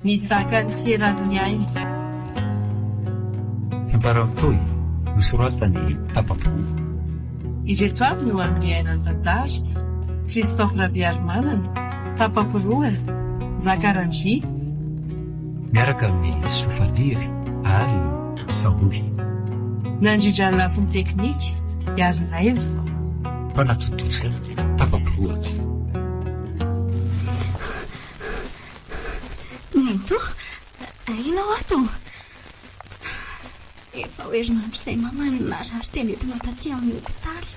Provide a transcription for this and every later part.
Nizaka ny tsy eran'ny aina. Tantara mitohy, nosoratan'i Tapa-poroa. Ireto avy no amin'ny aina ny tantara, Christophe Rabearimanana, Tapa-porohana, Zaka Randria. Miaraka amin'i Sofaliry ary Saholy. Nandrindra ny lafiny teknika, Iarinaivo. Mpanatontosa, Tapa-porohana. Nenitoa, ianao ato? Efa ho herinandro izay mama no narary dia nentina taty amin'ny hopitaly.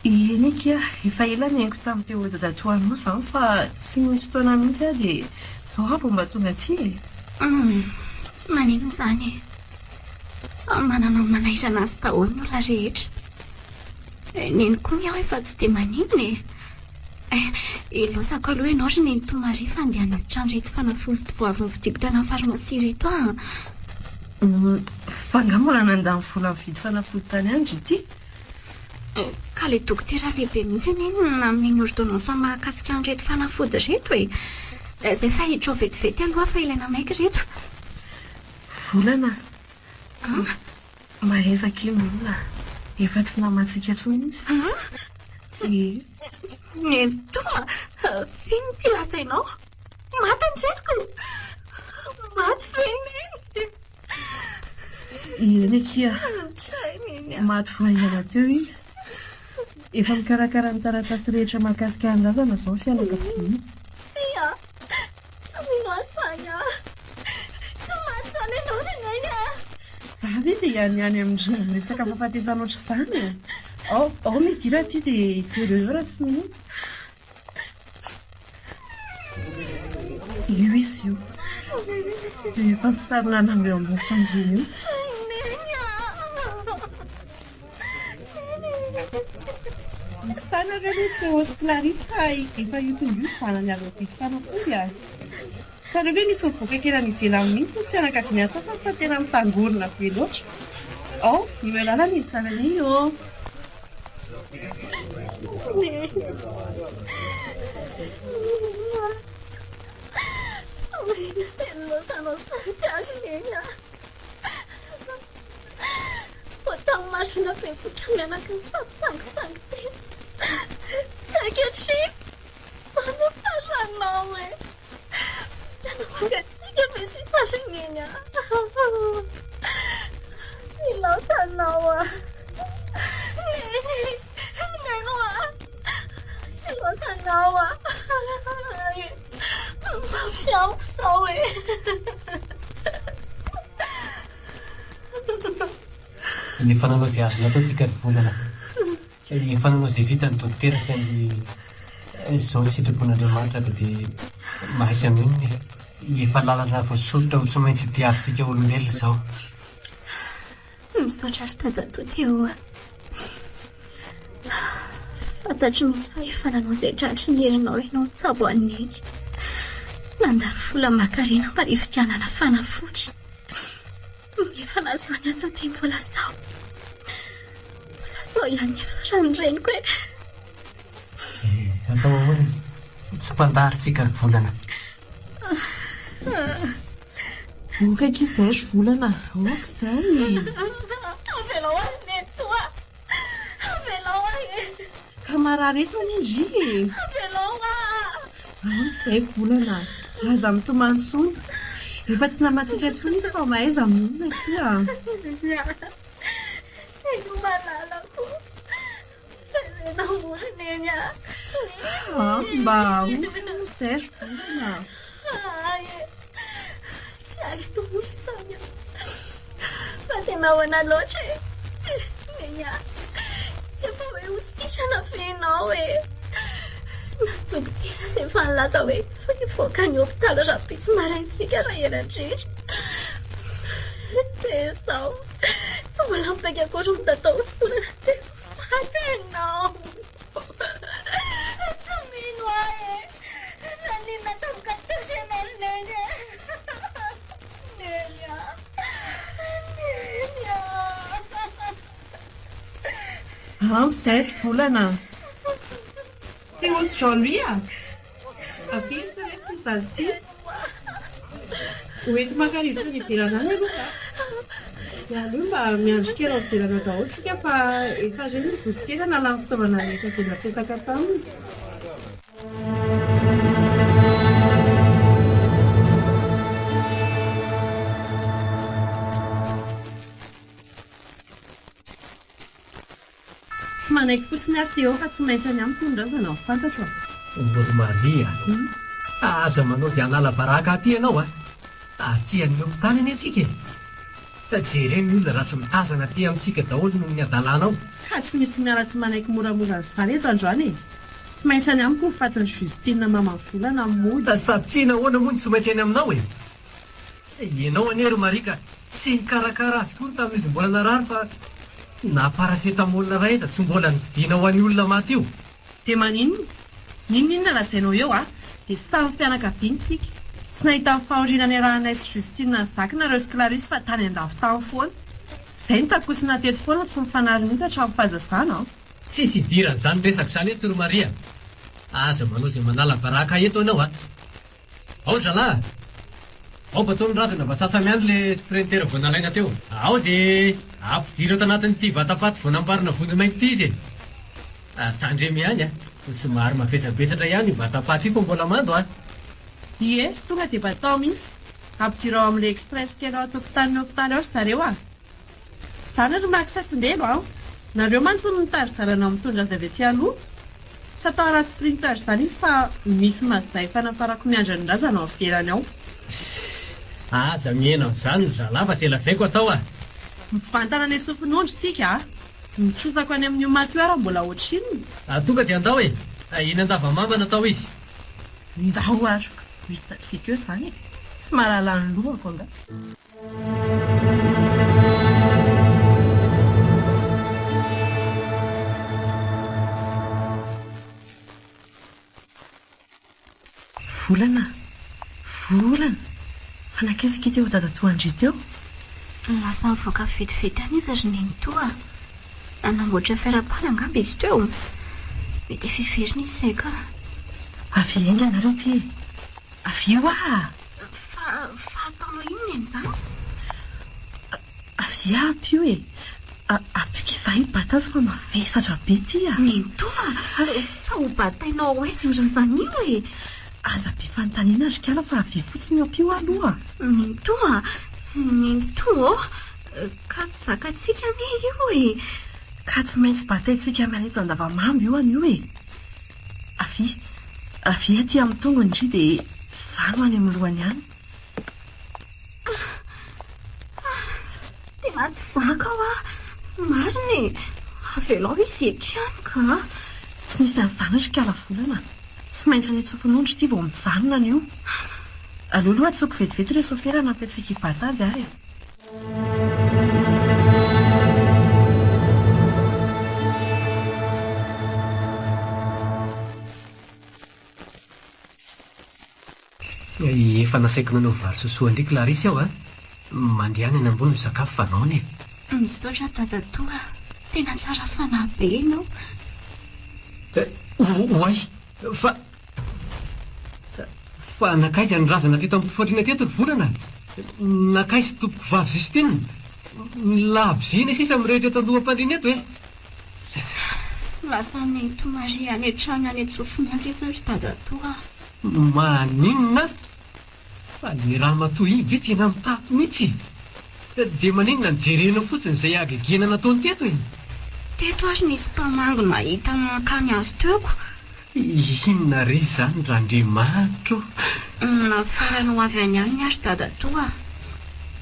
Eny akia, efa ela nihaingo tamin'i Théo dadatoanao izany fa tsy nisy fotoana mihitsy aho dia izao aho vao mba tonga aty e. Hum, tsy maninona izany e. Samy manana ny manairana azy daholo ny olona rehetra. Neny koa ny aho efa tsy dia maninona e. Ilaozako aloha ianao ry Nenitoa Maria fa andeha hanatitra an'ireto fanafody vao avy novidiako tany amin'ny farmasia ireto aho an. Fa angaha mbola nandany vola nividy fanafody tany ihany ry ity? Ka ilay dokotera lehibe mihitsy anie no nanome ny ordonnance mahakasika an'ireto fanafody ireto e. Izay fa hiditra ao vetivety aloha fa ilaina maika ireto. Volana? An? Mahaiza akia ny olona a! Efa tsy namantsika intsony izy. An? Ie. Nenitoa, f'inona ity lazainao? Maty ny reniko! Maty ve i Neny? Eny akia. Tray Neny a! Maty vao haingana teo izy. Efa mikarakara ny taratasy rehetra mahakasika ny razana izao ny fianakaviana. Tsia! Tsy mino ahy izany aho. Tsy maty izany ianao ry Neny a! Za ve dia hianiany amin'ny resaka fahafatesana ohatr'izany e? Ao, ao midira aty dia jereo eo raha tsy mino. Io izy io. Efa misarona anao eo ambony fandriana io. Neny a! Sa nareo ve Théo sy Clarisse fa efa io tonga io zanany avy nividy fanafody a! Sa nareo ve misy mivoaka kely any ivelany mihitsy ny fianakaviana sasany fa tena mitangorona be loatra. Ao, io eo lalana izy zanany io ô! Neny. Neny a! Fa mahina teny loza anao sady ahy ry Neny a! Vao tamin'ny maraina be tsika mianaka nifampisangisangy teto. Ka ankehitriny, izany no faranao e! Tena mangatsiaka be sisa ry Neny a! Tsy ilaozanao aho. Neny! Neny hoa! Tsy ilaozanao aho. Mafy amiko izao e! Efa nanao izay azo natao tsika ry Volana. Efa nanao izay vita ny dokotera saingy izao ny sitrapon'Andriamanitra ka dia mahaiza mionona e. Efa lalana voasoritra ho tsy maintsy diavintsika olombelona izao. Misaotra ry dadatoa Théo a. Fantatro mihitsy fa efa nanao izay tratry ny herinao ianao nitsabo an'i Neny. Nandany vola aman-karena mba hividianana fanafody. Nefa na izany aza dia mbola sao. Mbola sao ihany ny hafaran'ny reniko e. Eh, atao ahoana e? Tsy mpandary tsika ry Volana. Ok akia izay ry Volana, ok izay e. Avelao ahy ry Nenitoa. Avelao ahy e. Ka marary eto anie ndry e. Avelao aho. Ampy izay Volana a. Aza mitomany intsony. Efa tsy namantsika intsony izy fa mahaiza mionona akia a. Neny malalako. Jerena moa Neny a. Ah, mba ahoana moa izay ry Volana a. Hay e. Tsy hay tomony izany a. Fa tena ahoana loatra e. Neny a. Tsy efa hoe ho sitrana ve ianao e. Na dokotera aza efa nilaza hoe hivoaka ny hopitaly rahampitso maraintsika raha ela indrindra. Dia izao, tsy mbola mipaika akory ny dadao volana dia efa faty ianao. Tsy mino aho e. Naninona tampoka teo ianao ry Neny e. Neny a. Neny a. Ampy izay ry volana a. Théo sy Jean Louis a! Avia ry reto ity zaza ity. Ho enti maka rivotra any ivelany any aloha za. Dia aleo mba miandry kely ao ivelany ao daholo tsika fa efa reny ny dokotera nalany fitaovana rehetra izay napetaka taminy. Tsy manaiky fotsiny ary Théo fa tsy maintsy any amiko ny razana ho fantatro a! Ry Maria a! Aza manao izay hanala baraka aty ianao a! Aty amin'ny hopitaly anie tsika e! Jereo ny olona raha tsy mitazana aty amintsika daholo noho ny hadalanao. Ka tsy misy miala tsy manaiky moramora an'izany eto androany e! Tsy maintsy any amiko ny fatin'i Justine maman'i Volana mody. Satria nahoana moa no tsy maintsy any aminao e? Ianao anie ry Maria ka tsy nikarakara azy koa tamin'izy mbola narary fa na paracetamol iray aza tsy mbola nividiana ho an'io olona maty io. Dia maninona? N'inon'inona lazainao eo a! Dia samy fianakaviana isika. Tsy nahita ny fahoriana niarahanay sy Justine nizaky nareo sy Clarisse fa tany andafy tany foana. Izay nitakosina teto foana tsy mifanary mihitsy hatramin'ny fahazazana an! Tsisy idiran'izany resaka izany eto ry Maria a! Aza manao izay manala baraka ahy eto ianao a! Ao ry zalahy a! Ao bateau ny razana mba sasa miandry le sprinter vao nalaina teo. Ao de ampidiro ato anatin'ity vatapaty vao namboarina vonjimaika ity izy e! Tandremo ihany a! Somary mavesabesatra ihany io vatapaty io fa mbola mando a! Ie, tonga dia batao mihitsy. Ampidiro ao amin'ilay express kely ao an-tokotanin'ny hopitaly ao ry zareo a! Zany ry Max sy Mbelo an! Nareo mantsy no mitari-dalana mitondra azy avy aty aloha. Tsy atao à la sprinter zany izy fa misy Mazda efa nafarako miandry ny razana ao ivelany ao. Aza mihena amin'izany ry zalahy fa izay lazaiko atao a! Mivantana any Antsofinondry tsika a! Ny trosako any amin'io maty io ara mbola ohatrinona? Tonga dia andao e! Eny Andavamamba natao izy. Ndao ary ho hitantsika eo izany e! Tsy mahalala ny lohako angaha? Volana, volana, fa nankaiza akia teo dadatoa Andry teo? Lasa nivoaka vetivety any izy ry nenitoa a! Nanamboatra fiara-pala angamba izy teo? Mety efa hiverina izy izay ka! Avia haingana re ity e! Avia hoa! Fa, fa ataonao inona an'izany? Avia ampio e! Ampio k'izaho hibata azy fa mavesatra be ity a! Nenitoa a! Fa ho batainao ho aiza io razana io e? Aza be fanontaniana ry kala fa avia fotsiny ampio aloha. Nenitoa a! Nenitoa ô! Ka tsy zakantsika anie io e! Ka tsy maintsy bataintsika miala eto Andavamamba io anio e! Avia, avia aty amin'ny tongony ndry dia izaho no any amin'ny lohany any. Tena tsy zaka aho a! Marina e! Avelao izy eto ihany ka! Tsy misy an'izany ry kala volana a! Tsy maintsy any an-tsofinondry ity vao mijanona anio. Aleo aloha antsoiko vetivety ilay sôfera hanampy antsika hibata azy ary e! Efa nasaiko nanao vary sosoa an-dry Clarisse aho a! Mandehana any ambony misakafo fa noana e! Misaotra dadatoa a! Tena tsara fanahy be ianao. Oay! Fa Fa nankaiza ny razana teto am-pifaliana teto ry Volana? Nankaiza tompokovavy Justine? Ny labozia sisa mirehitra eto an-doham-pandriana eto e! Lasa nen'i Maria any an-trano any Antsofinandro izy ry dadatoa a! Maninona? Fa le ramatoa iny ve tena mitapy mihitsy e? Dia maninona no jerenao fotsiny izay hagegena nataony teto e? Teto ary nisy mpamangy nahita nankany azy teo ko. Inona re izany Randriamanitra o? Nafarany ho avy any aminy ary dadatoa a!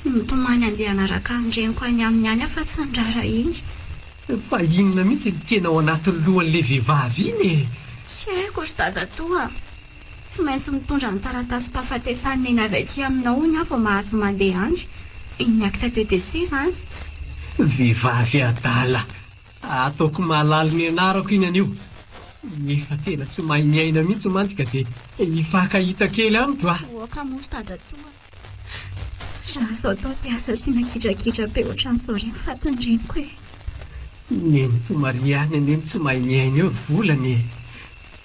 Nitomany handeha hanaraka ny reniko any aminy any aho fa tsy niraharaha iny. Fa inona mihitsy no tena ao anatin'ny lohan'ilay vehivavy iny e? Tsy haiko ry dadatoa a! Tsy maintsy mitondra ny taratasim-pahafatesan'i Neny avy aty aminao hono aho vao mahazo mandeha any. Ny acte de décès izany. Vehivavy adala! Ataoko mahalala ny anarako iny anio. Efa tena tsy mahay miaina mihitsy mantsy ka dia hifankahita kely amiko a! Aoka moa ry dadatoa. Raha azo atao dia aza asiana gidragidra be ohatran'izao re ny fatin-dreniko e! Nenitoa Maria ihany anie no tsy mahay miaina eo ry volana e!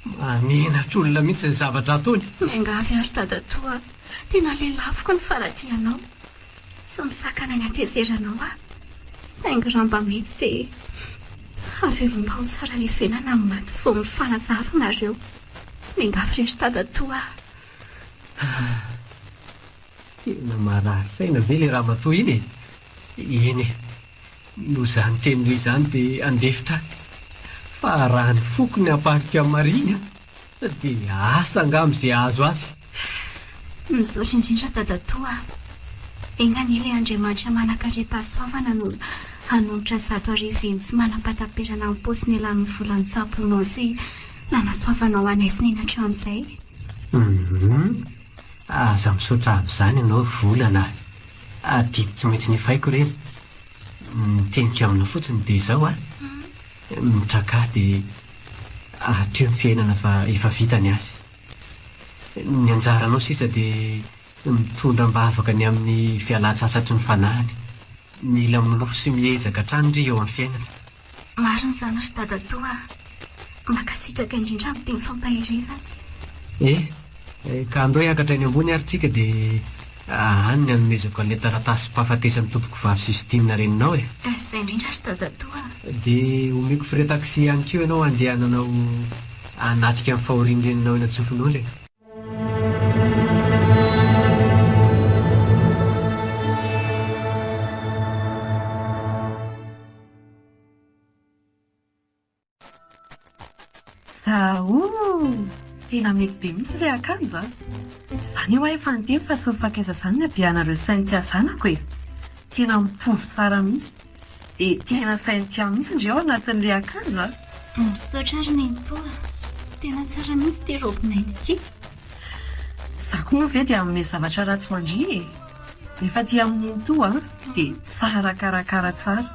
Mahamenatra olona mihitsy ny zavatra ataony. Miangavy aho ry dadatoa a! Tena lelafiko ny faladianao. Tsy misakana ny hatezeranao aho. Saingy raha mba mety dia avelao mba ho tsara levenana ny maty vao mifanazava nareo. Miangavy re ry dadatoa a! Tena marary saina ve ilay ramatoa iny e? Eny e! Noho izany teninao izany dia handefitra aho. Fa raha ny foko ny hamparika an'i Maria iny an! Dia asa angaha amin'izay hahazo azy. Misaotra indrindra dadatoa a! Enga anie ilay Andriamanitra manankarem-pahasoavana no hanonitra 1100 eny tsy manam-pahataperana amin'ny paosiny elan'ny vola nitsaboanao sy nanasoavanao anay sy neny hatramin'izay. Humm. Aza misaotra amin'izany ianao ry Volana a! Adidy tsy maintsy nefaiko ireny. Ny teniko aminao fotsiny dia izao a! Mitrakà dia hatreo ny fiainana fa efa vita ny azy. Ny anjaranao sisa dia mitondra am-bavaka ny amin'ny fialan-tsasatry ny fanahiny. Mila milofo sy miezaka hatrany re eo amin'ny fiainana. Marina izany ry dadatoa a! Mankasitraka indrindra amin'ny teny fampaherezana. Eh, ka andao hiakatra eny ambony ary tsika dia any ny hanomezako an'ilay taratasim-pahafatesan'ny tompokovavy Justine reninao e! Izay indrindra ry dadatoa a! Dia omeko frais taxi ihany koa ianao handehananao hanatrika ny fahorian'ny reninao eny Antsofinondry e! Zaoo! Tena mety be mihitsy ilay akanjo a! Izany io aho efa niteny fa tsy mifankaiza izany ny habeanareo Cynthia zanako e! Tena mitovy tsara mihitsy. Dia tena Cynthia mihitsy ndry ao anatin'ilay akanjo a! Misaotra ry nenitoa a! Tena tsara mihitsy ity robe mainty ity. Za koa moa ve dia hanome zavatra ratsy ho an-dry e! Rehefa aty amin'ny nenitoa dia tsara karakara tsara.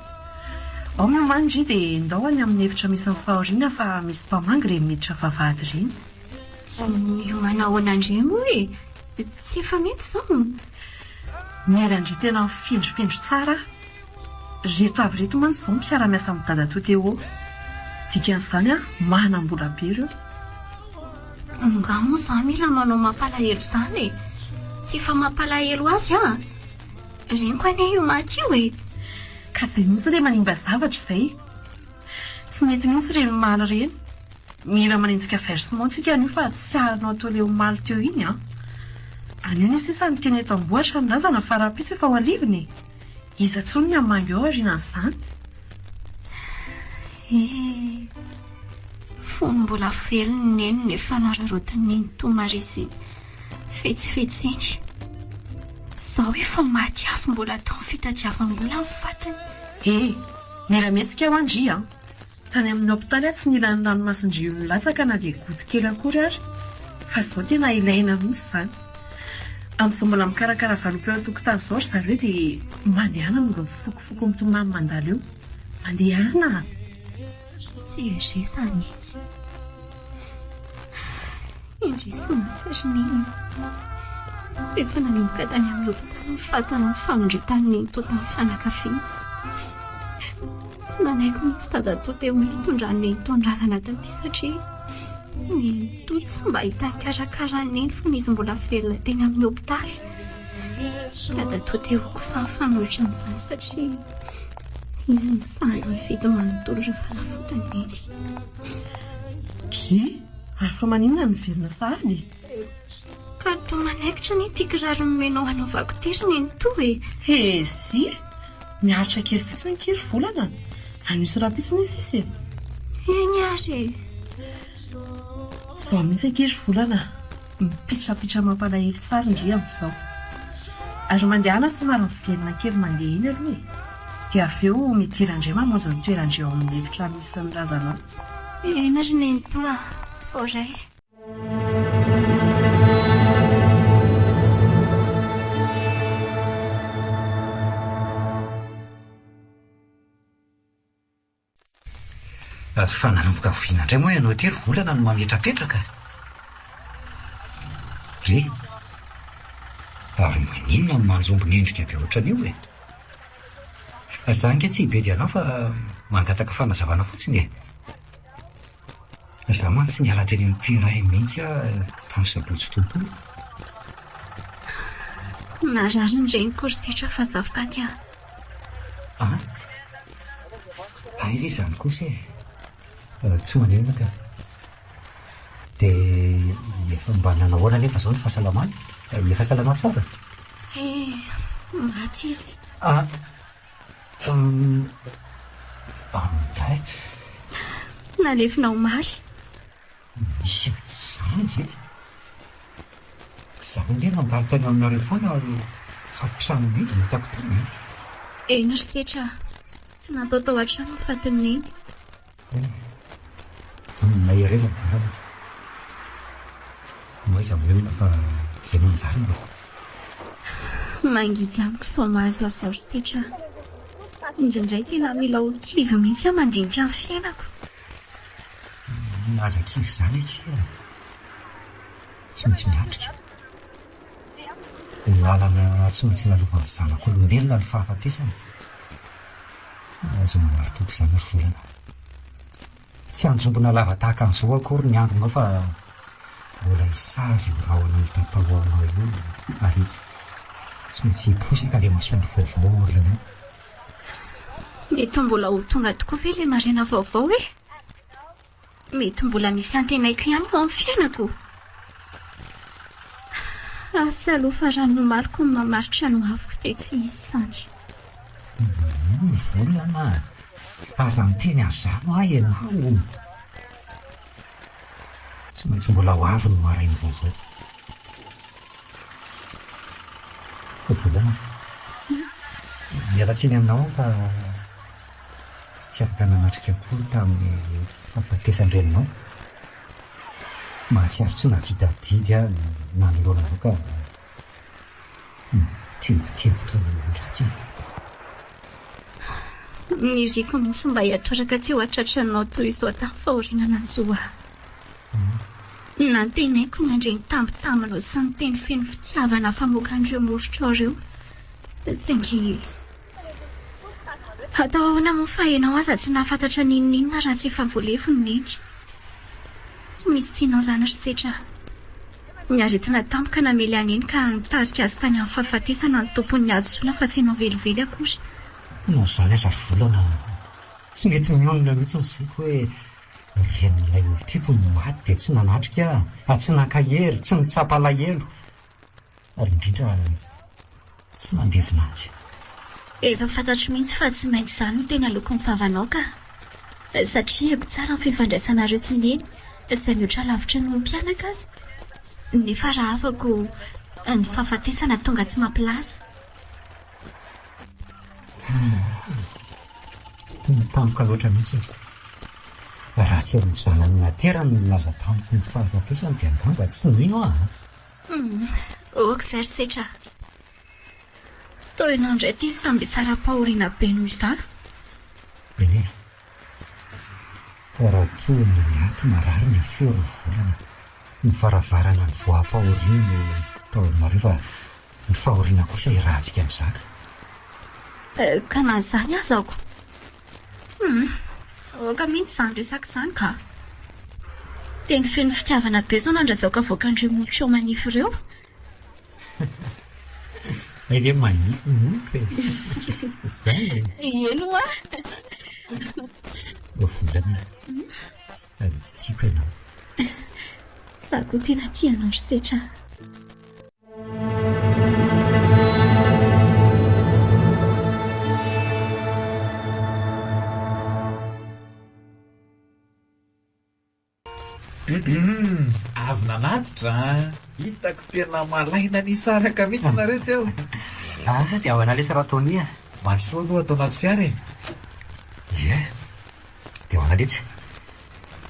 Ao miomàna ndry dia ndao any amin'ny efitra misy ny fahoriana fa misy mpamangy ireny miditra vavahady ireny. Miomàna ahoana indray moa e? Tsy efa mety izao? Mila ndry tena mifendrofendro tsara aho. Ireto avy ireto mantsy izao mpiara-miasa amin'i dadatoa Théo. Dikan'izany manam-bola be ireo. Angaha moa izaho mila manao mampalahelo izany e? Tsy efa mampalahelo azy aho. Reniko anie io maty io e! Ka izay mihitsy ilay manimba zavatra izay. Tsy mety mihitsy ireny omaly ireny. Mila manenjika versement tsika anio fa tsy arinao atao ilay omaly teo iny an! Anio ny sisa ny teny eto Ambohitra ny razana fa rahampitso efa ho alivina e! Iza intsony ny hamangy eo aorianan'izany? Eh! Fony mbola velona i Neny no efa nararaotin'i Nenitoa Maria sy fetsifetseny. Izao efa maty avy mbola atao ny fitadiavam-bola ny fatiny. Eh! Mila mihetsika hoa ndry an! Tany amin'ny hopitaly aho tsy nila ny ranomason-dry io nilatsaka na dia goutte kely akory ary, fa izao tena ilaina mihitsy izany. Amin'izao mbola mikarakara valopy eo an-tokotany izao ry zareo dia mandehana mody mifokofoko mitomany mandalo eo. Mandehana a! Tsy resany mihitsy. Indrisy mantsy ry Neny. Rehefa nanomboka tany amin'ny hopitaly ny fatana ny famindritan'i Nenitoa tamin'ny fianakaviana. Tsy nanaiky mihitsy dadatoa teo ny nitondran'i Nenitoa ny razana taty satria Nenitoa tsy mba hita nikarakara an'i Neny fony izy mbola velona teny amin'ny hopitaly. Dadatoa teo kosa nifanohitra amin'izany satria izy nisahana nividy manontolo ireo fanafodin'i Neny. Dry, ary fa maninona no miverina sahady e? Ka toa manaikitra anie ity kiraro nomenao hanaovako ity ry Nenitoa e! Hezzy! Miaritra kely fotsiny akia ry Volana a! Anio sy rahampitso anie sisa e! Eny ary e! Izao mihitsy akia ry Volana a! Mipitrapitra mampalahelo tsara ndry amin'izao. Ary mandehana somary miverina kely mandeha eny aloha e! Dia avy eo midira indray mamonjy ny toeran-dry ao amin'ny efitrano misy ny razana ao. Eny ry Nenitoa a! Voaray. Fa nanomboka voina indray moa ianao ity ry Volana no mametrapetraka? Re! Ary maninona no manjombona endrika be ohatran'io e? Za ange tsy hibedy anao fa mangataka fanazavana fotsiny e! Za mantsy niala teny amin'ny terrain mihitsy aho tamin'ny sabotsy tontolo. Marary ny reniko ry Setra fa azafady a. An? Hay ve izany kosa e? Tsy maninona ka. Dia efa mba nanao ahoana anefa izao ny fahasalamany? Efa salama tsara? Eh, maty izy. Ah, Amin'izay. Nalevina omaly. Misy an'izany ve? Izaho ange nandalo tany aminareo foana ary fa trano mihidy no hitako tany e. Eny ry Setra a! Tsy natao tao an-trano ny fatin'i Neny. Mahereza ny volana. Moa iza mionona fa izay no anjarany e. Mangidy amiko izao mahazo azy izao ry Setra a! Indraindray tena mila ho kivy mihitsy aho mandinika ny fiainako. Aza kivy izany akia e! Tsy maintsy miatrika. Ny lalana tsy maintsy lalovan'ny zanak'olombelona ny fahafatesana. Aza manary toky izany ry Volana. Tsy hanjombona lava tahaka an'izao akory ny andronao fa mbola hisavy io rahona mitatao ao aminao io ary tsy maintsy hiposaka ilay masoandro vaovao ao aoriana ao. Mety mbola ho tonga tokoa ve ilay maraina vaovao e? Mety mbola misy antenaiko ihany ho amin'ny fiainako. Asa aloha fa raha ny omaliko no mamaritra ny hoaviko dia tsy hisy izany. Volana a! Aza miteny an'izany hoa ianao. Tsy maintsy mbola ho avy ny maraina vaovao. Volana a! Miala tsiny aminao aho fa tsy afaka nanatrika akory tamin'ny fahafatesan-dreninao. Mahatsiaro tsy nahavita adidy aho nanoloana anao ka mitebiteby toy ny olon-dratsy e. Niriko mihitsy mba hiatoraka teo an-tratranao toy izao tamin'ny fahoriana nanjo ahy. Nantenaiko ny handre ny tambitambanao sy ny teny feno fitiavana famoakan'ireo morotrao ireo. Saingy atao ahoana moa fa ianao aza tsy nahafantatra n'inon'inona raha tsy efa voalevy ny neny. Tsy misy tianao izany ry Setra a. Ny aretina tampoka namely an'i Neny ka nitarika azy tany amin'ny fahafatesana ny tompon'ny hadisoana fa tsy ianao velively akory. Na izany aza ry Volana, tsy mety mionona mihitsy ny saiko hoe renin'ilay olon-tiako no maty dia tsy nanatrika aho, tsy nankahery, tsy nitsapa alahelo. Ary indrindra tsy nandevina azy. Efa fantatro mihitsy fa tsy maintsy izany no tena lokon'ny vavanao ka. Satria haiko tsara ny fifandraisanareo sy Neny izay mihoatra lavitra noho ny mpianaka aza. Nefa raha afako ny fahafatesana tonga tsy mampilaza. Tena tampoka loatra mihitsy e. Raha tsy ireo zanany naterany no nilaza tamiko ny fahafatesany dia angamba tsy nino aho an. Humm, ok zay ry Setra a. Toa ianao indray ity nitambesaram-pahoriana be noho izaho. Eny e. Raha toa ny maty marary ny feo ry volana, ny varavarana nivoaham-pahoriana no tao aminareo fa ny fahoriana kosa iarahantsika mizaka. Ka na izany aza ko. Humm, aoka mihitsy izany resaka izany ka. Teny feno fitiavana be izao nandrazaoko avoakan'ireo molotrao manify ireo. Hay ve manify ny molotro e? Izay e. Eny hoa. Volana, tiako ianao. Izaho koa tena tia anao ry Setra a. Avy nanatitra an! Hitako tena malaina ny hisaraka mihitsy nareo teo. Ah, dia ahoana lesy Ratony a? Mandrosoa aloha ato anaty fiara e. Ie, dia ahoana letsy?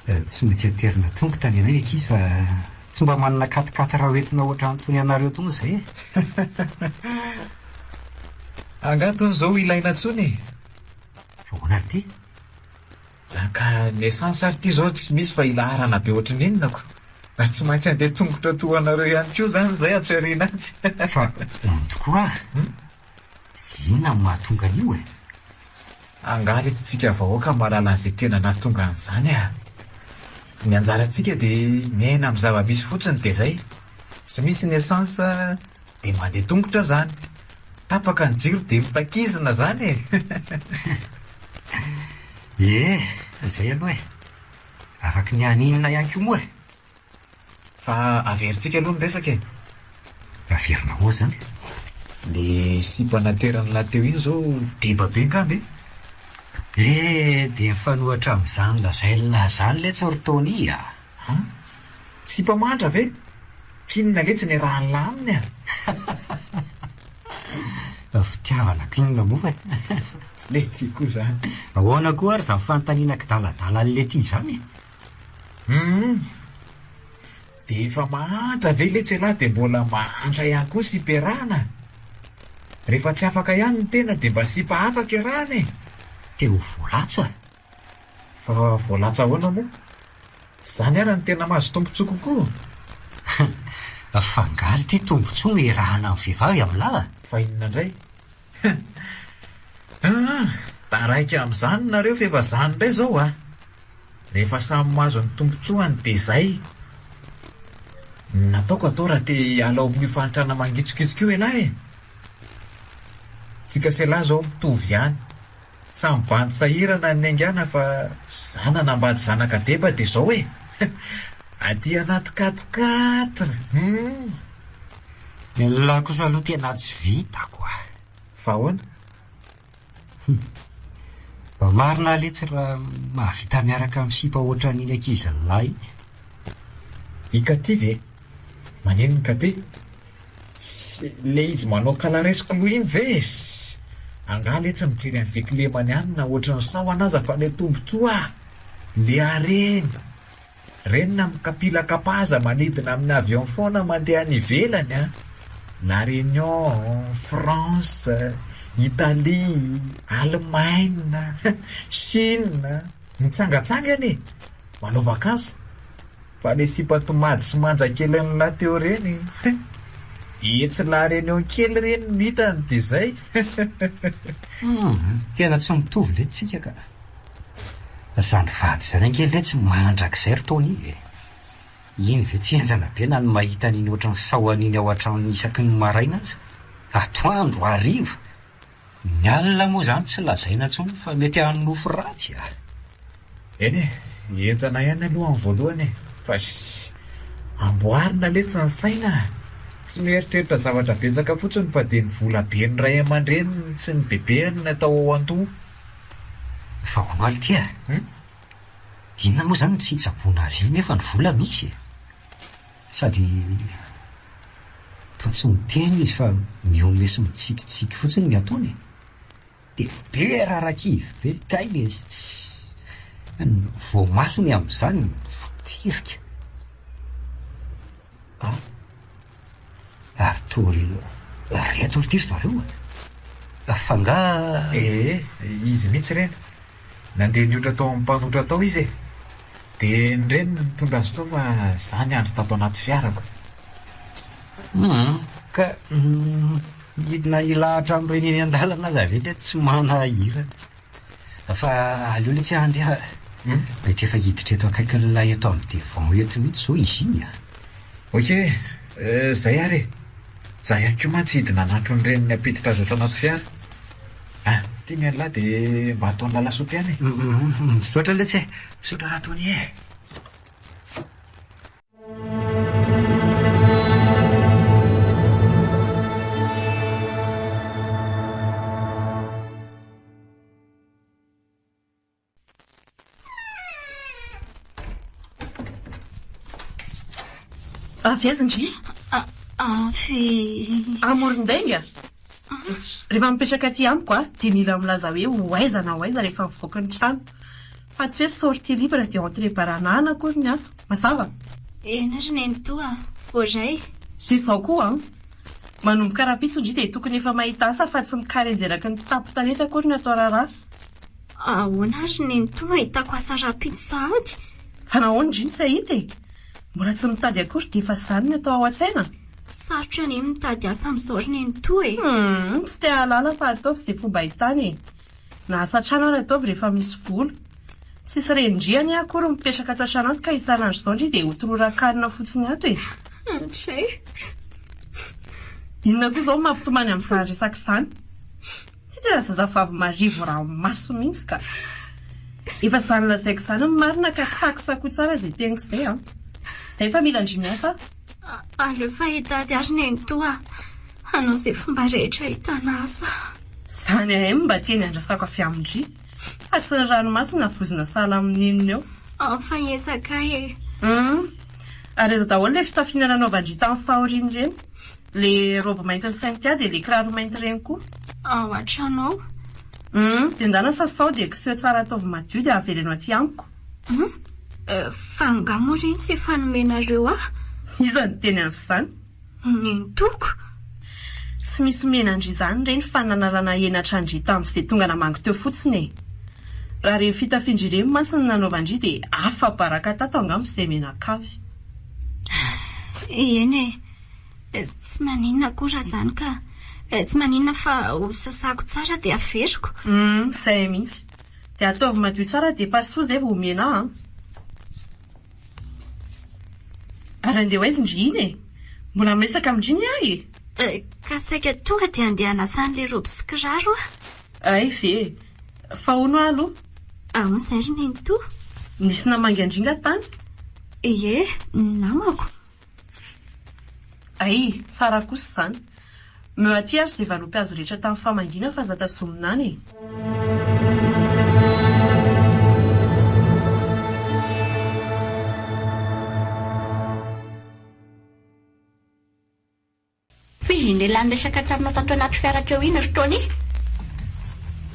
Tsy maintsy aterina tongotra ny anay ankizy fa tsy mba manana quat-quatre hoentina ohatran'itony anareo itony izay e. Angaha itony izao ilaina intsony e? Fa ahoana ary ity? Ka ny essence ary ity izao tsy misy fa ilaharana be ohatran'ny inona ko. Tsy maintsy handeha tongotra toa anareo ihany koa izany izay atsy aoriana atsy. Fa hono tokoa inona no mahatonga an'io e? Angaha re tsy tsika vahoaka mahalala an'izay tena nahatonga an'izany ah! Ny anjarantsika dia miaina amin'ny zava-misy fotsiny dia izay. Tsy misy ny essence. Dia mandeha tongotra zany. Tapaka ny jiro dia mitakizina zany e! Ie, zay aloha e. Afaky ny haninona ihany koa moa e. Fa averintsika aloha ny resaka e. Averina ahoa zany? Le sipa nateran'lah teo iny zao deba be ngamba e. Eh, dia mifanohitra amin'izany lazain'lah zany letsy ry Tony a! An? Sipa mandra ve? K'inona letsy niarahan'lah aminy a? Fitiavana k'inona moa e? Lety koa zany. Ahoana koa ary izany fanontaniana kidaladalan'i Lety izany e? Humm. Dia efa mahantra ve letsy ialahy dia mbola mahantra ihany koa sipa iarahana? Rehefa tsy afaka ihany ny tena dia mba sipa hafa kiarahana e! Te ho voalatsa? Fa voalatsa ahoana moa? Izany ara no tena mahazo tombontsoa kokoa? Fa angaha ity tombontsoa no iarahana amin'ny vehivavy amin'lah? Fa inona indray? Aa! Taraiky amin'izany nareo f'efa zany indray izao a! Rehefa samy mahazo ny tombontsoany dia izay. Ny nataoko atao raha te hiala ao amin'io fahantrana mangitsokitsoka io elah e! Tsika sy elah izao mitovy ihany. Samy bandy sahirana ny niaingàna fa za nanambady zanaka deba dia izao e! Aty anaty quatre quatre! Hum! Ny an'lah kosa aloha tena tsy vitako a! Fa ahoana? Hum. Mba marina letsy raha mahavita miaraka amin'ny sipa ohatran'iny ankizilahy iny. I Katy ve? Maninona i Katy? Tsy le izy manao kalaresy klo iny ve e? Angaha letsy mijery an'izay kilemany any na ohatran'ny sahona aza fa le tombotsoa a! Le harena! Reny na mikapila kapaza manidina amin'ny avion foana mandeha any ivelany a! La Réunion, France, Italie, Allemagne, Chine, mitsangatsangana e! Manao vacances! Fa le sipa tomady sy manja kely an'lah teo reny etsy La Réunion kely reny no hitany de zay. Humm, tena tsy mitovy letsy tsika ka. Zany vady zany ange letsy mandrakizay ry Tony e! Iny ve tsy henjana be na ny mahita an'iny ohatran'ny sahona iny ao an-tranony isaky ny maraina aza? Atoandro, hariva! Ny alina moa izany tsy lazaina intsony fa mety hanonofy ratsy a! Eny e, henjana ihany aloha amin'ny voalohany e, fa amboarina letsy ny saina a! Tsy mieritreritra zavatra betsaka fotsiny fa dia ny vola ben'ny ray aman-dreniny sy ny bebeny no atao ao an-doha. Fa hono ity a! Inona moa izany no tsy hitsaboana azy iny nefa ny vola misy e? Sady toa tsy miteny izy fa mihomehy sy mitsikitsiky fotsiny ny ataony e! Dia be rarakivy be kay le ny voamasony amin'izany mivotirika. Ah! Ary toa reto ry ity ry zareo e! F'angaha. Ee, izy mihitsy ireny. Nandeha niotra tao amin'ny mpanotra tao izy e! Dia ny reniny nitondra azy tao fa za niandry tato anaty fiarako. Hum, ka na hilahatra amin'ireny eny an-dalana aza ve le tsy manahirana. Fa aleo le tsy handeha mety efa hiditra eto akaikin'ilay eto amin'ny devant eto mihitsy izao izy iny a! Ok, zay ary e! Za ihany koa mantsy hidina hanatro ny reniny hampiditra azy ato anaty fiara. Ah, ty ny an'lah dia mba ataon'lah lasopy ihany e! Misaotra letsy e! Misaotra Ratony e! Avy aiza ndry? Avy. Amoron-dainga? Rehefa mipetraka aty amiko aho dia mila milaza hoe ho aiza na ho aiza rehefa mivoaka ny trano. Fa tsy hoe sortie libre dia entrée baranahana akory ny ato. Mazava? Eny ry nenitoa, voaray. Dia izao koa an! Manomboka rahampitso ndry dia tokony efa mahita asa fa tsy mikarenjy eraky ny tampon-tanety akory ny atao raharaha. Ahoana ary nenitoa no ahitako asa rahampitso sahady? Fa nahoana ndry no tsy hahita e? Mbola tsy mitady akory dia efa izany no atao ao an-tsaina? Sarotra anie ny mitady asa amin'izao ry nenitoa e! Humm, tsy te hahalala fa ataovy izay fomba ahitana e! Na asa an-trano ary ataovy rehefa misy vola. Tsisy renin-dry anie akory mipetraka ato an-trano ato ka isan'andro izao ndry dia ho tororan-kanina fotsiny ato e! Andray. Inona koa izao no mampitomany amin'izany resaka izany? Ity tena zazavavy marivo ranomaso mihitsy ka. Efa izany lazaiko izany no marina ka tsakotsakoy tsara izay teniko izay an. Izay fa mila an-dry miasa aho. Aleo fa hitady ary nenitoa hanao izay fomba rehetra ahitana asa. Izany ahay no mba teny andrasako avy amin-dry. Fa tsy ny ranomaso na vozona sahala amin'inona eo. Ao fa hiezaka ahy e. Hum. Ary aiza daholo ilay fitafiana nanaovan-dry tamin'ny fahoriana ireny? Ilay robe maintin'i Cynthia dia ilay kiraro mainty ireny koa. Ao an-trano ao. Hum. Dia ndana sasao dia koseho tsara ataovy madio dia avereno aty amiko. Hum. Fa angaha moa ireny tsy efa nomenareo ahy? Iza niteny an'izany? Nenitoako. Tsy misy omena an-dry izany ireny fa nanalana henatra an-dry tamin'izay tonga namangy teo fotsiny e. Raha ireny fitafian-dry ireny mantsy no nanaovan-dry dia afa-baraka tato angamba izay mianakavy. Eny e. Tsy maninona akory raha izany ka. Tsy maninona fa ho sasako tsara dia averiko. Hum, izay mihitsy. Dia ataovy madio tsara dia pasoa izay vao omena ahy an. Ary andeha ho aiza ndry iny e? Mbola miresaka amin-dry ny ahy e! Ka saika tonga dia andeha hanasa an'ilay robe sy kiraro aho. Hay ve e! Fa hono aho aloha? Ahoana izay ry nenitoa? Nisy namangy an-dry nga tany? Ie, namako. Hay, tsara kosa izany. Meo aty ary izay valopy azo rehetra tamin'ny famangiana fa aza tazomina any e. F'izy iny lehilahy niresaka taminao tato anaty fiara teo iny ry Tony?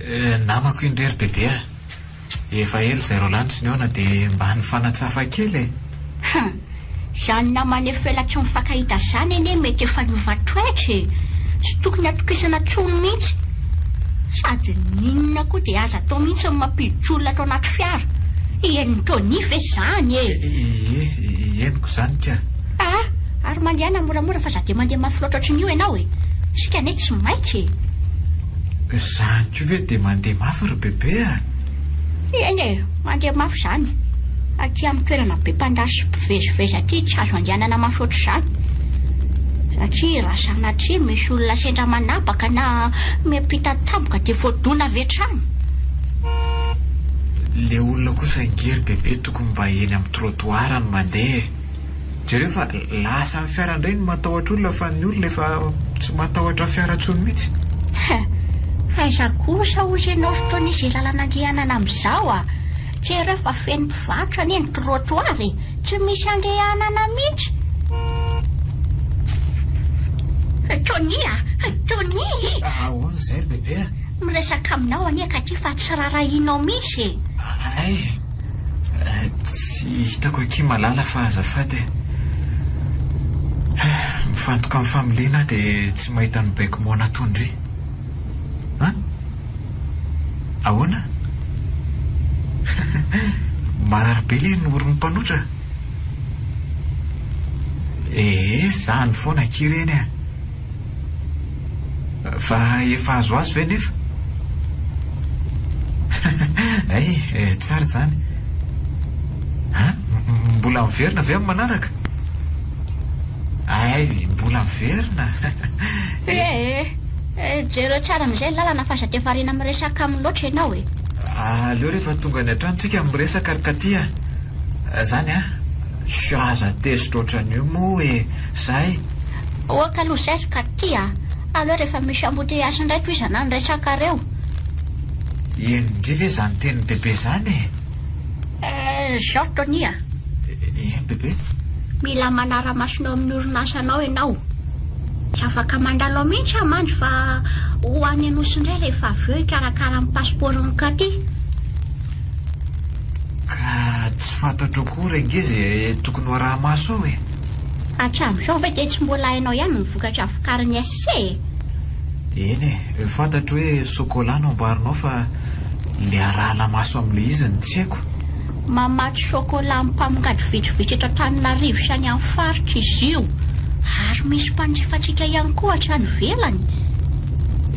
Eh, namako iny re ry Bebe a! Efa ela izay roalahy no tsy nihaona dia mba nifanatsafa kely e! Hum, izany namana efa ela tsy mifankahita izany anie mety efa niova toetra e! Tsy tokony hatokisana intsony mihitsy. Sady n'inona koa dia aza atao mihitsy ny mampiditra olona ato anaty fiara. Henon'i Tony ve izany e? Ie, henoko izany ka. Aa! Ary mandehana moramora fa za dia mandeha mafy loatra ohatran'io ianao e! Isika anie tsy maika e! Izany koa ve dia mandeha mafy ry bebe a! Eny e! Mandeha mafy izany. Aty amin'ny toerana be mpandalo sy mpivezivezy aty tsy azo andehanana mafy ohatr'izany. Satria raha sanatria misy olona sendra manapaka na miampita tampoka dia voadona avy hatrany. Le olona kosa ange ry bebe tokony mba eny amin'ny trottoir no mandeha e! Jereo fa lasa ny fiara indray no matahotra olona fa ny olona efa tsy matahotra fiara intsony mihitsy. He! Aiza kosa hozy ianao ry Tony izay lalana andehanana amin'izao a! Jereo fa feno mpivarotra anie ny trottoir e! Tsy misy andehanana mihitsy. Tony a! Tony! Ahoana izay ry bebe a? Miresaka aminao anie ka aty fa tsy rarahianao mihitsy e! Hay! Tsy hitako akia Malala fa azafady e. Mifantoka amin'ny familiana aho dia tsy mahita ny baiko moana ataon-dry. An? Ahoana? Marary be le ny oron'ny mpanotra? Ee, zany foana akia ireny a. Fa efa azoazo ve nefa? Hay, tsara izany. An? Mbola miverina ve amin'ny manaraka? Hay, mbola miverina. Ee, jereo tsara amin'izay ny lalana fa aza dia variana miresaka aminy loatra ianao e. Aleo rehefa tonga any an-trano tsika miresaka ry Katy a. Zany an? Aza tezitra ohatran'io moa e. Zay. Ok aloha zay ry Katy a! Aleo rehefa misy embouteillage indray tohizana ny resakareo. Henon-dry ve zany tenin'i Bebe zany e? Eh, zao ry Tony a! Eny Bebe. Mila manara-maso ny ao amin'ny orinasanao ianao. Tsy afaka mandalo ao mihitsy aho mantsy fa ho any Anosy indray rehefa avy eo hikarakara ny passeport-n'i Katy. Ka tsy fantatro akory ange ze tokony ho araha-maso ao e! Hatramin'izao ve dia tsy mbola hainao ihany ny vokatra vokarin'ny SC e? Eny e, fantatro hoe sokola no amboarinao fa le arahana maso amin'ilay izy no tsy haiko. Mamatsy sokola amin'ny mpamongady vitsivitsy eto Antananarivo sy any amin'ny faritra izy io ary misy mpanjifa antsika ihany koa hatrany ivelany.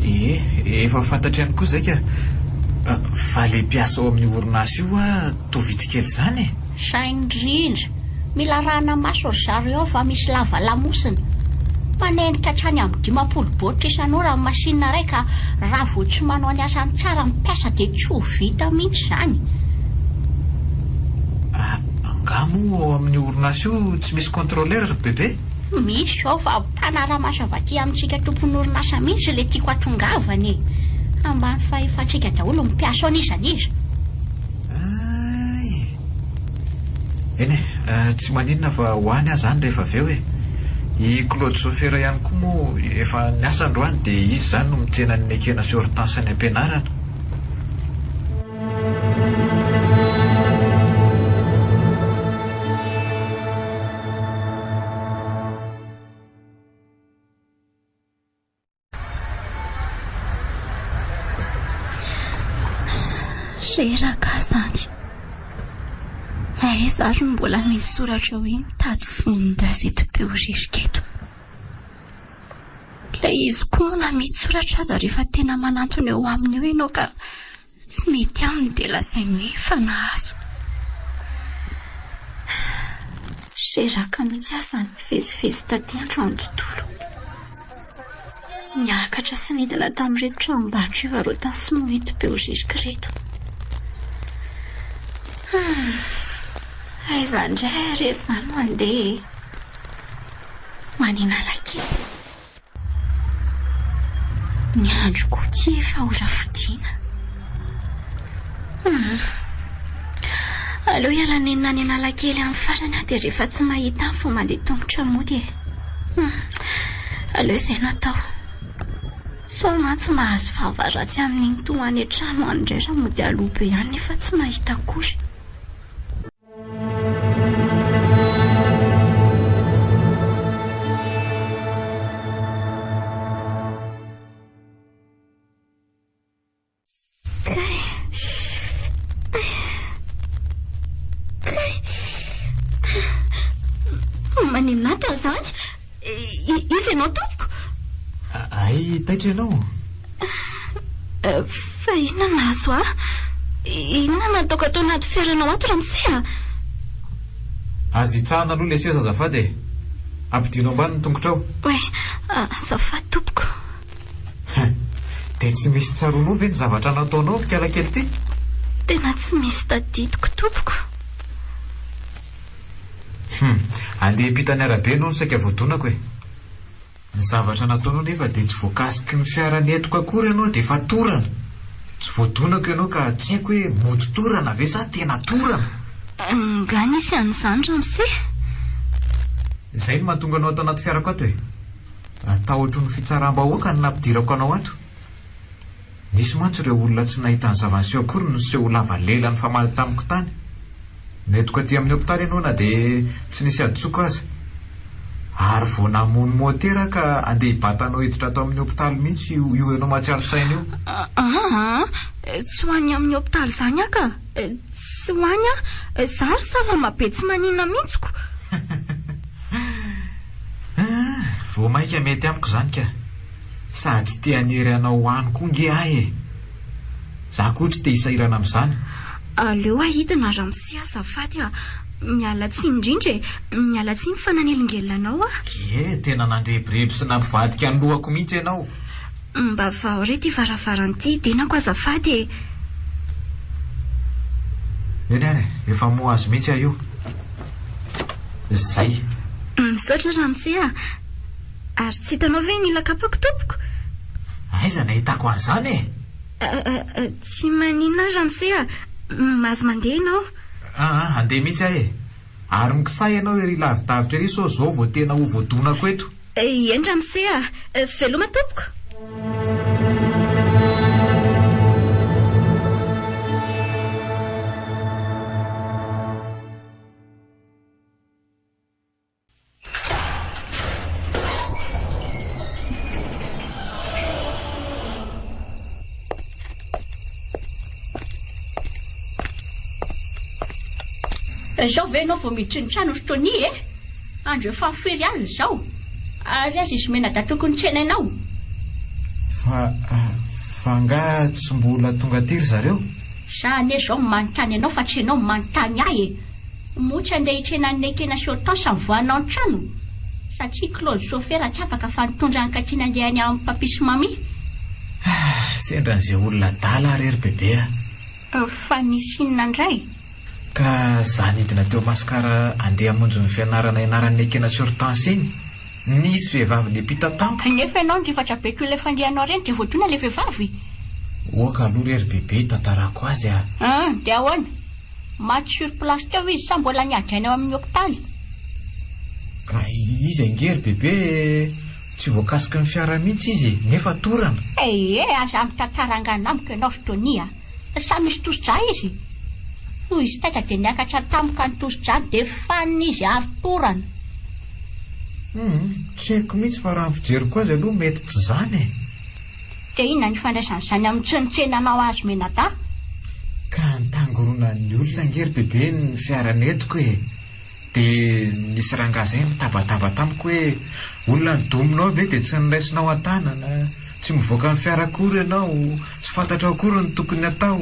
Ie, efa fantatro ihany koa izay ka. Fa le mpiasa ao amin'io orinasa io hoa toa vitsy kely izany e! Zay indrindra. Mila arahana maso ry zareo ao fa misy lava lamosina. Mpanendika hatrany amin'ny 50 baoritra isan'ora ny machine iray ka raha vao tsy manao ny asany tsara ny mpiasa dia tsy ho vita mihitsy izany. Angaha moa ao amin'io orinasa io tsy misy contrôleur ry bebe? Misy ao fa mpanara-maso avy aty amintsika tompon'orinasa mihitsy ilay tiako hatongavana e! Ambany fahefantsika daholo ny mpiasa ao n'iza n'iza. Hay! Eny e, tsy maninona fa ho any aho izany rehefa avy eo e! I Claude sôfera ihany koa moa efa niasa androany dia izy izany no mitsena an'i Nekena sy Hortense any am-pianarana. Reraka aho izany. Aiza ary no mbola misy soratra hoe mitady vonin-daza eto Behoririka eto. Ilay izy koa moa na misy soratra aza rehefa tena manantona eo aminy eo ianao ka Tsy mety aminy dia lazainy hoe efa nahazo. Reraka mihitsy aho izany mivezivezy taty androany tontolo. Niakatra sy nidina tamin'ireto tranombarotra ivarotana sinoa eto Behoririka ireto. Hum, aiza indray re izaho no handeha e? Ho any Analakely. Ny andro koa ity efa ora fodiana. Hum. Aleo hiala nenina any Analakely any farany aho dia rehefa tsy mahita any vao mandeha tongotra mody e. Hum. Aleo izay no atao. Sao mantsy mahazo vava ratsy amin'iny toa any an-trano any indray raha mody aloha be any nefa tsy mahita akory. Maninona ato izany? Iza ianao tompoko? Hay taitra ianao. Fa inona no nahazo ahy? Inona no nataoko ato anaty fiaranao ato ramose a? Aza itsahana aloha ilay seza azafady e! Ampidino ambany ny tongotrao. Oay, azafady tompoko. Hein! Dia tsy misy tsaroanao ve ny zavatra nataonao ry kiala kely ity? Tena tsy misy tadidiko tompoko. Hum! Andeha hiampita ny arabe ianao no saika voadonako e! Ny zavatra nataonao nefa dia tsy voakasiky ny fiara nentiko akory ianao dia efa torana. Tsy voadonako ianao ka tsy haiko hoe mody torana ve sa tena torana? Nga nisy an'izany ramose? Izay no mahatonga anao ato anaty fiarako ato e! Tahotry ny fitsaram-bahoaka no nampidirako anao ato. Nisy mantsy ireo olona tsy nahita ny zava-niseho akory no niseho ho lava lela nifamaly tamiko tany. Nentiko aty amin'ny hopitaly ianao na dia tsy nisy hadisoako aza. Ary vao namono motera aho ka andeha hibata anao hiditra ato amin'ny hopitaly mihitsy io io ianao mahatsiaro saina io. Aa, tsy ho any amin'ny hopitaly izany aho ka. Tsy ho any aho. Izaho ry salama be tsy maninona mihitsy ko. Aa, vao mainka mety amiko izany ka. Sady tsy te hanery anao ho any koa nge aho e! Za koa tsy te hisahirana amin'izany. Aleo ahidina ramose azafady a! Miala tsiny indrindra e! Miala tsiny fa nanelingelina anao aho. Ie, tena nandrebireby sy nampivadika ny lohako mihitsy ianao. Mba vaho re ity varavarana ity hidinako azafady e! Eny ary e, efa moa azy mihitsy aho io. Zay. Misaotra ramose a! Ary tsy hitanao ve ny lakapako tompoko? Aiza no ahitako an'izany e? Tsy maninona ramose a! Mahazo mandeha ianao. Aa, handeha mihitsy aho e! Ary mikisaha ianao ery lavidavitra ery sao izao vao tena ho voadonako eto. Eny ramose a! Veloma tompoko! Izao ve ianao vao miditra ny trano ry Tony e? Andro efa firy alina izao? Ary aiza izy mianadahy tokony tsenainao? Fa, fa angaha tsy mbola tonga aty ry zareo? Za anie izao no manontany anao fa tsy ianao no manontany ahy e! Moa tsy andeha hitsena an'i Nekena sy Hortense mivoahanao ny trano? Satria Claude chauffeur tsy afaka fa nitondra an'i Katy nandeha any amin'ny Papi sy Mami. Sendra an'izay olona adala aho re ry Bebe a! Fa nisy inona indray? Ka za nidina teo Mascar andeha hamonjy ny fianarana ianaran'i Nekena sur Tence iny, nisy vehivavy niampita tampoka. Nefa ianao nirifatra be toy ilay fandehanao ireny dia voadona ilay vehivavy? Oka aloha re ry Bebe hitantarako azy a! Hum, dia ahoana? Maty sur place teo izy sa mbola niady aina ao amin'ny hopitaly? Ka izy ange ry Bebe e! Tsy voakasiky ny fiara mihitsy izy e! Nefa torana. Ee, aza mitantara angano amiko ianao ry Tony a! Sa misy tosi-drà izy? Hoy izy taitra dia niakatra tampoka ny tosi-drà dia fanina izy ary torana. Hum, tsy haiko mihitsy fa raha ny fijeriko azy aloha mety tsy izany e! Dia inona ny ifandraisan'izany amin'ny tsy nitsenanao azy mianadahy? Ka nitangoronan'ny olona ange ry Bebe ny fiara nentiko e! Dia nisy rangahy izay nitabataba tamiko hoe, olona nidominao ve dia tsy noraisinao an-tanana, tsy mivoaka ny fiara akory ianao, tsy fantatrao akory ny tokony hatao.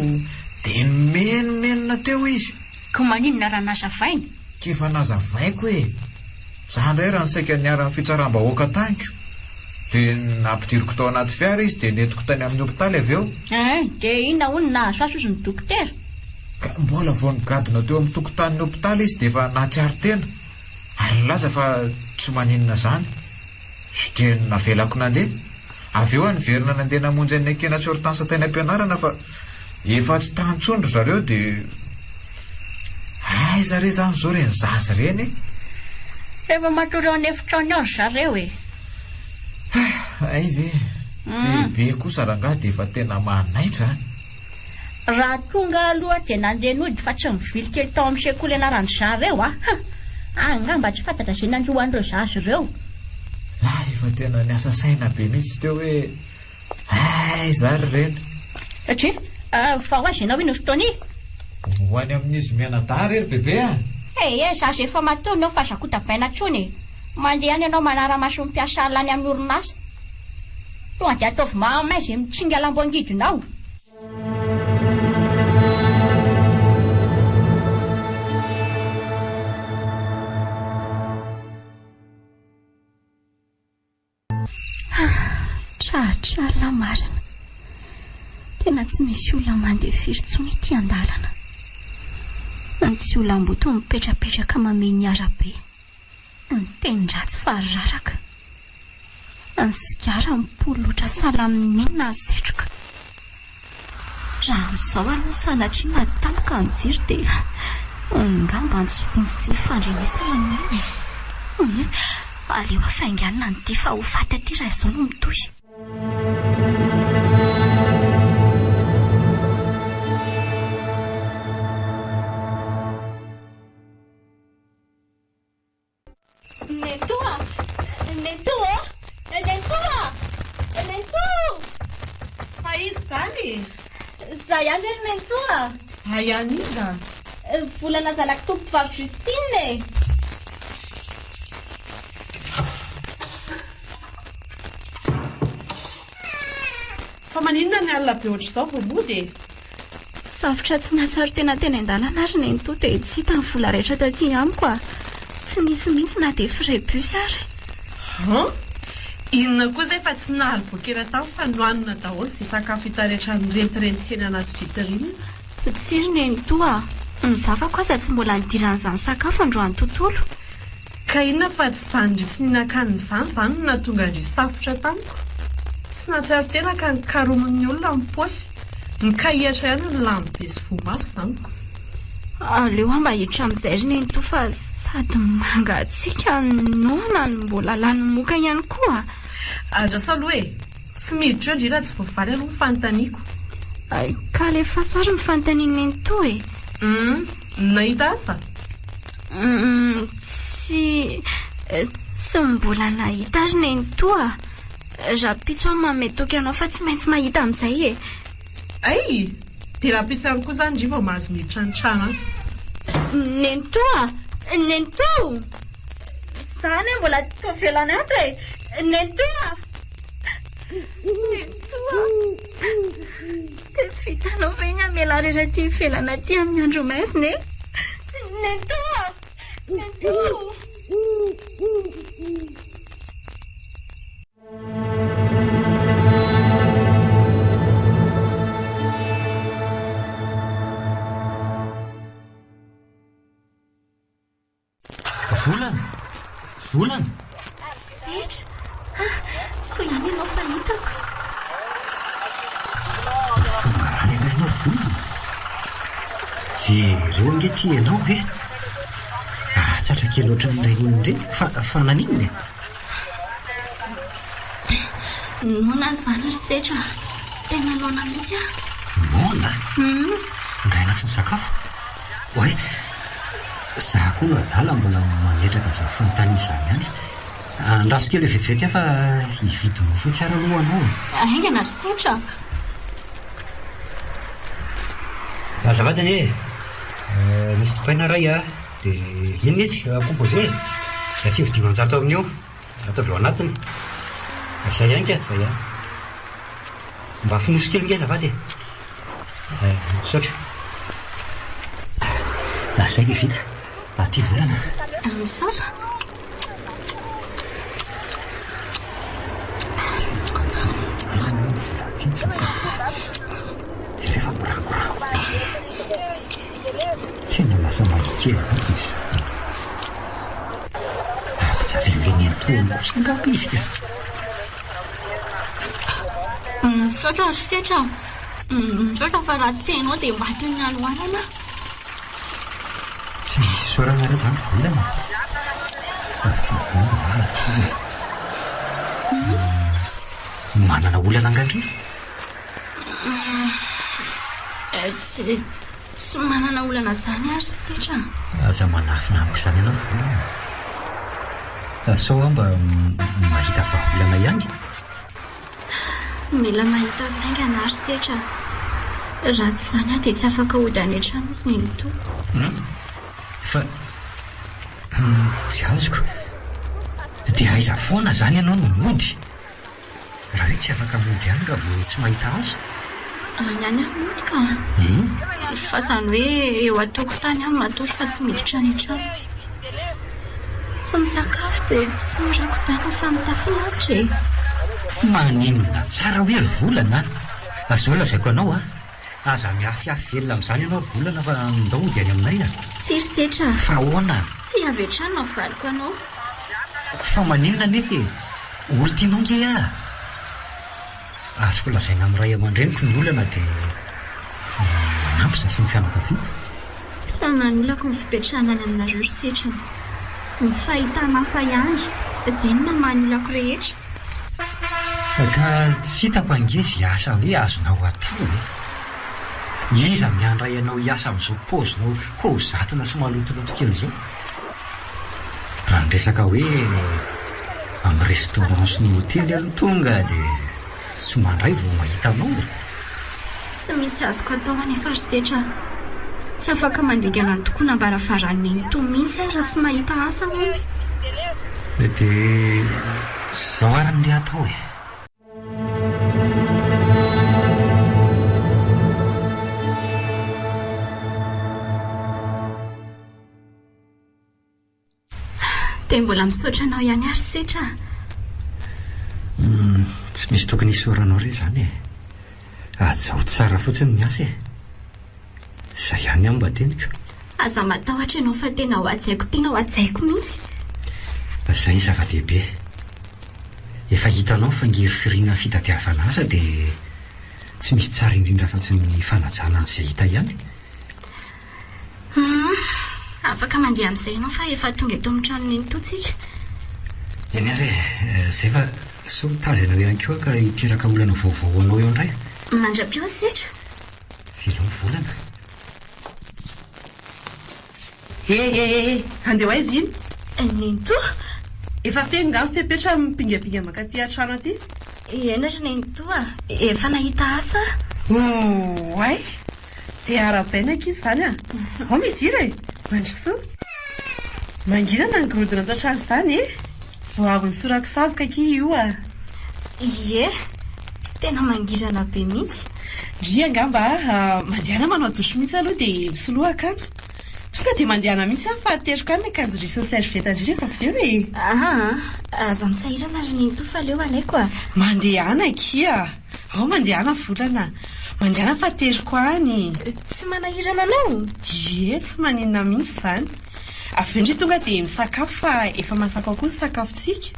Dia nimenomenona teo izy. Ko maninona raha nazavaina? K'efa nazavaiko e! Za indray raha ny saika niharan'ny fitsaram-bahoaka taniko. Dia nampidiriko tao anaty fiara izy dia nentiko tany amin'ny hopitaly avy eo. Hein, dia inona hono no nahazo azy hozy ny dokotera? Ka mbola vao nigadona teo amin'ny tokotanin'ny hopitaly izy dia efa nahatsiaro tena ary nilaza fa tsy maninona izany. Dia navelako nandeha. Avy eo aho niverina nandeha namonjy an'i Nekena sy Hortense tany am-pianarana fa efa tsy tany intsony ry zareo dia aiza re izany izao ireny zaza ireny e? Efa matory ao an'efitrano ao ry zareo e! Hay ve? Bebe kosa rangahy dia efa tena manaitra an! Raha tonga aloha dia nandeha nody fa tsy nivily kely tao amin'ny sekoly ianaran-dry zareo a! Ha! Angamba tsy fantatra izay nanjo an'ireo zaza ireo. Za efa tena niasa saina be mihitsy teo hoe aiza ary ireny. Satria fa ho aiza ianao iny ry Tony? Ho any amin'izy mianadahy re ry bebe a! Ee, zaza efa matoa ianao fa aza kotabaina intsony e! Mandeha any ianao manara-maso ny mpiasa alina any amin'ny orinasa. Tonga dia ataovy mahamay izay mitsinga lambo angidina ao. Tratra alina marina. Tena tsy misy olona mandeha firy intsony ety an-dalana. Ny jiolahimboto mipetrapetraka mamehy ny arabe. Ny tenin-dratsy fa raraka. Ny sigara mipololotra sahala amin'ny inona ny setroka. Raha amin'izao aloha sanatria maty tampoka ny jiro dia angamba antso vonjy tsy hifandrenesana no eny e. Aleo hafainganina ny dia fa ho faty aty raha izao no mitohy. Nenitoa! Nenitoa ô! Nenitoa! Nenitoa! Fa iza izany e? Za ihany re ry Nenitoa! Za ihany iza? Volana zanak'i Tompovavy Justine e! Fa maninona ny alina be ohatr'izao vao mody e? Safotra tsy nahatsiaro tena teny an-dalana ary nenitoa dia tsy hita ny vola rehetra taty amiko a! Tsy nisy mihitsy na dia frais bus ary. Han! Inona koa izay fa tsy nary bokera tany fa nohanina daholo izay sakafo hita rehetra nirentirenty teny anaty vitrine. Tsia ry nenitoa a! Ny vavako aza tsy mbola nidiran'izany sakafo androany tontolo. Ka inona fa tsy izany ndry tsy nihinan-kanina izany izany no nahatonga an-dry safotra tamiko? Tsy nahatsiaro tena ka nikaromin'ny olona ny paosy. Nikahihatra ihany ny lany be sy voa mafy izany ko. Aleo aho mba hiditra amin'izay ry nenitoa fa sady mangatsiaka no noana no mbola lany moka ihany koa. Andraso aloha e! Tsy miditra eo ndry raha tsy voavaly aloha ny fanontaniako. Ka alefaso ary ny fanontanian'i nenitoa e! Hum, nahita asa? Hum, tsy, tsy mbola nahita ry nenitoa a! Rahampitso aho manome toky anao fa tsy maintsy mahita amin'izay e! Hay! Dia rahampitso ihany koa izany ndry vao mahazo miditra ny trano an! Nenitoa! Nenitoa! Za anie mbola tavelana ato e! Nenitoa! Nenitoa! Dia vitanao ve ny hamela rery aty ivelany aty amin'ny andro maizina e? Nenitoa! Nenitoa! Volana? Setra! Ah, soa ihany ianao fa hitako. Efa marary angaha ianao ry Volana? Jereo ange ity ianao e! Ah, tsatra kely ohatran'ireny olona ireny. Fa, fa naninona e? Noana izany ry Setra a! Tena noana mihitsy aho. Noana? Nga ianao tsy nisakafo? Oay! Za koa no adala mbola mametraka an'izany fanontaniana izany ihany. Andraso kely vetivety aho fa hividy mofo etsy ary aloha anao e. Haingana ry Setra a! Azafady anie e! Misy dipaina iray a, dia inona etsy? Composé e! Dia asivo 500 amin'io. Ataovy ao anatiny. Izay ihany ka, izay ihany. Mba fonosy kely nge azafady e. Eh, misaotra. Ah, izay dia vita. Aty volana. Misaotra. Jereo fa mirangorango be. Tena lasa mahia kely mihitsy izy izany. Ampijalian'ilay nenitoany kosa angamba izy ka. Misaotra ry Setra a. Misaotra fa raha tsy ianao dia matin'ny hanoanana aho. Tsy misy isaorana re izany volana e. Fa hono ary aloha e. Manana olana angaha ndry? Tsy tsy manana olana izany aho ry Setra a. Aza manafina amiko izany ianao ry Volana a. Sao aho mba mahita vahaolana ihany? Mila mahita azy haingana aho ry Setra a. Raha tsy izany aho dia tsy afaka hody any an-trano izy nenitoa. Fa tsy azoko. Dia aiza foana izany ianao no mody? Raha hoe tsy afaka mody ihany raha vao tsy mahita asa? Any ihany aho mody ka. Fa izany hoe eo an-tokotany aho matory fa tsy miditra any an-trano. Tsy misakafo dia tsy mirako-damba fa mitafy lanitra e. Maninona tsara hoe ry Volana a! Zao lazaiko anao a! Aza miafiafy velona amin'izany ianao ry Volana fa ndao hody any aminay a! Tsy ry Setra a! Fa ahoana? Tsy avy hatrany no havaliko anao. Fa maninona anefa e? Olon-tianao ange aho. Azoko lazaina amin'ny ray aman-dreniko ny olana dia manampy izaho sy ny fianakaviako. Tsy manolako ny fipetrahana any aminareo ry Setra a! Ny fahitana asa ihany, izay no mamaha ny olako rehetra. Ka tsy hitako ange izay asa hoe azonao atao e! Iza miandray anao hiasa amin'izao paozinao kaozatina sy malotoloto kely izao? Raha ny resaka hoe amin'ny restaurant sy ny hotely aloha tonga dia tsy mandray vao mahita anao e! Tsy misy azoko atao anefa ry Setra a! Tsy afaka mandingana ny tokonam-baravaran'i Nenitoa mihitsy aho raha tsy mahita asa hono. Dia izao ary ny atao e! Dia mbola misaotra anao ihany ary Setra a! Tsy misy tokony hisaoranao re izany e! Hajao tsara fotsiny ny asa e! Izay ihany aho mba teniko. Aza matahotra ianao fa tena ho hajaiko tena ho hajaiko mihitsy. Izay zava-dehibe. Efa hitanao ny fangirifiriana fitadiavana asa dia tsy misy tsara indrindra afa-tsy ny fanajana an'izay hita ihany. Humm, afaka mandeha amin'izay ianao fa efa tonga eto amin'ny tranon'i Nenitoa tsika. Eny ary e, izay fa sao mitazana eo ihany koa ka hiteraka olana vaovao ho anao eo indray. Mandra-peo setra. Velao volana. He he he he, handeha ho aiza iny? Nenitoa! Efa feno nga ny fepetra mipingapinga mankaty an-trano aty? Eny ry Nenitoa, efa nahita asa aho. Oay! Dia arahabaina ankizy izany a! Ao midira e! Mandrosoa! Mangirana ny gorodona ato an-trano izany e! Vao avy nisorako savoka akia io a! Ie! Tena mangirana be mihitsy. Ndry angamba a! Mandehana manao douche mihitsy aloha dia misoloa akanjo. Tonga dia mandehana mihitsy aho fa ateriko any ny akanjo ndry sy ny serviette ndry rehefa avy eo e! Aa! Aza misahirana ry Nenitoa fa aleo alaiko a! Mandehana akia! Ao mandehana volana a! Mandehana fa ateriko any! Tsy manahirana anao? Ie, tsy maninona mihitsy izany. Avy eo ndry tonga dia misakafo fa efa masaka ao koa ny sakafontsika.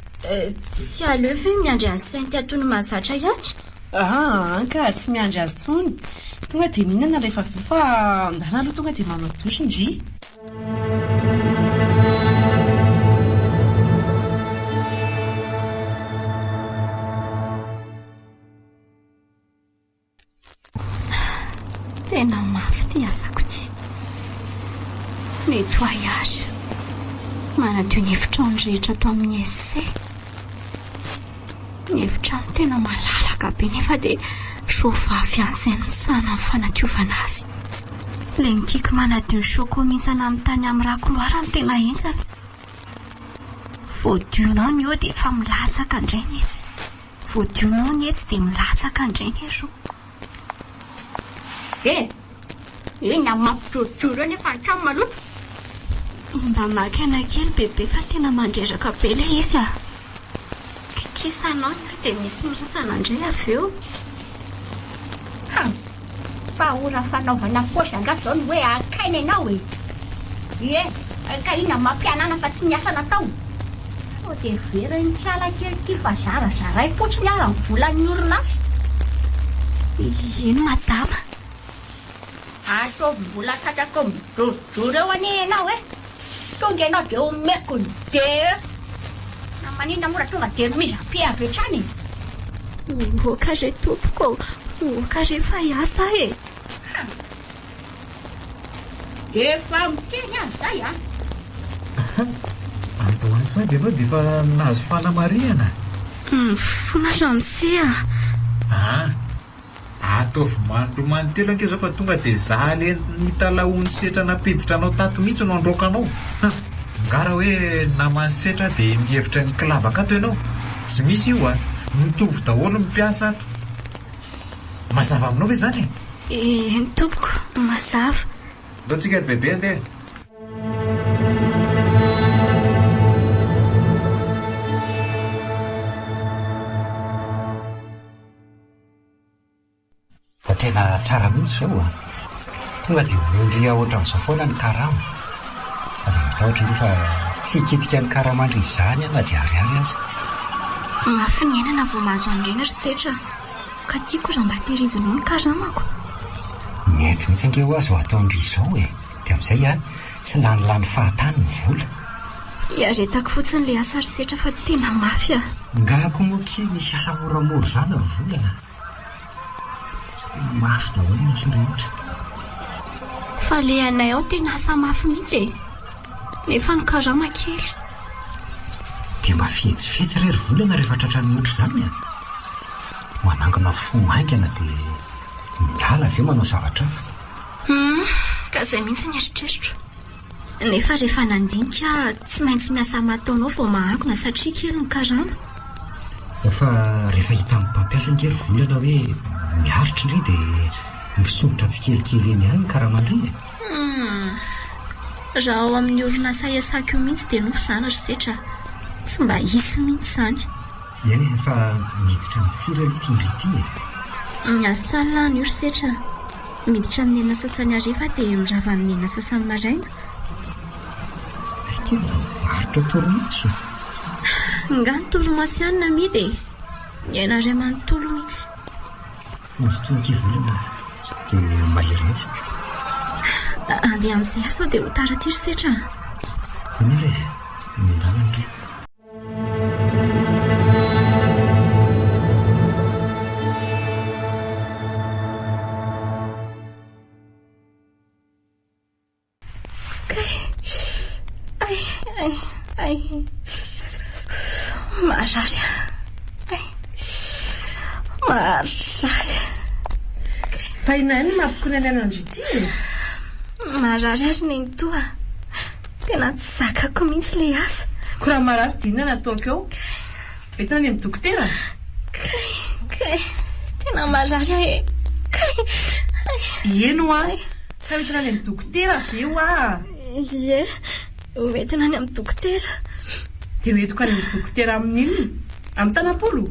Tsy aleo ve miandry an'i Cynthia toy ny mahazatra ihany? Aa ka, tsy miandry azy intsony. Tonga dia mihinana rehefa avy eo fa ndana aloha tonga dia manao douche ndry. Tena mafy ity asako ity. Nettoyage. Manadio ny efitrano rehetra ato amin'ny SC. Ny efitrano tena malalaka be nefa dia roa vavy ihany izay no misahana ny fanadiovana azy. Ilay mikiky manadio ny choco mihintsana amin'ny tany amin'ny racloir no tena henjana. Voadionao ny eo dia efa milatsaka indray ny etsy. Voadionao ny etsy dia milatsaka indray ny eroa. Eh! Inona no mampijorojoro eo nefa ny trano maloto? Mba maka aina kely bebe fa tena mandreraka be ilay izy ah! Kikisanao ny ahy dia misy mihintsana indray avy eo. Ha! Fa ora fanaovana paosy angaha izao no hoe akaina ianao e? Ie, ka inona no mampianana fa tsy ny asa natao? Sao dia very ny kiala kely ity fa zarazaraim-potsiny ara ny volan'ny orinasa? Eny madama. Ataovy mbola tratrako mijorojoro eo anie ianao e! Tonga ianao dia omeko ny DE. Na maninona moa raha tonga dia mise à pied avy hatrany e! Oka re tompoko ô! Oka re fa hiasa aho e! Ha! Efa miteny aho izay an! Androany sady ianao dia efa nahazo fanamarihana? Mifona ramose a! Ah! Ataovy mandromantelo ange zao fa tonga dia za le nitalahoan'i Setra nampiditra anao tato mihitsy no handroaka anao. Hum! Nga raha hoe naman'i Setra dia mihevitra ny kilavaka ato ianao? Tsy misy io a! Mitovy daholo ny mpiasa ato. Mazava aminao ve izany e? Eny tompoko, mazava. Ndao tsika ry bebe andeha. Fa tena tsara mihitsy izao a! Tonga dia omendry ohatran'izao foana ny karama. Aza matahotra aloha fa tsy hikitika ny karamandry izany aho na dia ariary aza. Mafy ny iainana vao mahazo an'ireny ry Setra ka tiako raha mba tehirizinao ny karamako. Mety mihitsy ange hoa izao ataon-dry izao e! Dia amin'izay a, tsy lanilany fahatany ny vola. Iaretako fotsiny ilay asa ry Setra fa tena mafy a! Nga koa moa kia misy asa moramora izany ry volana? Mafy daholo ny asa rehetra. Fa le anay ao tena asa mafy mihitsy e! Nefa ny karama kely. Dia mba fetsifetsy re ry volana rehefa tratran'ny ohatr'izany e! Manangona fo haingana dia miala avy eo manao zavatra hafa. Hum, ka izay mihitsy ny eritreritro. Nefa rehefa nandinika aho, tsy maintsy miasa aman-taona ao vao mahangona satria kely ny karama. Fa rehefa hitan'ny mpampiasa ange ry volana hoe miaritra ndry dia misondrotra tsikelikely eny ihany ny karaman-dry e! Hum, raha ao amin'ny orinasa iasako io mihitsy dia nofy izany ry Setra a! Tsy mba hisy mihitsy izany. Eny e, fa miditra amin'ny firy aloha ity ndry ity e? Miasa alina any io ry Setra a! Miditra amin'ny enina sasany hariva dia mirava amin'ny enina sasany maraina. Hay tena mivarotra torimaso? Nga ny torimaso ihany no amidy e! Ny aina iray manontolo mihitsy. Mazotoa akia volana dia mahereza. Andeha amin'izay aho sao dia ho tara aty ry Setra a! Eny ary e, miandalana re. Kay! Ay! Ay! Ay! Marary aho. Ay! Marary. Fa inona ihany no mampikonainana an-dry ity e? Marary aho ry nenitoa. Tena tsy zakako mihitsy ilay asa. Ko raha marary dia inona no ataoko eo? Entina any amin'ny dokotera? Kay! Kay! Tena marary aho e! Kay! Ay! Eny hoa! Ka hoentina any amin'ny dokotera ve hoa? Ie, hoentina any amin'ny dokotera. Dia hoentiko any amin'ny dokotera amin'inona? Amin'ny tanam-polo?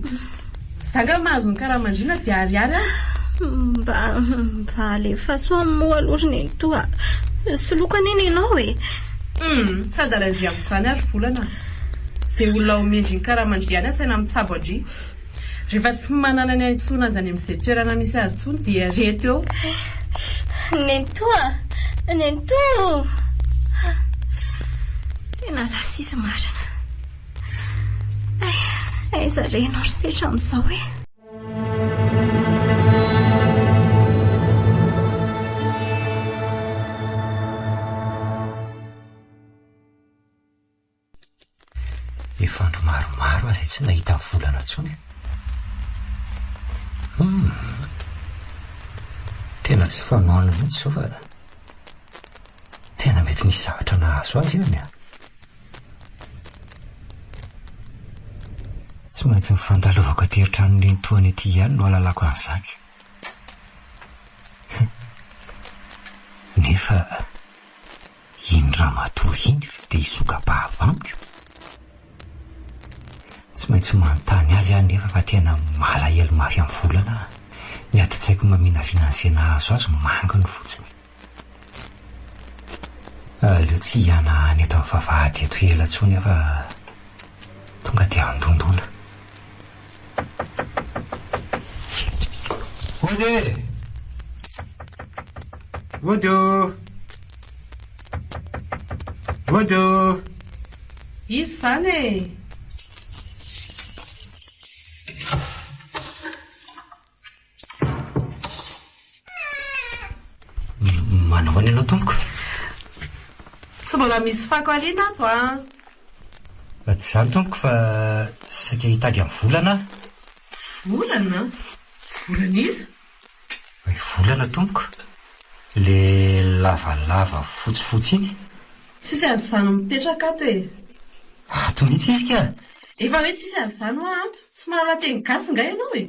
Za nga mahazo ny karaman-dry na dia ariary aza? Mba, mba alefaso aminy moa aloha ry nenitoa a! Soloiko anie nenao e! Humm, tsy adalan-dry amin'izany ary volana a! Izay olona omen-dry ny karaman-dry ihany asaina mitsabo an-dry. Rehefa tsy manana ny aintsoana azy any amin'izay toerana misy azy intsony dia reto eo. Nenitoa a! Nenitoa o! Tena lasa izy marina. Hay, aiza re ianao ry Setra amin'izao e? Efa andro maromaro aho izay tsy nahita volana intsony. Hum. Tena tsy fanaony mihitsy izao fa tena mety nisy zavatra nahazo azy ihany an. Tsy maintsy ny fandalovako aty an-tranon'i nenitoany aty ihany no hahalalako an'izany. Nefa iny ramatoa iny ve dia hisoka-bava amiko? Tsy maintsy manontany azy aho nefa fa tena malahelo mafy amin'ny volana aho. Ny adin-tsaiko maminavina an'izay nahazo azy manginy fotsiny. Aleo tsy hihanahana eto amin'ny vavahady eto ela intsony aho fa tonga dia handondona. Ody e! Ody ô! Ody ô! Iza izany e? Manao ahoana ianao tompoko? Tsy mbola misy fako ariana ato an! Tsy izany tompoko fa saika hitady an'i Volana aho. Volana? Volan'iza? I Volana tompoko. Ilay lavalava fotsifotsy iny. Tsisy an'izany mipetraka ato e! Ato mihitsy izy ka! Efa hoe tsisy an'izany hoa ato! Tsy mahalala teny gasy nga ianao e!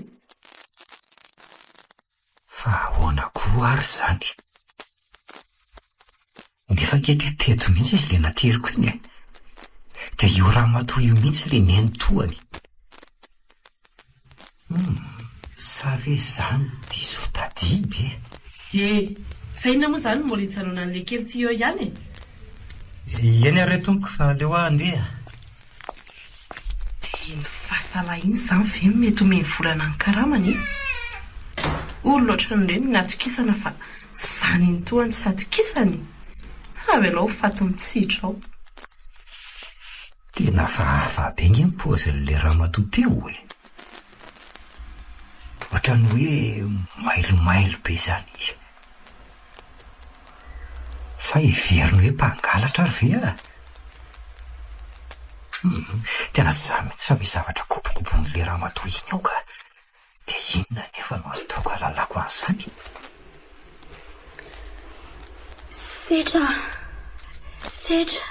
Fa ahoana koa ary izany? Nefa ange dia teto mihitsy izy ilay nateriko iny e! Dia io ramatoa io mihitsy ilay nenitoany. Hum, sa ve izany diso fitadidy e? E! Fa inona moa izany no mbola hijanonan'ilay kely tsy eo ihany e? Eny ary re tompoko fa aleo aho handeha. Dia iny fasala iny izany ve no mety omeny volana ny karamany e? Olona ohatran'ireny no atokisana fa izany intoany tsy atokisana e! Avelao ho faty mitsihitra ao. Tena hafahafa be nge ny paozin'ilay ramatoa teo e! Ohatran'ny hoe mailomailo be izany izy. Sa heveriny hoe mpangalatra ary ve aho? Hum, tena tsy za mihitsy fa misy zavatra kobokoboin'ilay ramatoa iny ao ka! Dia inona anefa no ataoko hahalalako an'izany? Setra! Setra!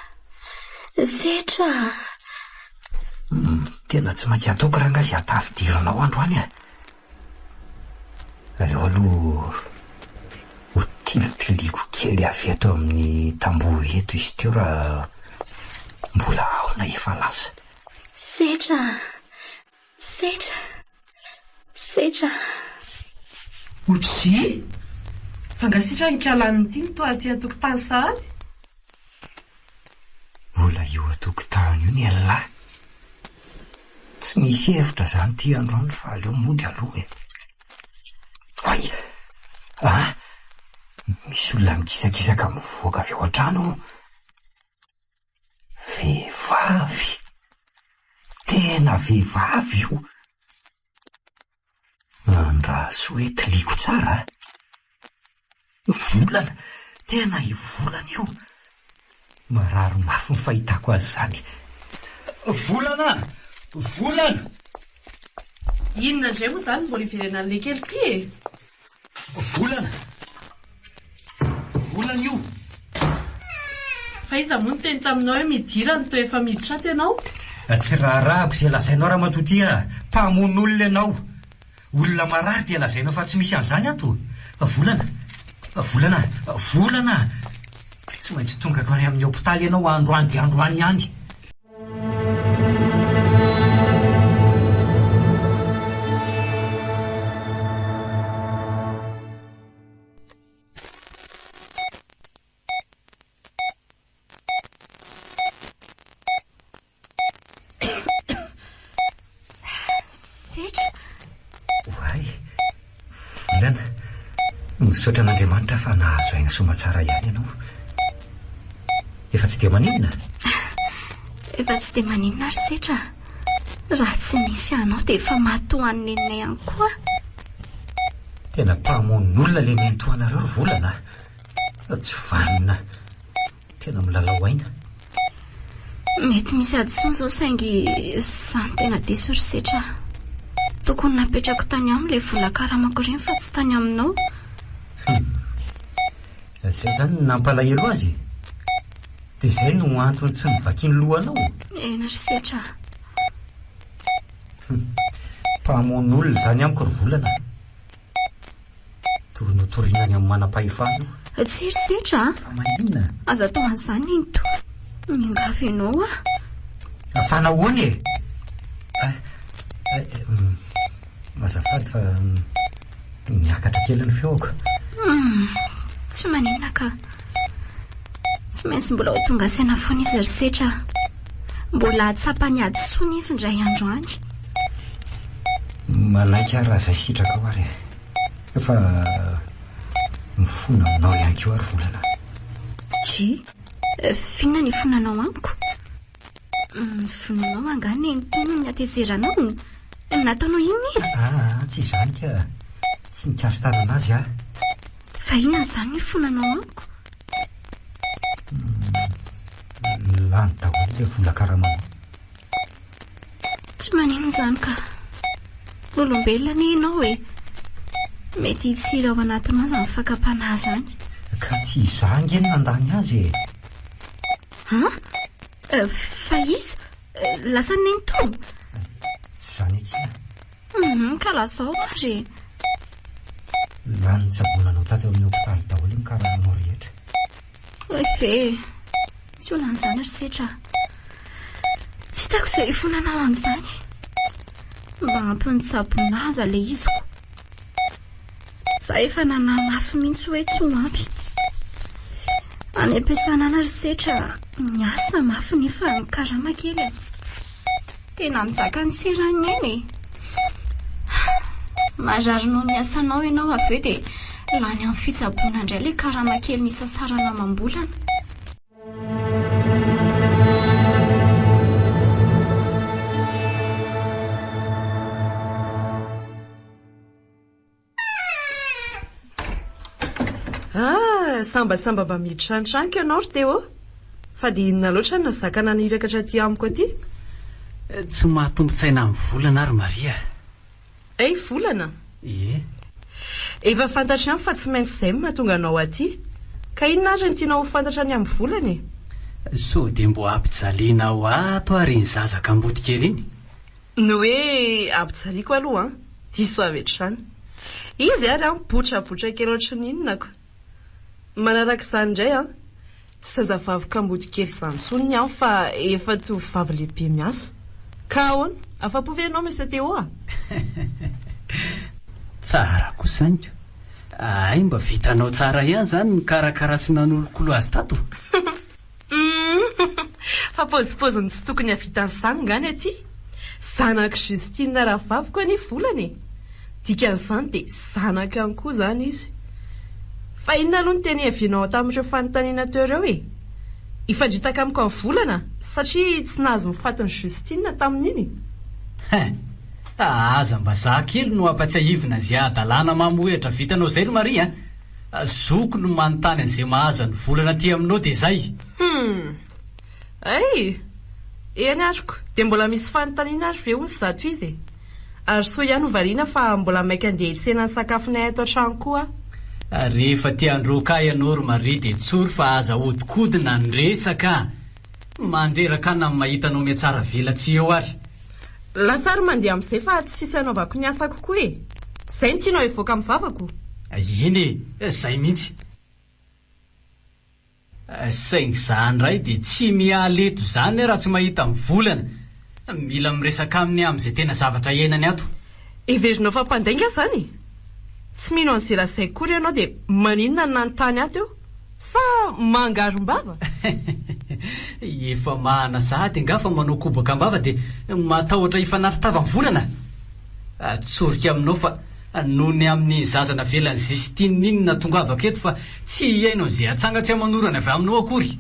Setra! Hum, tena tsy maintsy ataoko rangahy izay hahatafidiranao androany a! Aleo aloha ho tilitiliako kely avy eto amin'ny tamboho eto izy teo raha mbola ao na efa lasa. Setra a! Setra! Setra a! Otrzii! Fa nga sitra ny kalan'ny ity no toa aty an-tokotany sahady? Mbola io an-tokotany io ny an'lah. Tsy misy hevitra izany ity androany fa aleo mody aloha e. Oay! Ah! Misy olona mikisakisaka mivoaka avy ao an-trano. Vehivavy! Tena vehivavy io! Andraso hoe tiliako tsara a! Volana! Tena i Volana io! Marary mafy ny fahitako azy izany. Volana! Volana! Inona indray moa izany no mbola hiverenan'ilay kely ity e? Volana! Volana io! Fa iza moa niteny taminao hoe midira no toa efa miditra ato ianao? Tsy raharahako izay lazainao ramatoa ty a! Mpamono olona ianao! Olona marary dia lazainao fa tsy misy an'izany ato? Volana! Volana! Volana! Tsy maintsy tongako any amin'ny hopitaly ianao androany dia androany ihany! Misaotra an'Andriamanitra fa nahazo aina soamatsara ihany ianao. Efa tsy dia maninona? Efa tsy dia maninona ry Setra a! Raha tsy misy anao dia efa maty ho an'i neninay ihany koa aho. Tena mpamono olona ilay nenitoanareo ry Volana a! Tsy vanona. Tena milalao aina. Mety misy hadisoana izao saingy izaho no tena diso ry Setra a! Tokony napetrako tany aminy ilay vola karamako ireny fa tsy tany aminao. Hum. Izay izany no nampalahelo azy e? Dia izay no antony tsy nivakiany lohanao? Eny ry Setra a! Hum. Mpamono olona izany amiko ry Volana a! Tokony ho toriana any amin'ny manam-pahefana io. Tsy ry Setra a! Fa maninona? Aza atao an'izany Nenitoa. Miangavy anao aho. Fa nahoana e? Azafady fa miakatra kely ny feoko. Tsy maninona ka. Tsy maintsy mbola ho tonga saina foana izy ry Setra a. Mbola hahatsapa ny hadisoany izy indray andro any. Manaiky aho raha izay sitrakao ary e. Fa mifona aminao ihany koa aho ry Volana. Dry, f'inona ny ifonanao amiko? Vonoinao angaha nenitoa noho ny hatezeranao? Nataonao inona izy? Aa, tsy izany ka. Tsy nikasi-tanana azy aho. Fa inona izany ny ifonanao amiko? Lany daholo ilay vola karamanao. Tsy maninona izany ka. Olombelona anie ianao e. Mety hitsiry ao anatinao izany fakam-panahy izany. Ka tsy izaho ange no nandany azy e. An? Fa iza? Lasan'i Nenitoa? Tsy izany akia. Hum, ka lazao ary e. Lany nitsaboana anao tato amin'ny hopitaly daholo ny karamanao rehetra. Oay ve e. Tsy ho lany izany ry Setra a. Tsy hitako izay hifonanao amin'izany. Mba ampy nitsaboana aza ilay iziko. Za efa nanahy mafy mihitsy hoe tsy ho ampy. Any am-piasana any ry Setra miasa mafy nefa ny karama kely e. Tena mizaka ny seran'ny aina e. Marary noho ny asanao ianao avy eo dia lany amin'ny fitsaboana indray ilay karama kely nisasarana amam-bolana. Ah, sambasamba mba miditra ny tranoko ianao ry Théo. Fa dia inona loatra no nahazaka naniraka hatraty amiko aty? Tsy mahatombo-tsaina amin'ny volana aho ry Maria. Hay volana? Ie. Efa fantatro ihany fa tsy maintsy izay no mahatonga anao aty. Ka inona ary no tianao ho fantatra ny amin'ny volana e? Sao dia mbo ampijalianao ato ary iny zaza kamboty kely iny? Ny hoe ampijaliako aloha an, diso avy hatrany. Izy ary an, botrabotra kely ohatry ny inona ko. Manaraka izany indray an, tsy zazavavy kamboty kely izany intsony ny ahy fa efa tovovavy lehibe miasa. Ka ahoana, afa-po ve ianao Monsieur Théo a? Tsara kosa izany ko. Hay mba vitanao tsara ihany izany ny nikarakara sy nanolokolo azy tato. Humm! Fa paozipaoziny tsy tokony hahavita an'izany nga ny aty? Zanak'i Justine rahavaviko anie Volana e! Dikan'izany dia zanako ihany koa izany izy. Fa inona aloha no tena ihavianao tamin'ireo fanontaniana teo ireo e? Hifandritaka amiko an'i Volana satria tsy nahazo ny fatin'i Justine tamin'iny? Hein! Aza mba za kely no ampatsiahivina ze hadalana mamohehatra vitanao zay ry Maria a! Zoko no manontany an'izay mahazo an'i Volana aty aminao dia izay. Hum! Hay! Eny ariko, dia mbola misy fanontaniana ary ve hozy izato izy e? Ary soa ihany ho variana fa mbola maika andeha hitsena ny sakafonay ato an-trano koa aho. Rehefa te handroaka ahy ianao ry Maria dia tsory fa aza ahodikodina ny resaka a! Mandreraka ahy na ny mahita anao mihatsara velatsihy eo ary. Lasa ary mandeha amin'izay fa tsisy hanaovako ny asako koa e! Izay no tianao hivoaka amin'ny vavako? Eny e! Izay mihitsy. Saingy izaho indray dia tsy miala eto izany aho raha tsy mahita ny volana. Mila miresaka aminy aho amin'izay tena zavatra iainany ato. Heverinao fa mpandainga izany e? Tsy mino an'izay lazaiko akory ianao dia maninona no nanontany ahy teo? Sa mangarom-bava? Efa mahana sahady angaha fa manao kobaka am-bava dia matahotra hifanary tava amin'ny volana? Tsoriko aminao fa. Noho ny amin'ny zaza navelan'i Justine iny no nahatongavako eto fa tsy hihaino an'izay atsanga tsy aman'orana avy aminao akory.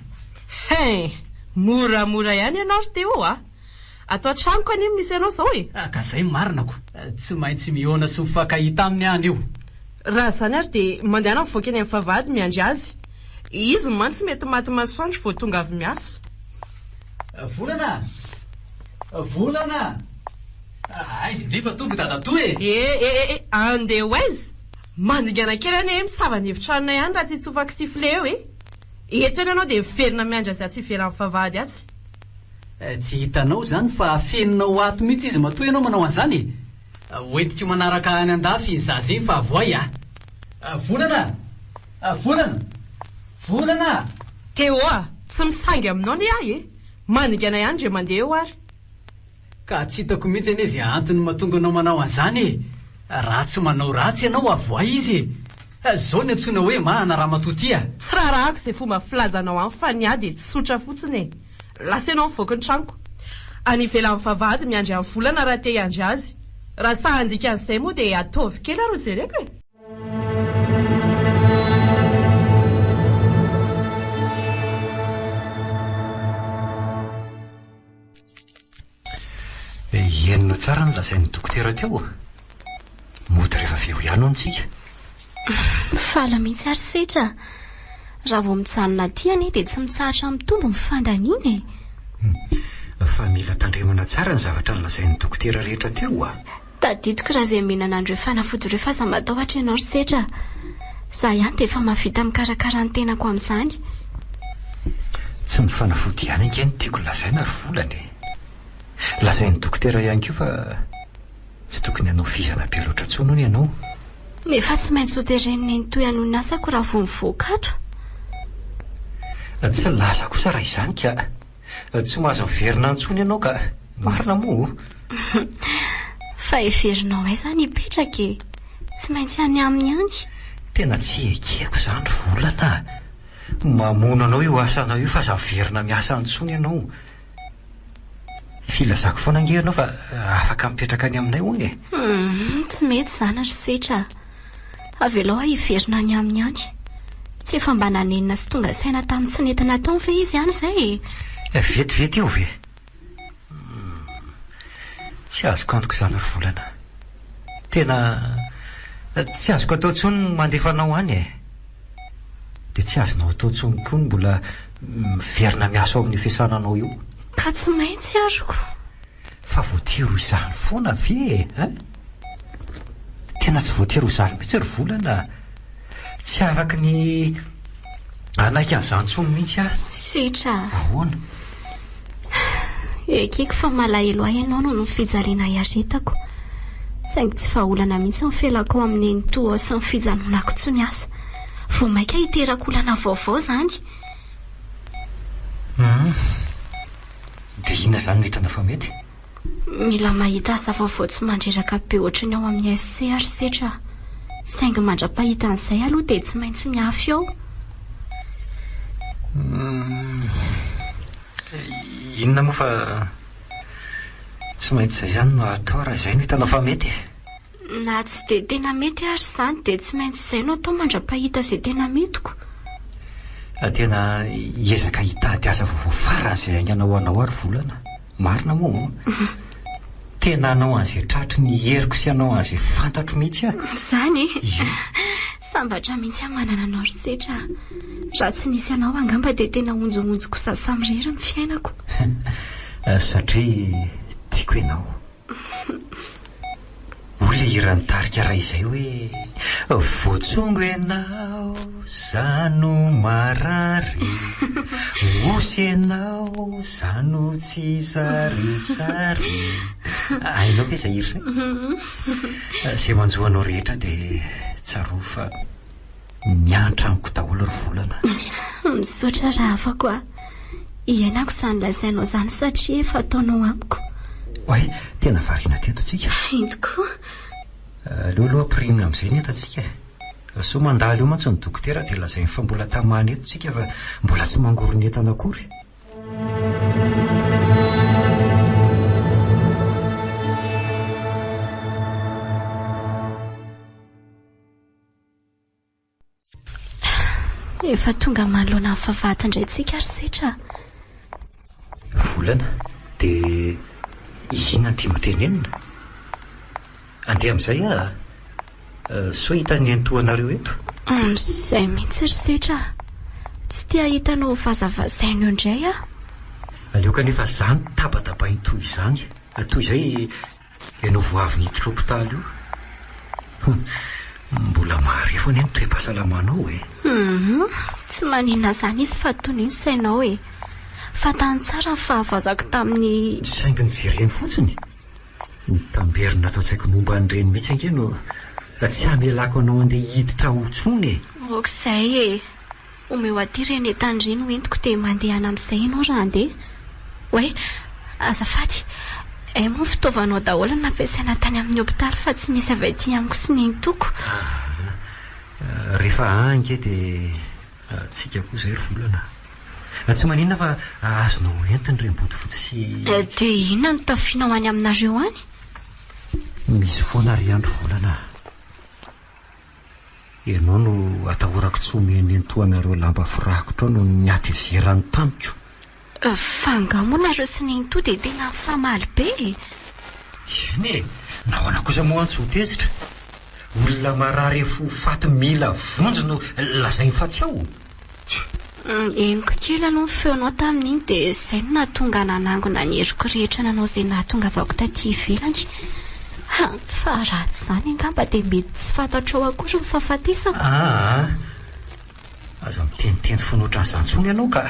Hein! Moramora ihany ianao ry Théo a! Ato an-tranoko anie no misy anao izao e! Ka izay no marina ko! Tsy maintsy mihaona sy mifankahita aminy aho anio. Raha izany ary dia mandehana mivoaka eny amin'ny vavahady miandry azy. Izy mantsy mety maty masoandro vao tonga avy miasa. Volana a! Volana a! Aiza indray fa tonga dadatoa e! E e e e! Andeha ho aiza? Mandingana kely anie misava ny efitranonay any raha tsy hitsofako sifflet eo e! Eto ihany ianao dia miverina miandry azy atsy ivelan'ny vavahady atsy. Tsy hitanao izany fa afeninao ato mihitsy izy matoa ianao manao an'izany e! Hoentiko manaraka any andafy iny zaza iny fa avoay a! Volana a! Volana! Volana a! Théo a! Tsy misangy aminao anie aho e! Mandingana ihany ndre mandeha eo ary. Ka tsy hitako mihitsy anie izay antony mahatonga anao manao an'izany e! Raha tsy manao ratsy ianao avoay izy e! Zao ny antsoina hoe mahana ramatoa ty a! Tsy raharahako izay fomba filazanao any fa ny ahy dia tsotra fotsiny e! Lasa ianao mivoaka ny tranoko. Any ivelan'ny vavahady miandry an'i Volana raha te hiandry azy. Raha sahy handika an'izay moa dia ataovy kely ary ho jereko e! Henonao tsara ny lazain'ny dokotera teo? Mody rehefa avy eo ihany hono tsika. Faly mihitsy ary Setra a! Raha vao mijanona aty anie dia tsy mitsahatra mitombo ny fandaniana e! Fa mila tandremana tsara ny zavatra nolazain'ny dokotera rehetra teo a! Tadidiko raha izay mihinana an'ireo fanafody ireo fa aza matahotra ianao ry Setra a! Izaho ihany dia efa mahavita mikarakara ny tenako amin'izany. Tsy ny fanafody ihany ange no tiako lazaina ry Volana e! Lazain'ny dokotera ihany koa fa tsy tokony hanao vizana be loatra intsony hono ianao. Nefa tsy maintsy hoteren'i Nenitoa hanohy ny asako raha vao mivoaka ato. Tsy lasa kosa raha izany ka! Tsy mahazo miverina intsony ianao ka! Marina moa o! Fa heverinao aiza ny hipetraka e? Tsy maintsy any aminy ihany. Tena tsy ekeko izany ry Volana a! Mamono anao io asanao io fa aza miverina miasa intsony ianao. Filazako foana ange ianao fa afaka mipetraka any aminay hono e! Hum, tsy mety izany ry Setra a! Avelao aho hiverina any aminy any. Tsy efa mba nanenina sy tonga saina tamin'ny tsy nety nataony ve izy any izay e? Vetivety eo ve? Hum, tsy azoko antoka izany ry Volana. Tena tsy azoko atao intsony ny mandefa anao any e! Dia tsy azonao atao intsony koa ny mbola miverina miasa ao amin'io fiasana anao io. Ka tsy maintsy aroko. Fa voatery ho izany foana ve e? Hein? Tena tsy voatery ho izany mihitsy ry Volana a! Tsy araky ny hanaiky an'izany intsony mihitsy aho. Setra a! Ahoana? Ekeko fa malahelo ahy ianao noho ny fijaliana iaretako. Saingy tsy vahaolana mihitsy ny felako ao amin'ny nenitoa ao sy ny fijanonako tsy miasa. Vao mainka hiteraka olana vaovao izany. Hum. Dia inona izany no hitanao fa mety? Mila mahita asa vaovao tsy mandreraka be ohatry ny ao amin'ny SC ary Setra a. Saingy mandra-pahita an'izay aloha dia tsy maintsy mihafy ao. Hum. Inona moa fa tsy maintsy izay izany no atao raha izay no hitanao fa mety e. Na tsy dia tena mety ary izany dia tsy maintsy izay no atao mandra-pahita izay tena metiko. Tena hiezaka hitady asa vaovao faran'izay haingana ho anao aho ry Volana. Marina moa? Tena hanao an'izay tratry ny heriko sy hanao an'izay fantatro mihitsy aho. Izany e? Ie. Sambatra mihitsy aho manana anao ry Setra a. Raha tsy nisy anao angamba dia tena honjohonjoko izaho samirery ny fiainako. Satria tiako ianao. Hoy ilay hiran'ny tarika iray izay hoe, Voatsongo ianao, za no marary, Osy ianao, za no tsy zarizary. Hainao ve izay hira izay? Izay manjo anao rehetra dia tsarovy fa miantra amiko daholo ry volana. Misaotra rahavako a! Iainako izany lazainao izany satria efa ataonao amiko. Oay, tena variana teto tsika. Eny tokoa. Aleo aloha ampirimina amin'izay ny entantsika e. Sao mandalo eo mantsy ny dokotera dia lazainy fa mbola tamana eto tsika fa mbola tsy mangorona entana akory. Efa tonga manoloana ny vavahady indray tsika ry Setra a! Volana, dia inona no tianao tenenina? Andeha amin'izay aho a! Sao hitan'ny nenitoanareo eto? Izay mihitsy ry Setra a! Tsy te hahita anao vazavazaina eo indray aho. Aleoko anefa izaho no tabatabainy toy izany, toy izay ianao vao avy niditra hopitaly io. Hum, mbola marefo anie ny toe-pahasalamanao e! Hum, tsy maninona izany izy fa tonio ny sainao e! Fantany tsara ny fahavoazako tamin'ny. Saingy ny jereny fotsiny, ny tamberina ato an-tsaiko momba an'ireny mihitsy ange no tsy hamelako anao handeha hiditra ao intsony e! Ok izay e! Omeo aty ireny entana ireny ho entiko dia mandehana amin'izay ianao raha handeha. Oay! Azafady! Hay moa ny fitaovanao daholo no nampiasaina tany amin'ny hopitaly fa tsy nisy avy aty amiko sy nenitoako. Aa! Rehefa any ange dia tsika koa izay ry volana a! Tsy maninona fa azonao entina ireny bodofotsy sy. Dia inona no tafianao any aminareo any? Misy foana ry andry volana a! Ianao no atahorako tsy homen'ny nenitoanareo lamba firakotra ao noho ny hatezerany tamiko. Fa angaha moa nareo sy nenitoa dia tena mifamaly be e? Eny e! Nahoana kosa moa aho tsy ho tezitra? Olona marary efa ho faty mila vonjy no lazainy fa tsy ao? Henoko kely aloha ny feonao tamin'iny dia izay no nahatonga ahy nanangona ny heriko rehetra nanao izay nahatongavako taty ivelany. Ha, fa raha tsy izany angamba dia mety tsy fantatrao akory ny fahafatesako. Aa, aza miteniteny foana ohatran'izany intsony ianao ka!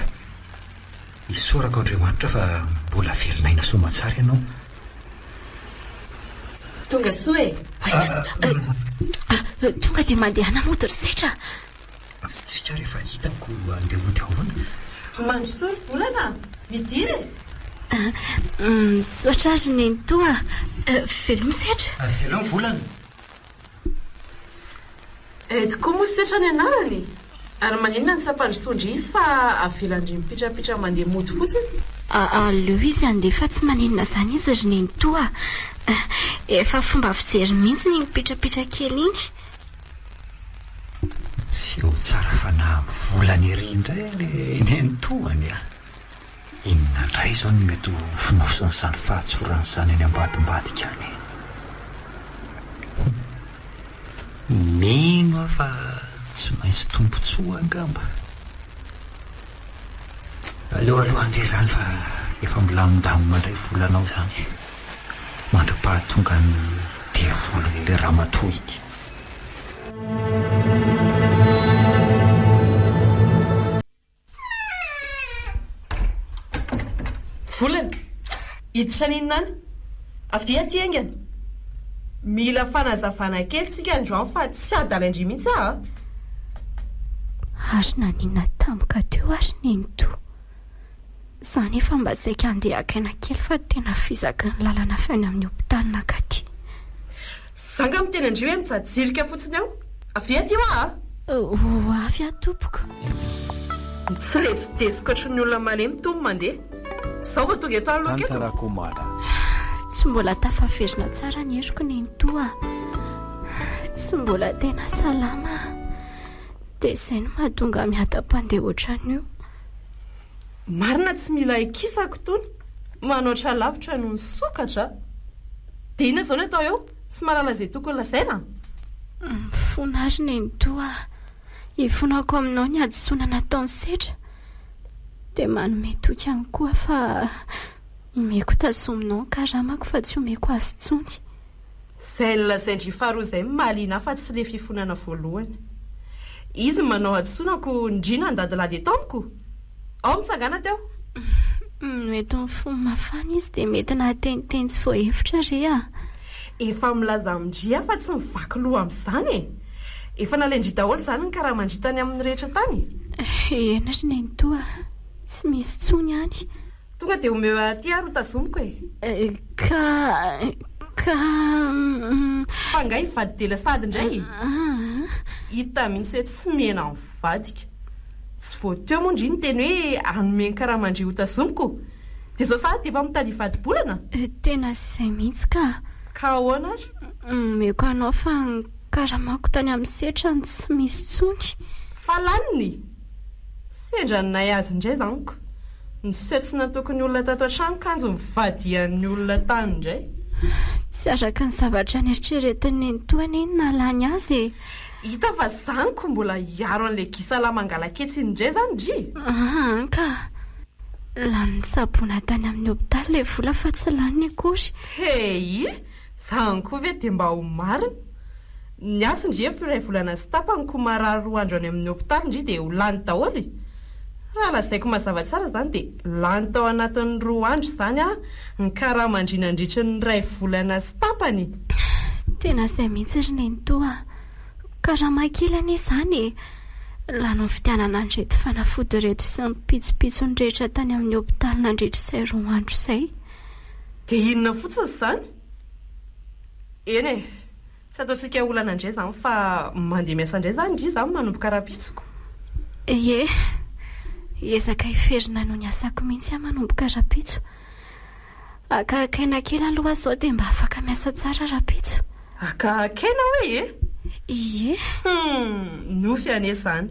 Isaorako Andriamanitra fa mbola velon'aina soamatsara ianao. Tonga soa e! Tonga dia mandehana mody ry Setra a! Tsika ary efa hitako andeha hody ahoana? Mandrosoa ry volana a! Midira e! Misaotra ry nenitoa a! Veloma Setra! Veloma volana! Eh tokoa moa Setra ny anarany e! Ary maninona no tsy ampandrosoan-dry izy fa avelan-dry mipitrapitra mandeha mody fotsiny? Aleo izy handeha fa tsy maninona izany izy ry nenitoa a! Efa fomba fijery mihitsy iny mipitrapitra kely iny. Seho tsara fanahy mivolana ery indray ilay nenitoany a! Inona indray izao no mety ho fonosin'izany fahatsorana izany any ambadimbadika any e? Mino aho fa tsy maintsy tombontsoa angamba. Aleo aloha handeha izany fa efa milamindamina indray volanao izany mandra-pahatongan'ny devolin'ilay ramatoa iny. Volana, hiditra n'inona any? Avia aty haingana. Mila fanazavana kely tsika androany fa tsy adala-ndry mihitsy aho a! Ary naninona tampoka teo ary nenitoa? Za nefa mba saika handeha haka aina kely fa tena fizaky ny lalana avy any amin'ny hopitaly nankaty. Za nga miteny an-dry hoe mijajirika fotsiny ao. Avia aty hoa a! Ho avy aho tompoko. Mitsilezidezoka ohatry ny olona malemy itony mandeha. Izao vao tonga eto anoloako eto. Tantarakomana. Tsy mbola tafaverina tsara ny heriko nenitoa a! Tsy mbola tena salama aho. Dia izay no mahatonga ahy miadam-pandeha ohatran'io. Marina tsy mila ikisako itony, manoatra lavitra noho ny sokatra a! Dia inona izao no atao eo? Tsy mahalala izay tokony lazaina? Mifona ary nenitoa a! Ifonako aminao ny hadisoana nataon'i Setra, dia manome toky ihany koa fa omeko tazominao ny karamako fa tsy omeko azy intsony. Izay nolazain-dry faharoa izay no mahaliana ahy fa tsy le fifonana voalohany. Izy no manao hadisoana ko ndry nandadilady eto amiko? Ao mitsangàna teo. Noentin'ny fony mafana izy dia mety nahateniteny tsy voahevitra re a! Efa milaza amin-dry aho fa tsy mivaky loha amin'izany e! Efa nalain-dry daholo izany ny karaman-dry tany amin'ny rehetra tany? Eny ry nenitoa, tsy misy intsony any. Tonga dia omeo ahy aty ary ho tazomiko e! Ka. Ka. Fa angaha hivadi-dela sahady indray e? Hita mihitsy hoe tsy mihena mivadika. Tsy vao teo moa ndry niteny hoe hanome ny karaman-dry ho tazomiko? Dia izao sahady dia efa mitady hivadi-bolana? Tena izay mihitsy ka! Ka ahoana ary? Omeko anao fa ny karamako tany amin'ny setra no tsy misy intsony. Fa laniny? Sendra ny nahay azy indray izany ko. Niseho tsy natoky ny olona tato an-trano kanjo nivadihan'ny olona tany indray. Tsy araka ny zavatra neritreretin'i Nenitoa anie ny nahalany azy e! Hita fa izany ko mbola hiaro an'ilay gisalahy mangalaketsy iny indray izany ndry! Aa ka! Lany nitsaboana tany amin'ny hopitaly ilay vola fa tsy laniny akory. Hey! Zany koa ve dia mba ho marina? Ny azy ndry efa iray volana sy tapany ko marary roa andro any amin'ny hopitaly ndry dia ho lany daholo e! Raha lazaiko mazava tsara izany dia lany tao anatin'ny roa andro izany an ny karama-ndry nandritry ny iray volana sy tapany e! Tena izay mihitsy ry nenitoa a! Karama kely anie izany e! Lany nividianana an'ireto fanafody ireto sy ny pitsopitsony rehetra tany amin'ny hopitaly nandritra izay roa andro izay. Dia inona fotsiny izany? Eny e, tsy ataontsika olana indray izany fa mandeha miasa indray izany ndry izany manomboka rahampitso ko. Ie, hiezaka hiverina noho ny asako mihitsy aho manomboka rahampitso. Haka aina kely aloha aho izao dia mba afaka miasa tsara rahampitso. Haka aina hoe e? Ie. Hum, nofy anie izany.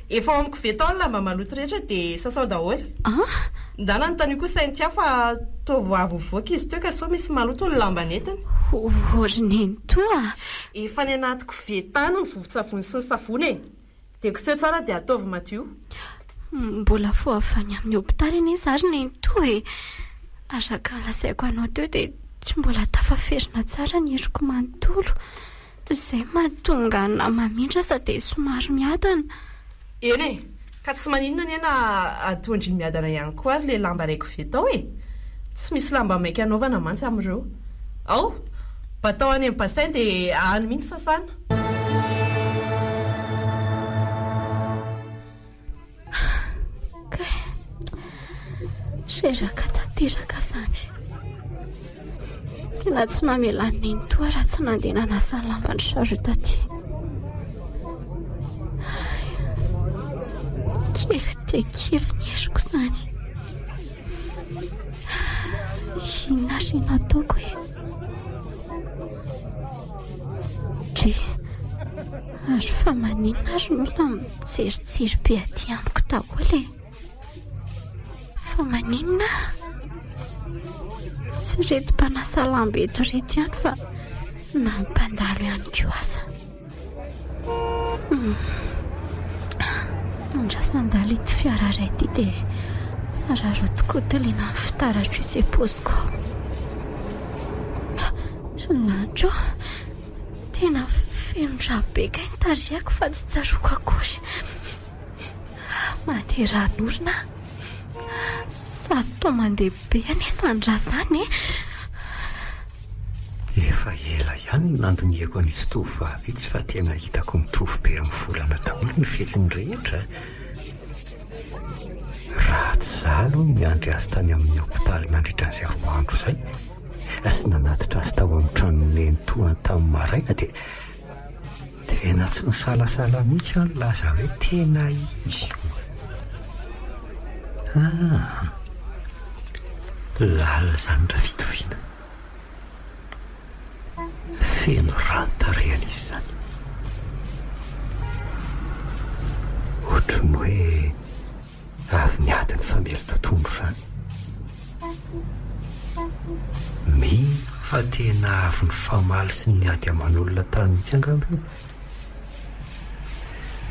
Efa ao amin'ny koveta ao ny lamba maloto rehetra dia sasao daholo. An? Ndana anontanio koa Cynthia fa toa vao avy nivoaka izy teo ka sao misy maloto ny lamba nentiny. O ry nenitoa a! Efa any anaty koveta any ny vovon-tsavony sy ny savony e! Dia koseho tsara dia ataovy madio. Mbola vao avy any amin'ny hopitaly anie izaho ry nenitoa e! Araka ny lazaiko anao teo dia tsy mbola tafaverina tsara ny heriko manontolo. Izay mahatonga anà mamindra aza dia somary miadana. Eny e! Ka tsy maninona anie na ataon-dry miadana ihany koa ary ilay lamba iray koveta ao e! Tsy misy lamba maika anaovana mantsy amin'ireo. Ao! Batao any amin'ny bassin dia any mihitsy sasana. Kay, reraka tanteraka izany. Tena tsy namela an'i Nenitoa raha tsy nandeha nanasa ny lamban-dry zareo taty. Kely dia kely ny heriko izany. Inona ary no ataoko e? Dre, ary fa maninona ary ny olona mijerijery be aty amiko daholo e? Fa maninona? Tsy ireto mpanasa lamba eto ireto ihany fa na ny mpandalo ihany koa aza. Andrasan-dalo ity fiara iray ity dia araraotiko tiliana ny fitaratro izay paoziko ao. Lanitra ô! Tena feno rà be kay ny tarehiko fa tsy tsaroako akory. Mandeha ràn'orona aho. Sady toa mandeha be anie izany rà izany e! Efa ela ihany no nandinihako an'itsy tovovavy itsy fa tena hitako mitovy be amin'ny volana daholo ny fihetsiny rehetra. Raha tsy za aloha no niandry azy tany amin'ny hopitaly nandritra an'izay roa andro izay sy nanatitra azy tao amin'ny tranon'i nenitoany tamin'ny maraina dia tena tsy nisalasala mihitsy aho nilaza hoe tena izy io. Ah, lalina izany raha fitoviana. Feno rano tarehiny izy izany. Ohatry ny hoe avy niady nifamely totohondry izany. Mino aho fa tena avy nifamaly sy niady aman'olona tany mihitsy angamba io.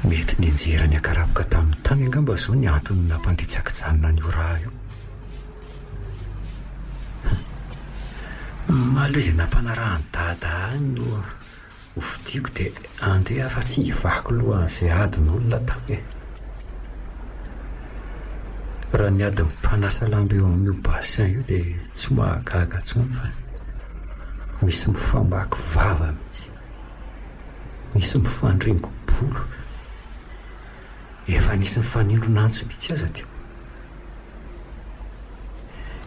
Mety nianjera niakarapoka tamin'ny tany angamba izao ny antony nampandeha tsy an-kijanona an'io rà io. Omaly izay nampanarahan'i Dada ahy no hofidiako dia andeha aho fa tsy hivaky loha an'izay adin'olona tany e. Raha ny adin'ny mpanasa lamba eo amin'io bassin io dia tsy mahagaga intsony fa misy mifamaky vava mihitsy. Misy mifandringo-bolo. Efa nisy nifanindrona antsy mihitsy aza teo.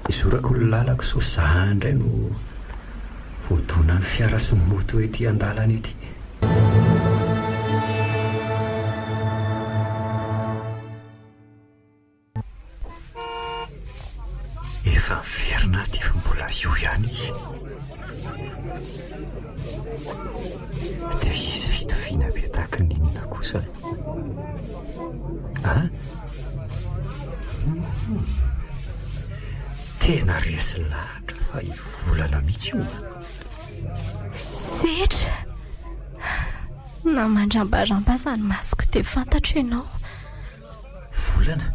Izorako ny lalako sao za indray no voadonan'ny fiara sy ny moto ety an-dalana ety. Efa miverina aty fa mbola io ihany izy. Dia izy fitoviana be tahaka ny inona kosa? Ah? Tena resy lahatra fa i Volana mihitsy io a! Setra! Na mandrambaramba aza ny masoko dia fantatro ianao. Volana?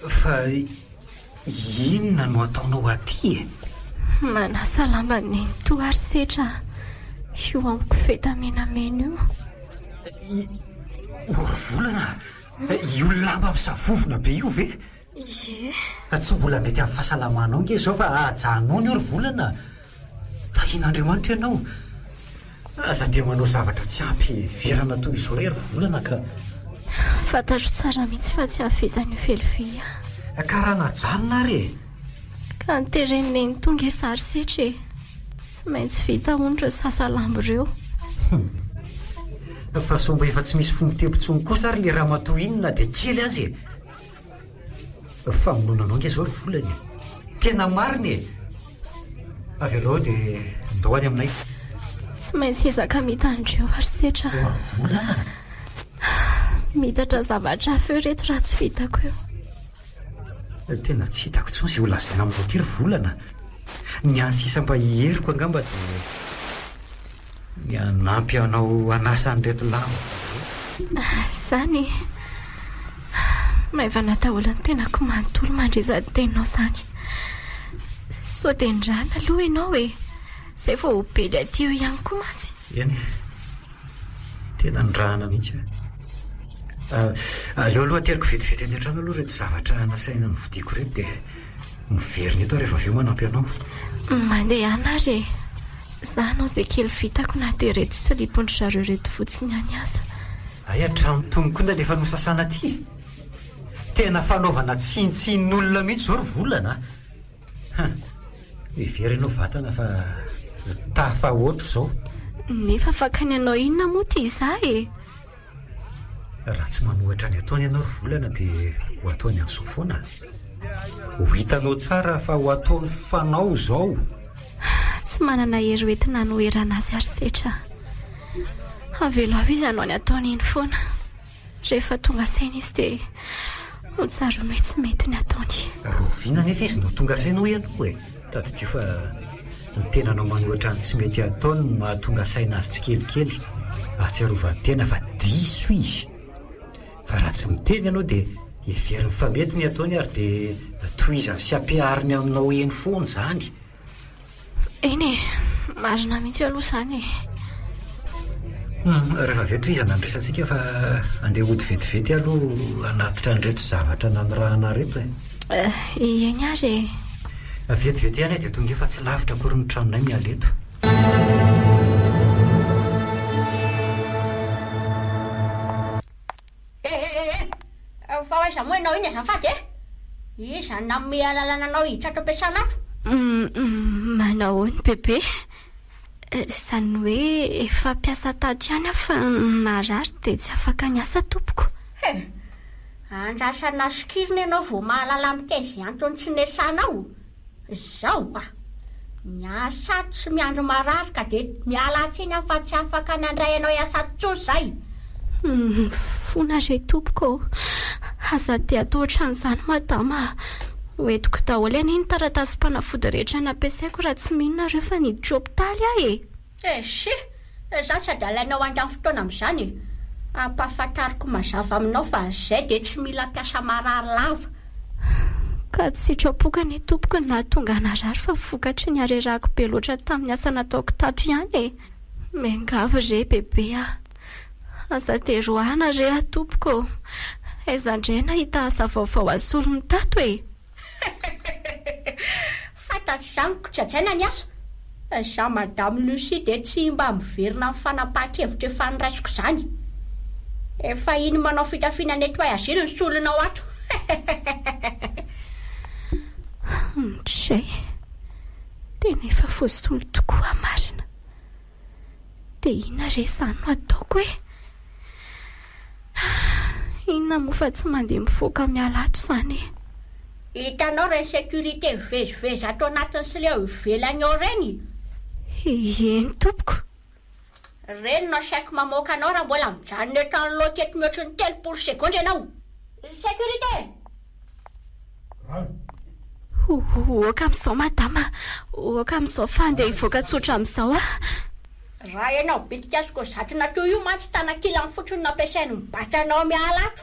Fa inona no ataonao aty e? Manasa lamba nenitoa ary Setra a! Io amin'ny koveta menamena io. O ry Volana a! Io lamba misavovona be io ve? Ie. Tsy mbola mety amin'ny fahasalamanao ange izao fa ajanony io ry Volana a! Tahian'Andriamanitra ianao. Aza dia manao zavatra tsy ampy heverana toy izao re ry Volana ka. Fantatro tsara mihitsy fa tsy hahavita an'io velively aho. Ka raha najanona ary e! Ka noteren'i Neny tonga i Sary setra e! Tsy maintsy vita hono ireo sasa lambo ireo. Hum. Fa sao mba efa tsy misy fo mitempo intsony kosa ary le ramatoa iny na dia kely aza e! Famonoana anao ange izao ry volana e! Tena marina e! Avelao dia ndao any aminay. Tsy maintsy hiezaka mita an-dreo ary setra a! Volana? Miitatra zavatra hafa eo ireto raha tsy vitako eo. Tena tsy hitako intsony izay ho lazaina aminao ity ry volana. Ny hany sisa mba heriko angamba dia. Ny hanampy anao hanasa an'ireto lamba ireto. Izany e! Maivana daholo ny tenako manontolo mandre izany teninao izany. Sao dia nirahana aloha ianao e! Izay vao ho bedy aty eo ihany koa mantsy. Eny e! Tena nirahana mihitsy aho. Aleo aloha ateriko vetivety any an-trano aloha ireto zavatra nasaina novidiako ireto dia miverina eto aho rehefa avy eo manampy anao. Mandehana ary e! Za hanao izay kely vitako na dia ireto silipon-dry zareo ireto fotsiny ihany aza. Hay hatramin'ny tony koa nalefa nosasana aty e! Tena fanaovana tsinontsinon'olona mihitsy izao ry Volana a! Ha! Hevero ianao vatana fa tafahoatra izao. Nefa afaka ny hanao inona moa ity izaho e? Raha tsy manohitra ny ataony ianao ry Volana dia ho ataony an'izao foana. Ho hitanao tsara fa ho ataony fanao izao. Tsy manana hery hoentina hanoherana azy ary setra. Avelao izy hanao ny ataony eny foana. Rehefa tonga saina izy dia ho tsaroany hoe tsy mety ny ataony. Rahoviana anefa izy no tonga saina hoy ianao e? Tadidio fa ny tenanao manohitra ny tsy mety ataony no mahatonga saina azy tsikelikely ahatsiarovany tena fa diso izy. Fa raha tsy miteny ianao dia heveriny fa mety ny ataony ary dia tohizany sy ampihariny aminao eny foana izany. Eny e, marina mihitsy aloha izany e. Hum, rehefa avy eo tohizana ny resatsika fa andeha hody vetivety aho aloha hanatitra an'ireto zavatra nanirahana ireto e. Eh, eny ary e. Vetivety ihany aho dia tonga eo fa tsy lavitra akory ny tranonay miala eto. Eh eh eh eh! Fa ho aiza moa ianao iny azafady eh? Iza no nanome alalana anao hiditra ato am-piasana ato? Manao ahoana bebe? Izany hoe efa mpiasa tato ihany aho fa narary dia tsy afaka niasa tompoko. He! Andrasana sokirina ianao vao mahalala miteny izay antony tsy niasanao. Zao a! Miasa ato tsy miandry marary ka dia miala tsiny aho fa tsy afaka nandray anao hiasa ato intsony zay! Mifona re tompoko ô! Aza dia atao ohatran'izany madama a! Ho entiko daholo anie ny taratasim-panafody rehetra nampiasaiko raha tsy mino nareo fa niditra hopitaly aho e! Ehe! Za tsy adalainao handany fotoana amin'izany e! Ampahafantariko mazava aminao fa zay dia tsy mila mpiasa marary lava. Ka tsy sitrapoko anie tompoko ny nahatonga narary fa vokatry ny harerahako be loatra tamin'ny asa nataoko tato ihany e! Miangavy re bebe a! Aza dia roahina re aho tompoko ô! Aiza indray nahita asa vaovao hasolo ny tato e! Fantatro izany kojajaina ny asa. Izaho Madame Lucie dia tsy mba miverina amin'ny fanapahan-kevitra efa noraisiko izany. Efa iny manao fitafiana nettoyage iny ny solonao ato. Ndray! Tena efa voasolo tokoa marina. Dia inona re izany no ataoko e? Inona moa fa tsy mandeha mivoaka miala ato izany e? Hitanao ireny sécurité mivezivezy ato anatiny sy ilay ao ivelany ao ireny? Eny tompoko. Ireny no asaiko mamoaka anao raha mbola mijanona eto anoloako eto mihoatry ny 30 segondra ianao. Sécurité! Ok amin'izao madama, ok amin'izao fa andeha hivoaka tsotra amin'izao aho. Raha ianao bitika sy kozatina toy io mantsy tanakilany fotsiny no ampiasainy mibata anao miala ato.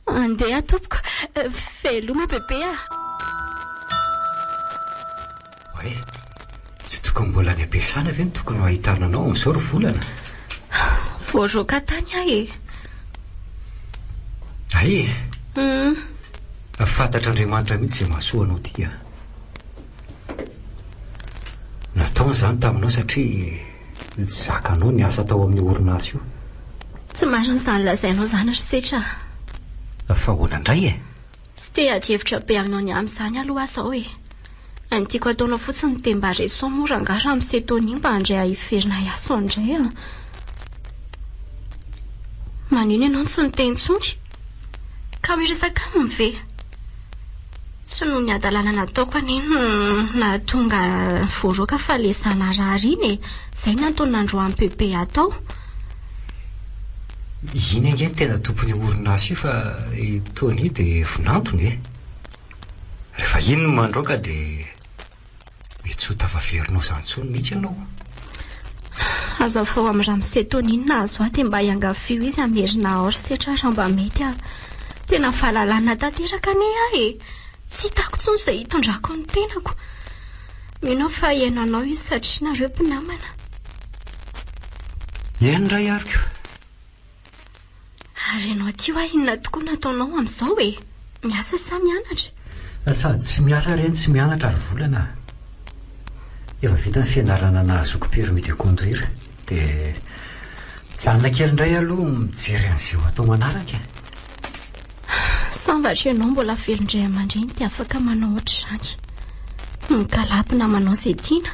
Andeha tompoko, veloma bebe a! Oay, tsy tokony mbola any am-piasana ve no tokony ho ahitana anao amin'izao ry Volana? Voaroaka tany aho e! Hay e! Fantatr'Andriamanitra mihitsy izay mahasoa anao ity a! Nataony izany taminao satria tsy zakanao ny asa tao amin'io orinasa io. Tsy marina izany lazainao izany ry Setra a! Fa ahoana indray e? Tsy te hiady hevitra be aminao ny amin'izany aloha aho izao e! Ny tiako ataonao fotsiny dia mba reso moa rangahy ramose Tony mba handray ahy hiverina hiasa ao indray a! Manino ianao no tsy niteny intsony? Ka miresaka aminy ve? Tsy noho ny hadalana nataoko anie no nahatonga voaroaka fa le za narary iny e! Izay no antony nandroahan'i Bebe ahy tao. Iny ange no tena tompon'io orinasa io fa i Tony dia vinantony e! Rehefa iny no mandroaka dia mety tsy ho tafaverina ao izany intsony mihitsy ianao. Hazavao amin'i Ramose Tony ny nahazo ahy dia mba iangavio izy hamerina ahy ao ry Setra raha mba mety ah. Tena fahalalana tanteraka anie aho e! Tsy hitako intsony izay hitondrako ny tenako. Mino aho fa hihaino anao izy satria nareo mpinamana. Eny ray ariko. Ary ianao aty hoa inona tokoa no ataonao amin'izao e? Miasa sa mianatra? Sady tsy miasa re no tsy mianatra ry volana a! Efa vita ny fianarana nahazoako permis de conduire dia mijanona kely indray aloha mijery an'izay ho atao manaraka e! Sambatra ianao mbola velon-dray aman-dreny dia afaka manao ohatr'izany. Mikalapina manao izay tiana.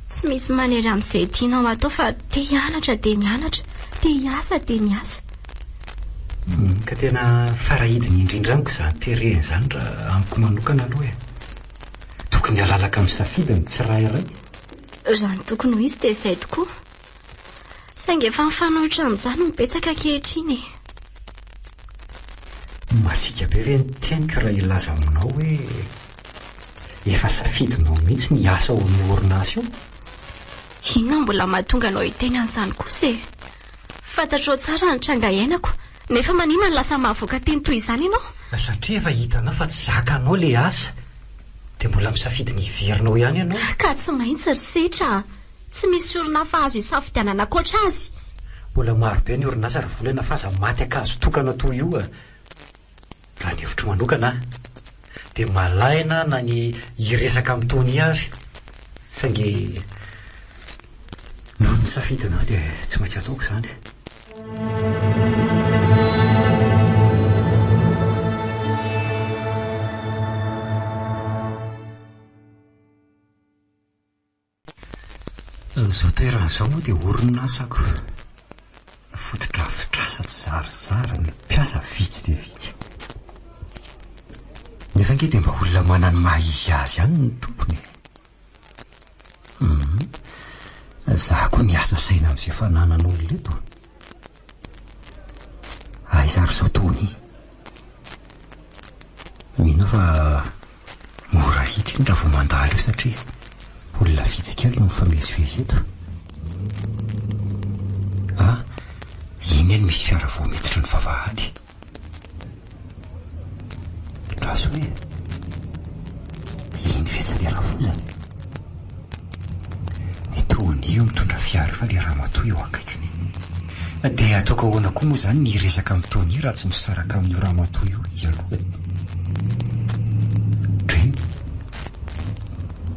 Tsy misy manery amin'izay tianao atao fa te hianatra dia mianatra, te hiasa dia miasa. Ka tena farahidiny indrindra amiko izany terena izany raha amiko manokana aloha e. Tokony halalaka misafidy ny tsirairay. Raha ny tokony ho izy dia izay tokoa. Saingy efa mifanohitra amin'izany ny betsaka ankehitriny e. Masiaka be ve ny teniko raha hilaza aminao hoe efa safidinao mihitsy ny hiasa ao amin'io orinasa io? Inona mbola mahatonga anao hiteny an'izany kosa e? Fantatrao tsara ny tranga iainako, nefa maninona no lasa mahavoaka teny toy izany ianao? Satria efa hitanao fa tsy zakanao ilay asa, dia mbola misafidy ny hiverina ao ihany ianao. Ka tsy maintsy ry Setra a! Tsy misy orinasa azo isafidianana ankoatra azy. Mbola maro be ny orinasa ry volana fa aza maty ankazo tokana toy io a! Raha ny hevitro manokana dia malaina na ny hiresaka amin'i Tony ary saingy noho ny safidinao dia tsy maintsy ataoko izany. Izao toerana izao moa dia orinasako. Fotodrafitrasa tsy zarizary, ny mpiasa vitsy dia vitsy. Nefa ange dia mba olona manana ny maha izy azy ihany ny tompony e. Hum, za koa niasa saina amin'izay fananan'olona eto. Aiza ary izao Tony? Mino aho fa mora hita iny raha vao mandalo eo satria olona vitsy kely no mifamezivezy eto. Ah, iny eny misy fiara vao miditra ny vavahady. Andraso hoe iny ve tsy ilay rafozana? Ny Tony io mitondra fiara io fa ilay ramatoa eo akaikiny. Dia ataoko ahoana koa moa izany ny hiresaka amin'i Tony raha tsy misaraka amin'io ramatoa io izy aloha e? Dre,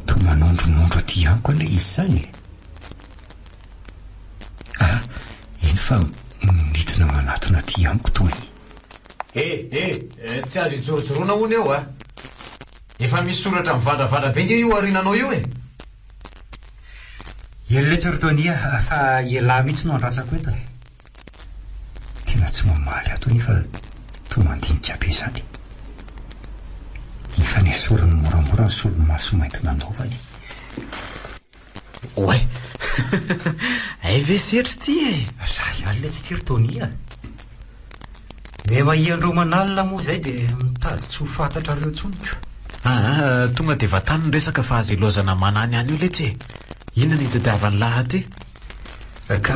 toa manondronondro aty amiko anie izy izany e! Ah, iny fa midina manatona aty amiko Tony. Eh eh, tsy azo ijorojoroana hono eo a! Efa misy soratra mivandravandra be nge io aoriananao io e! Eny letsy ry Tony a, fa elah mihitsy no andrasako eto e! Tena tsy mamaly ato anie fa toa mandinika be izany. Efa nesoriny moramora ny solomaso mainty nanaovany. Oay! Hay ve setry ity e! Za ihany letsy ity ry Tony a! Miha-mahia an-dRomanalina moa izay dia mitady tsy ho fantatrareo intsony ko. Aa, tonga dia vatany ny resaka fa aza ilaozana manany any io letsy e! Inona no itadiavan'lah aty? Ka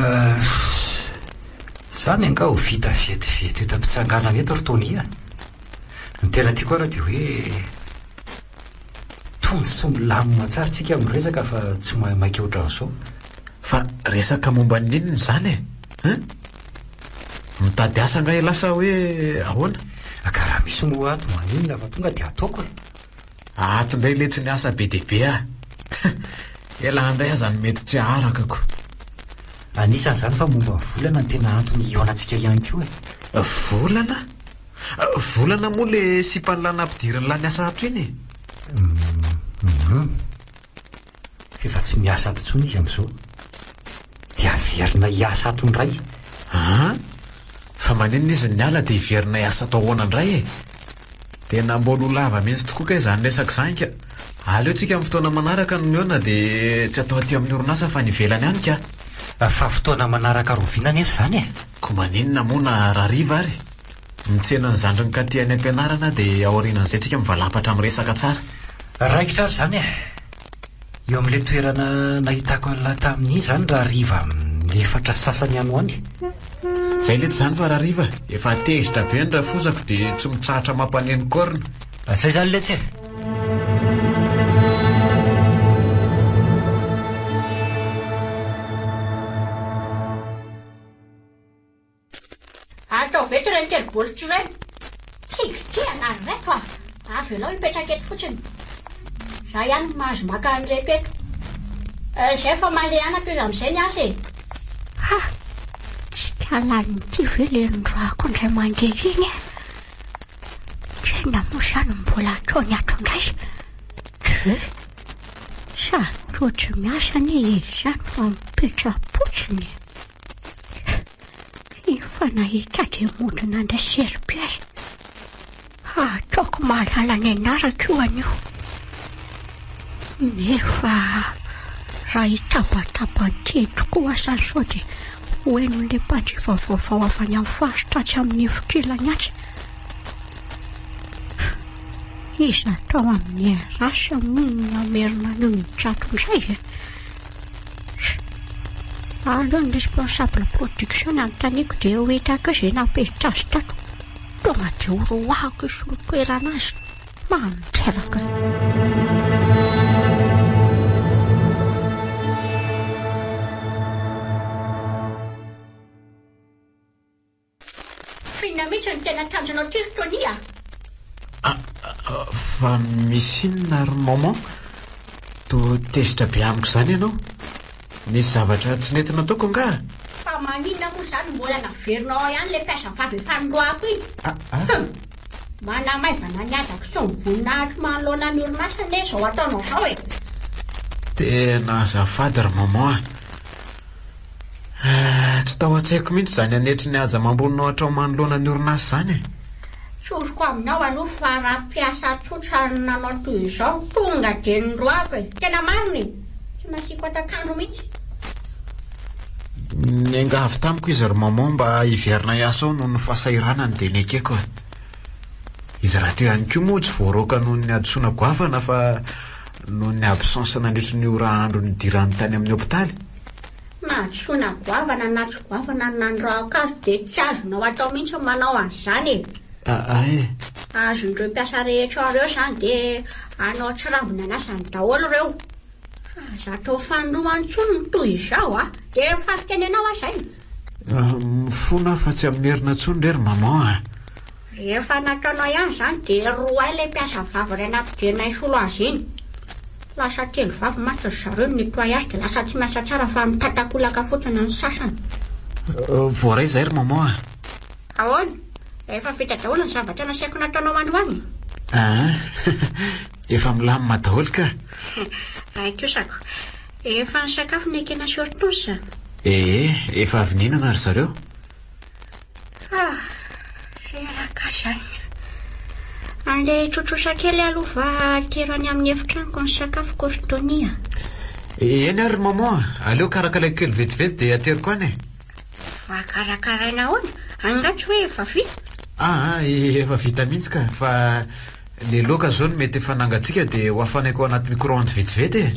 izany angaha ho vita vetivety eto am-pitsanganana eto ry Tony a! Ny tena tiako ary dia hoe tony sy milamina tsara tsika miresaka fa tsy maimaika ohatran'izao. Fa resaka momba ny inona izany e? Hein? Mitady asa angaha ialahy sa hoe ahoana? Ka raha misy moa ato maninona fa tonga dia ataoko e! Ato indray letsy ny asa be dia be ah! Ialahy indray aza no mety tsy haharaka ko! Anisan'izany fa momba ny volana no tena antony hihaonantsika ihany koa e! Volana? Volana moa le sipan'lah nampidirin'lah niasa ato iny e? Hum. F'efa tsy miasa ato intsony izy amin'izao. Dia haverina hiasa ato indray. An? Fa maninona izy no niala dia hiverina hiasa ato ahoana indray e? Tena mbola ho lava mihitsy tokoa kay izany resaka izany ka. Aleo tsika amin'ny fotoana manaraka no mihaona dia tsy atao aty amin'ny orinasa fa any ivelany any ka. Fa fotoana manaraka rahoviana anefa izany e? Ko maninona moa na rahariva ary? Mitsena ny zandrin'i Katy any am-pianarana aho dia aorianan'izay tsika mivalapatra miresaka tsara. Raikitra ary izany e! Eo amin'ilay toerana nahitako an'lah tamin'iny izany rahariva amin'ny efatra sy sasany any ho any. Izay letsy izany fa rahariva efa tezitra be ny rafozako dia tsy mitsahatra mampaneno corne. Izay izany letsy e! Ataovy eto ireny kely baolitra ireny. Tsy vitrihana ry reto a! Avelao hipetraka eto fotsiny. Za ihany no mahazo maka an'ireto eto. Izay fa mandeha tohizo amin'izay ny asa e! Ha! Tsy kalan'ity ve le noroahako indray mandeha iny e? Inona moa izany no mbola ataony ato indray? Ve? Sady toa tsy miasa anie izy izany fa mipetra-potsiny e! Efa nahita dia mody nandray serpillère. Ataoko mahalala ny anarako io anio. Nefa raha hitabataba an'ity tokoa aza sao dia ho henon'ilay mpanjifa vaovao avy any amin'ny faritra atsy amin'ny efitr'ilany atsy. Iza tao amin'ny RH moa no namerina an'io Mijato indray e? Aleo ny responsable production no anontaniako dia ho hitako eo izay nampiditra azy tato. Tonga dia ho roahako hisolo toerana azy. Mandreraka. F'inona mihitsy no tena tanjonao ity ry Tony a? Ah, fa misy inona ry maman? Toa tezitra be amiko izany ianao. Nisy zavatra tsy nety nataoko angaha? Fa maninona moa izany no mbola naverinao ao ihany ilay mpiasa vavy efa noroahako iny? Hum! Manamaivana ny adako sy ny voninahitro manoloana ny orinasa anie izao ataonao izao e! Tena azafady ry maman a! Eh, tsy tao an-tsaiko mihitsy izany hanetry ny haja amam-boninao hatrao manoloana ny orinasa izany e. Tsoriko aminao aloha fa raha mpiasa tsotra no nanao toy izao, tonga dia noroahako e! Tena marina e! Tsy nasiako hatak'andro mihitsy. Niangavy tamiko izy ry maman mba hiverina hiasa ao noho ny fahasahiranany dia nekeko e. Izy rahateo ihany koa moa tsy voaroaka noho ny hadisoana goavana fa noho ny absence nandritry ny ora andro nidirany tany amin'ny hopitaly. Na hadisoana goavana na tsy goavana ny nandroahako azy dia tsy azonao atao mihitsy ny manao an'izany e! Aa e! Azon'ireo mpiasa rehetra ao ireo izany dia hanao tsirambina ny asany daholo ireo. Fa aza atao fanindroany intsony ny toy izao a! Dia mifampitenena ao aho izay. Mifona aho fa tsy hamerina intsony re ry maman a! Rehefa nataonao ihany izany dia roahy ilay mpiasa vavy iray nampidirina hisolo azy iny. Lasa telo vavy mantsy ry zareo ny nettoyage dia lasa tsy miasa tsara fa mitatakolaka fotsiny ny sasany. Voaray izay ry maman a! Ahoana? Efa vita daholo ny zavatra nasaiko nataonao androany? Aa, efa milamina daholo ka! Hay kosako. Efa nisakafo ny Ekena sy Hortense? Ee, efa avy nihinana ry zareo. Ah, reraka izany. Andeha hitrotrosa kely aloha fa atero any amin'ny efitranoko ny sakafoko ry Tony a. Eny ary ry maman a, aleo karakaraiko kely vetivety dia ateriko any e. Fa karakaraina ahoana? Angaha tsy hoe efa vita? Aa efa vita mihitsy ka, fa le laoka zao no mety efa nangatsiaka dia ho hafanaiko ao anaty micro-ondes vetivety e.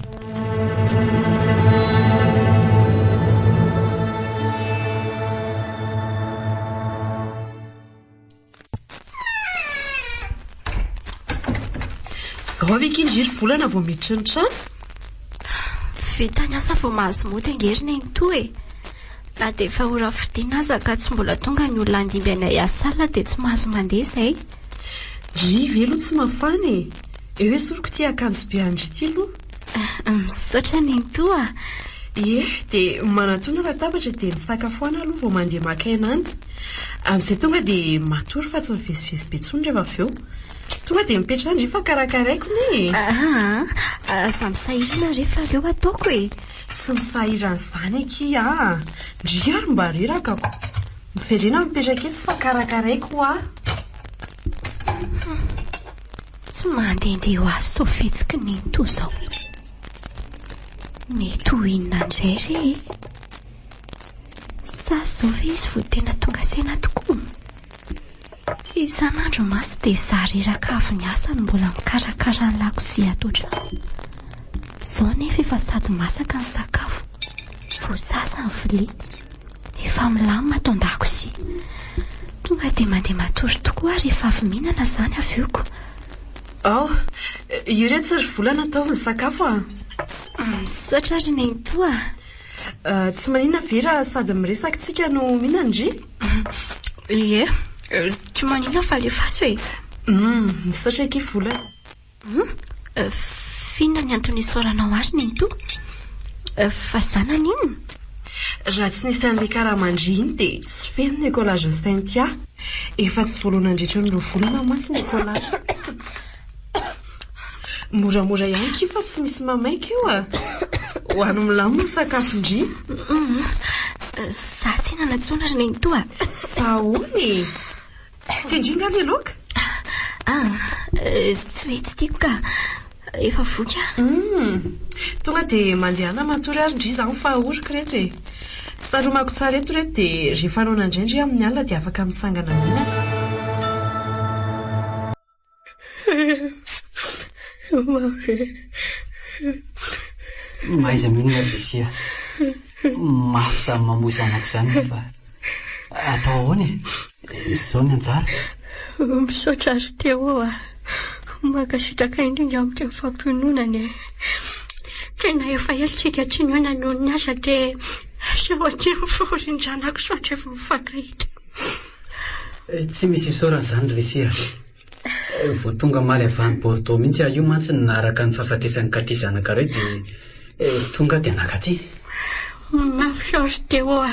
Zao ve akia ndry ry volana vao miditra ny trano? Vita ny asa vao mahazo mody ange ry nenitoa e. Na dia efa ora fodiana aza ka tsy mbola tonga ny olona handimby anay hiasa alina dia tsy mahazo mandeha izay. Ndry ve aloha tsy mafana e? Eo esoriko ity akanjo be an-dry ity aloha. Misaotra nenitoa a! Ie, dia manatona latabatra dia misakafoana aloha vao mandeha maka aina any. Amin'izay tonga dia matory fa tsy mivezivezy be intsony rehefa avy eo. Tonga dia mipetraha ndry fa karakaraiko anie e! Aa, aza misahirana re fa aleo ataoko e! Tsy misahirana izany akia a! Ndry ary mba reraka ko! Miverena mipetraka etsy fa karakaraiko hoa! Tsy mandehandeha ho azy izao fihetsiky nenitoa izao. Mety ho inona indray re e? Sa izao ve izy vao tena tonga saina tokoa? Isan'andro mantsy dia izaho reraka avy niasa no mbola mikarakara ny lakozia ato an-trano. Izao nefa efa sady masaka ny sakafo, voasasa ny vilia. Efa milamina ato an-dakozia. Tonga dia mandeha matory tokoa aho rehefa avy mihinana izany avy eo ko. Ao, iretsy ry volana ataovy ny sakafo a! Misaotra ry nenitoa a! Tsy maninona ve raha sady miresaka tsika no mihinana ndry? Ie, tsy maninona fa alefaso e! Misaotra akia volana. Hum, f'inona ny antony isaoranao ahy ry nenitoa? Fa za naninona? Raha tsy nisy an'ilay karaman-dry iny dia tsy feno ny écolage Cynthia. Efa tsy voaloa nandritra ny roa volana mantsy ny écolage. Moramora ihany kia fa tsy misy mamaika io a! Ho any milamina ny sakafon-dry. Hum, za tsy hihinana intsony ry nenitoa a! Fa ahoana e? Tsy tian-dry nga le laoka? Ah, tsy hoe tsy tiako ka. Efa voky aho. Hum, tonga dia mandehana matory ary ndry izany fa oriko ireto e. Saromako tsara eto ireto dia rehefa noana indray ndry amin'ny alina dia afaka mitsangana mihinana. Mahaiza mionona ry Lisia. Mafy izany mamoy zanaka izany nefa atao ahoana e? Izao ny anjara. Misaotra ry Théo a! Mankasitraka indrindra amin'ny teny fampiononana e! Tena efa ela tsika tsy nihaona noho ny asa dia aseho aty amin'ny fahorian-janako sao dia vao mifankahita. Tsy misy isaorana izany ry Lisia a! Vao tonga omaly avy any Bordeaux mihitsy aho io mantsy no naharaka ny fahafatesan'i Cathy zanakareo dia tonga aho dia nankaty. Mafy ao ry Théo a!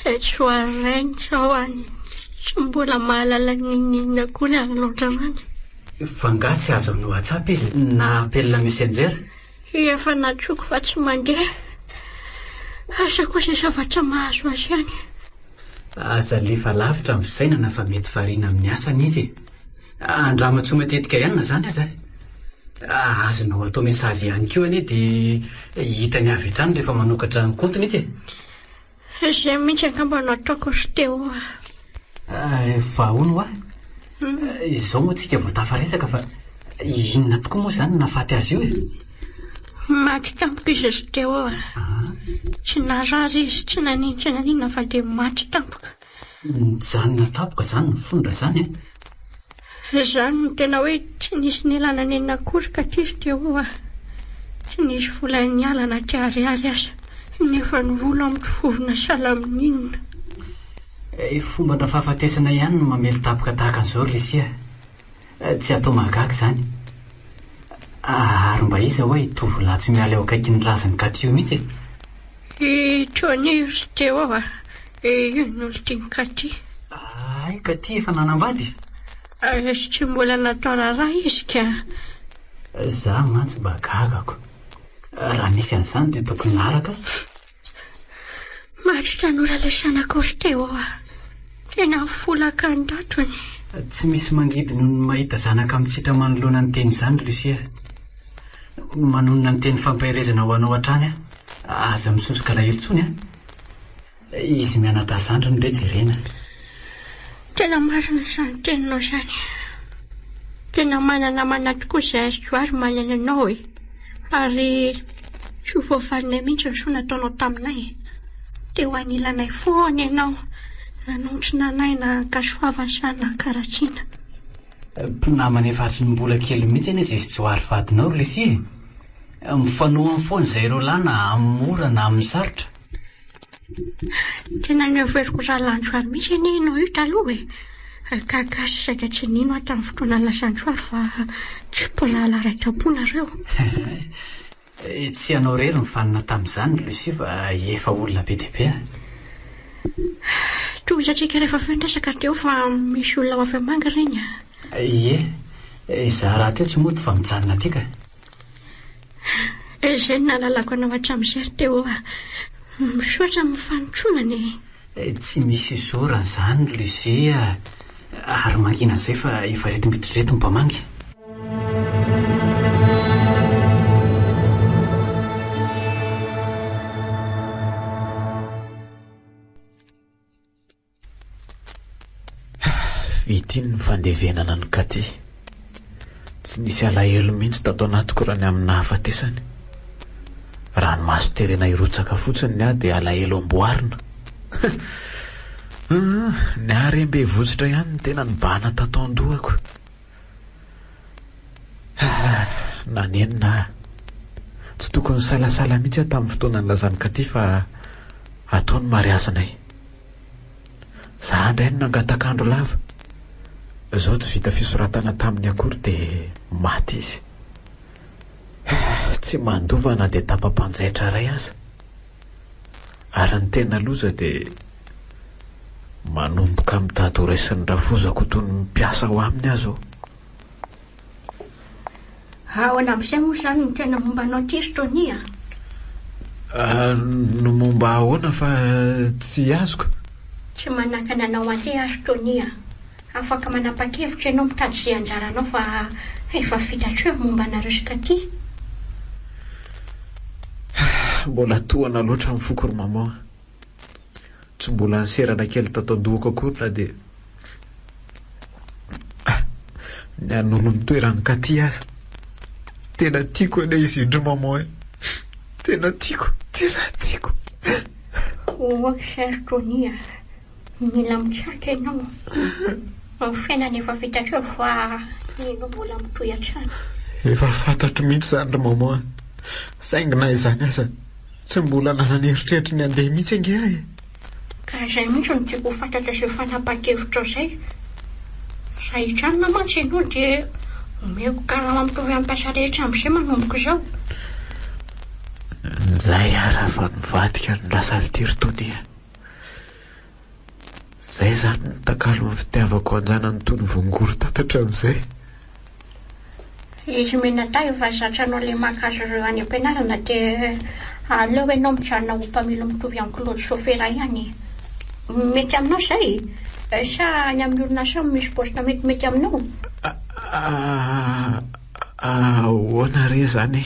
Tsy ho ary rainy izao any, tsy mbola mahalala n'inon'inona akory any Londres any. Fa angaha tsy azo amin'ny WhatsApp izy na appel messenger? Efa nantsoiko fa tsy mandeha. Asa koa izay zavatra mahazo azy any. Aza alefa lavitra ny fisainana fa mety variana amin'ny asany izy e. Andrama-tsoa matetika ihany na izany aza e. Azonao atao message ihany koa anie dia hitany avy hatrany rehefa manokatra ny kaontiny izy e. Izay mihitsy angamba no ataoko ry Théo a. Fa hono hoa, izao moa tsika vao tafaresaka fa inona tokoa moa izany no nahafaty azy io e? Maty tampoka izy ry Théo a. Tsy narary izy, tsy naninona tsy naninona fa dia maty tampoka. Nijanona tampoka izany ny fony raha izany e? Izany no tena hoe tsy nisy nilana nenina akory ka ty ry Théo a! Tsy nisy vola niala na ty ariary aza, nefa ny vola amiko vovona sahala amin'inona. Eh, fomba-ndra fahafatesana ihany no mamely tampoka tahaka an'izao ry Lisia a! Tsy atao mahagaga izany. Ary mba iza ho'a io tovolahy tsy miala eo akaikin'ny razan'i Katy io mihitsy e? I Tony ry Théo a! Io no olon-tian'i Katy. Hay Katy efa nanambady? Tsy mbola natao raharaha izy ka. Za mantsy mba gagako. Raha nisy an'izany dia tokony naharaka. Maty tanora ilay zanakao ry Théo a! Tena folaka an-datony. Tsy misy mangidy noho ny mahita zanaka mitsitra manoloana ny teny izany ry Lucie a! Manonona ny teny fampaherezana ho anao hatrany aho. Aza misosoka alahelo intsony a! Izy mianadahy zandriny re jerena. Tena marina izany teninao izany. Tena mana-namana tokoa izahay ry Johary manana anao e. Ary tsy ho voavalinay mihitsy ny soa nataonao taminay. Teo anilanay foana ianao, nanotrona anay na an-kasoavana sa na an-karatsiana. Mpinamana efa hatry ny mbola kely mihitsy anie izay sy Johary vadinao ry Lucie e. Mifanohana foana izay ireo lahy na amin'ny mora na amin'ny sarotra. Tena noheveriko ho rahalahin'i Johary mihitsy anie ianao io taloha e. Gaga sy saika tsy nino aho tamin'ny fotoana nilazan'i Johary fa tsy mpirahalahy raiki-tampo nareo. Tsy ianao irery no vanona tamin'izany ry Lucie fa efa olona be dia be a. Tohizantsika rehefa avy eo ny resaka ry Théo fa misy olona ho avy hamangy ireny a. Ie, izaho rahateo tsy mody fa mijanona aty ka. Izay no nahalalako anao hatramin'izay ry Théo a. Misaotra amin'ny fanotronana e. Tsy misy isaorana izany ry Lucie a. Ary mangina an'izay fa efa ireto miditra ireto ny mpamangy. Vita iny ny fandevenana an'i Katy. Tsy nisy alahelo mihitsy tato anatiko raha ny amin'ny nahafatesany. Ranomaso terena hirotsaka fotsiny ny ahy dia alahelo amboarina. Ny ahy re mbe votsotra ihany ny tena nibahana tato an-dohako. Nanenina aho. Tsy tokony nisalasala mihitsy aho tamin'ny fotoana nilazan'i Katy fa atao ny mariazinay. Za indray no nangataka andro lava. Izao tsy vita fisoratana taminy akory dia maty izy. Tsy mandova na dia tapa-panjaitra iray aza. Ary ny tena loza dia manomboka mitady ho raisin'ny rafozako ho toy ny mpiasa ao aminy aho izao. Ahoana amin'izay moa izany no tena momba anao ity ry Tony a? Ny momba ahoana fa tsy azoko? Tsy manakana anao handeha aho ry Tony a! Afaka manapa-kevitra ianao mitady izay anjaranao fa efa vita hatreo ny momba anareo sy Katy. Mbola tohana loatra ny foko ry maman a! Tsy mbola niserana kely tato an-dohako akory na dia ny hanolo ny toeran'i Katy aza. Tena tiako anie izy iny ry maman e! Tena tiako, tena tiako! Oh cher Tony a! Mila mitraka ianao. Ny fiainana efa vita hatreo fa ino mbola mitohy hatrany. Efa fantatro mihitsy izany ry maman a! Saingy na izany aza, tsy mbola nanana eritreritry ny handeha mihitsy ange aho e! Ka izay mihitsy no tiako ho fantatra izay fanapahan-kevitrao izay. Raha hijanona mantsy ianao dia omeko karama mitovy amin'ny mpiasa rehetra amin'izay manomboka izao. Njay ara fa nivadika ny lasa ry Tonia. Zay zany ny takalon'ny fitiavako anjanany toy ny voangory tatatra amin'izay. Izy mianadahy efa zatra anao le maka azy ireo any am-pianarana dia aleo ianao mijanona ho mpamily mitovy amin'i Claude sôfera ihany e. Mety aminao izay? Sa any amin'ny orinasa any misy poste metimety aminao? Ahoana re izany e?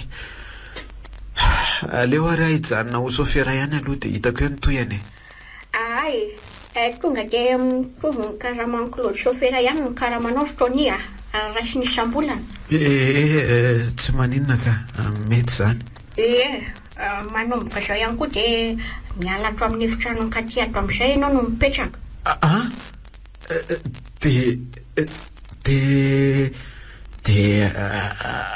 Aleo ary aho hijanona ho sôfera ihany aloha dia hitako eo ny tohiny e. Ahay eh, tonga dia mitovy ny karaman'i Claude sôfera ihany ny karamanao ry Tony a, ary raisiny isam-bolana. Eh, tsy maninona ka, mety izany. Ie, manomboka izao ihany koa dia miala ato amin'ny efitranon'i Katy ato amin'izay ianao no mipetraka. An? Dia, dia, dia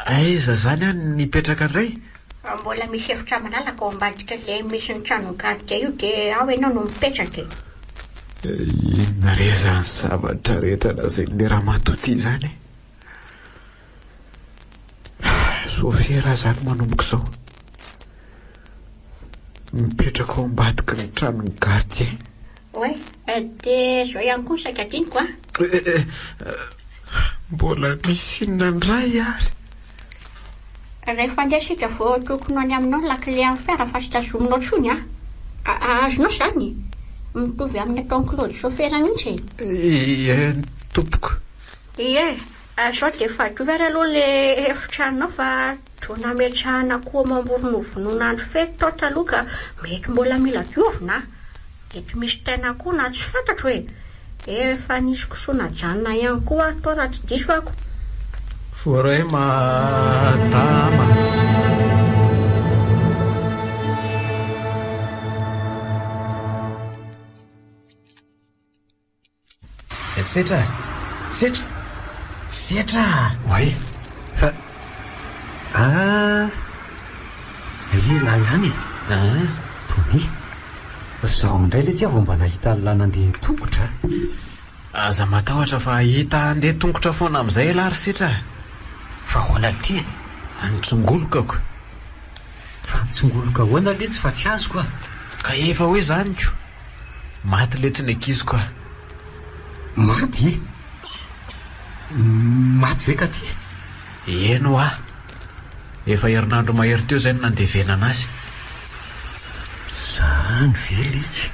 aiza izany aho no hipetraka indray? Mbola misy efitra malalaka ao ambadik'ilay misy ny tranon'ny gardien io dia ao ianao no mipetraka e. Inona re izany zavatra rehetra lazain'ilay ramatoa ity izany e? Sôfera izany manomboka izao. Mipetraka ao ambadiky ny tranon'ny gardien. Oay, dia izao ihany koa ny saika adinoko an. Mbola misy inona indray ary? Rehefa andeha isika vao tokony ho any aminao ny lakile an'ny fiara fa tsy tazominao intsony an! Azonao izany? Mitovy amin'ny ataon'i Claude sôfera mihitsy e! Ie tompoko. Ie, izao dia efa diovy ary aloha ilay efitranonao fa toa nametrahana akoho amam-borona novonoina andro fety tao taloha ka mety mbola mila diovina an! Mety misy tain'akoho na tsy fantatro e! Efa nisy kisoa najanona ihany koa ato raha tsy diso ako. Voaray madama. Setra! Setra! Setra! Oay! Fa. Ah! Ry lahy ihany e! Ah! Tony! Zao indray letsy aho vao mba nahita an'lah nandeha tongotra a! Aza matahotra fa hahita handeha tongotra foana amin'izay ialahy ry Setra a! Fa ahoana lty e? Nitsongolokako. Fa nitsongoloka ahoana letsy fa tsy azoko a! Ka efa hoe izany ko! Maty letsy ny ankiziko a! Maty? Maty ve ka ty? Eny hoa! Efa herinandro mahery teo izay no nandevenana azy. Zany ve letsy?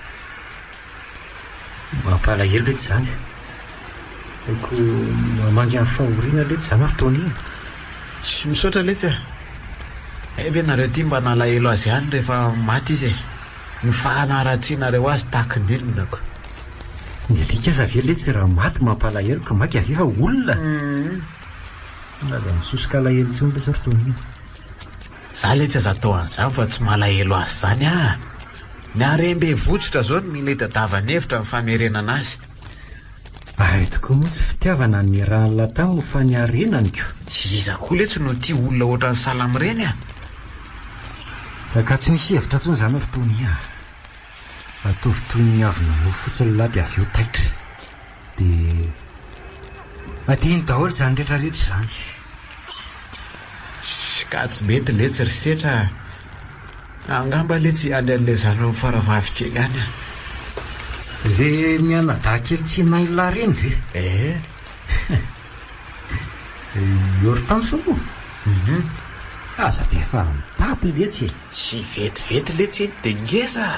Mampalahelo letsy izany. Koa mamangy amin'ny fahoriana letsy izany ry Tony a! Tsy misaotra letsy a! Hay ve nareo ity mba nalahelo azy ihany rehefa maty izy e! Ny fanaratsianareo azy tahaky ny inona ko! Ny alika aza ve letsy raha maty mampalahelo ka maika ve fa olona? Aza misosoka alahelo intsony letsy ry Tony a! Za letsy aza atao an'izany fa tsy malahelo azy izany ah! Ny harem-be votsotra zao no mila itadiavana hevitra ny famerenana azy. Ary tokoa moa tsy fitiavana ny niarahan'lah taminy fa ny harenany ko! Tsy iza koa letsy no tia olona ohatran'i Salamo ireny ah! Ka tsy misy hevitra intsony izany ry Tony ah! Ataovy toy ny avy namoa fotsiny lah dia avy eo taitra. Dia adino daholo izany rehetra rehetra izany. Shh, ka tsy mety letsy ry Setra a! Angamba letsy hiandry an'ilay zanany faravavy kely any aho. Le mianadahy kely tsy nain'lah ireny ve? Eh! I Hortense moa? Hum. Aza dia efa mitapy letsy e! Tsy vetivety letsy iny dia ngeza a!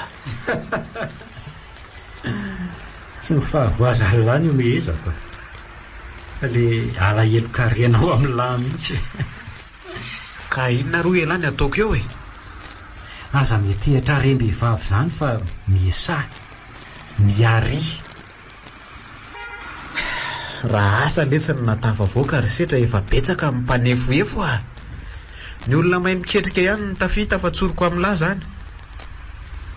Tsy ny fahavoazan'lah no ihomehezako a! Fa le alahelon-karenao amin'lah mihitsy e! Ka inona roa elah ny ataoko eo e? Aza miantehitra harem-behivavy izany fa miesaha, miaria. Raha asa letsy no nahatafavoaka ry setra efa betsaka ny mpanefoefo a! Ny olona mahay miketrika ihany no tafita fa tsoriko amin'lah zany.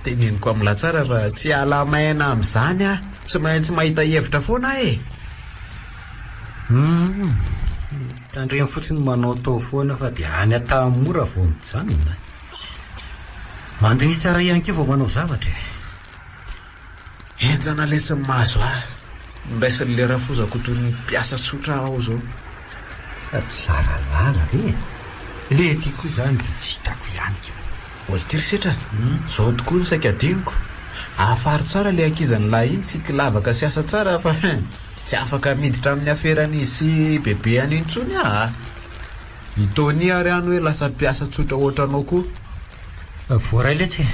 Teneniko amin'lah tsara fa tsy hiala maina amin'izany aho, tsy maintsy mahita hevitra foana aho e! Humm, tandremo fotsiny manaotao foana fa dia any Antanimora vao mijanona. Mandiniha tsara ihany koa vao manao zavatra e! Henjana lesy ny mahazo ahy. Noraisin'le rafozako toy ny mpiasa tsotra aho zao. Fa tsy zara laza ve e? Le ty koa zany de tsy hitako ihany ka. Oay ty ry setra, zao tokoa no saika adinoko. Afaro tsara le ankizan'lahy iny tsy kilavaka sy asa tsara fa hein, tsy afaka miditra amin'ny aferan'izy sy bebeany intsony aho a. I Tony ary any hoe lasa mpiasa tsotra ohatranao koa. Voaray letsy e.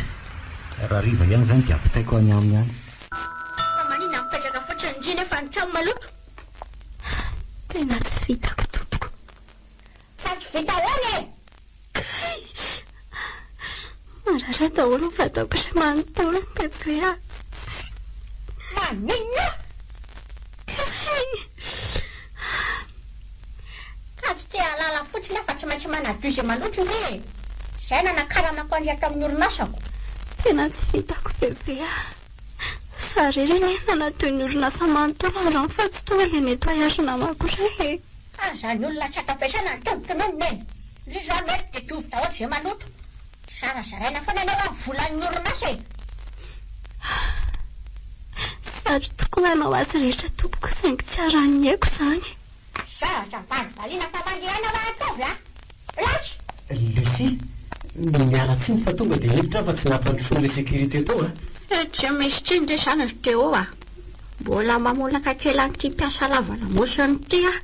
Rahariva ihany izany dia ampitaiko any aminy any. Fa maninona mipetraka fotsiny ndry nefa ny trano maloto? Tena tsy vitako tompoko. Fa tsy vita ahoana e? Kay! Marary daholo ny vatako iray manontolo bebe a! Maninona? Kay! Ka tsy te hahalala fotsiny aho fa tsy maintsy manadio izay maloto ve e? Izay nanakaramako an'i ato amin'ny orinasako. Tena tsy vitako bebe a! Za irery anie nanadio ny orinasa manontolo androany fa tsy tonga ilay nettoyage namako iray e! Ka izany olona tsy ato am-piasana no tonontononina e! Ry izao no eto dia diovy daholo izay maloto. Zarazaraina foana anie hoa ny volan'ny orinasa e! Sarotra tokoa hanao azy rehetra tompoko saingy tsy arahin'ny aiko izany. Zaza valivaliana fa mandehana hoa ataovy a! Lasa! Lucie, miala tsiny fa tonga dia niditra aho fa tsy nampandrosoana ilay sécurité tao a! Tsy misy tsiny re izany ry Théo a! Mbola mamolaka kely an'ity mpiasa lava lamosina ity aho.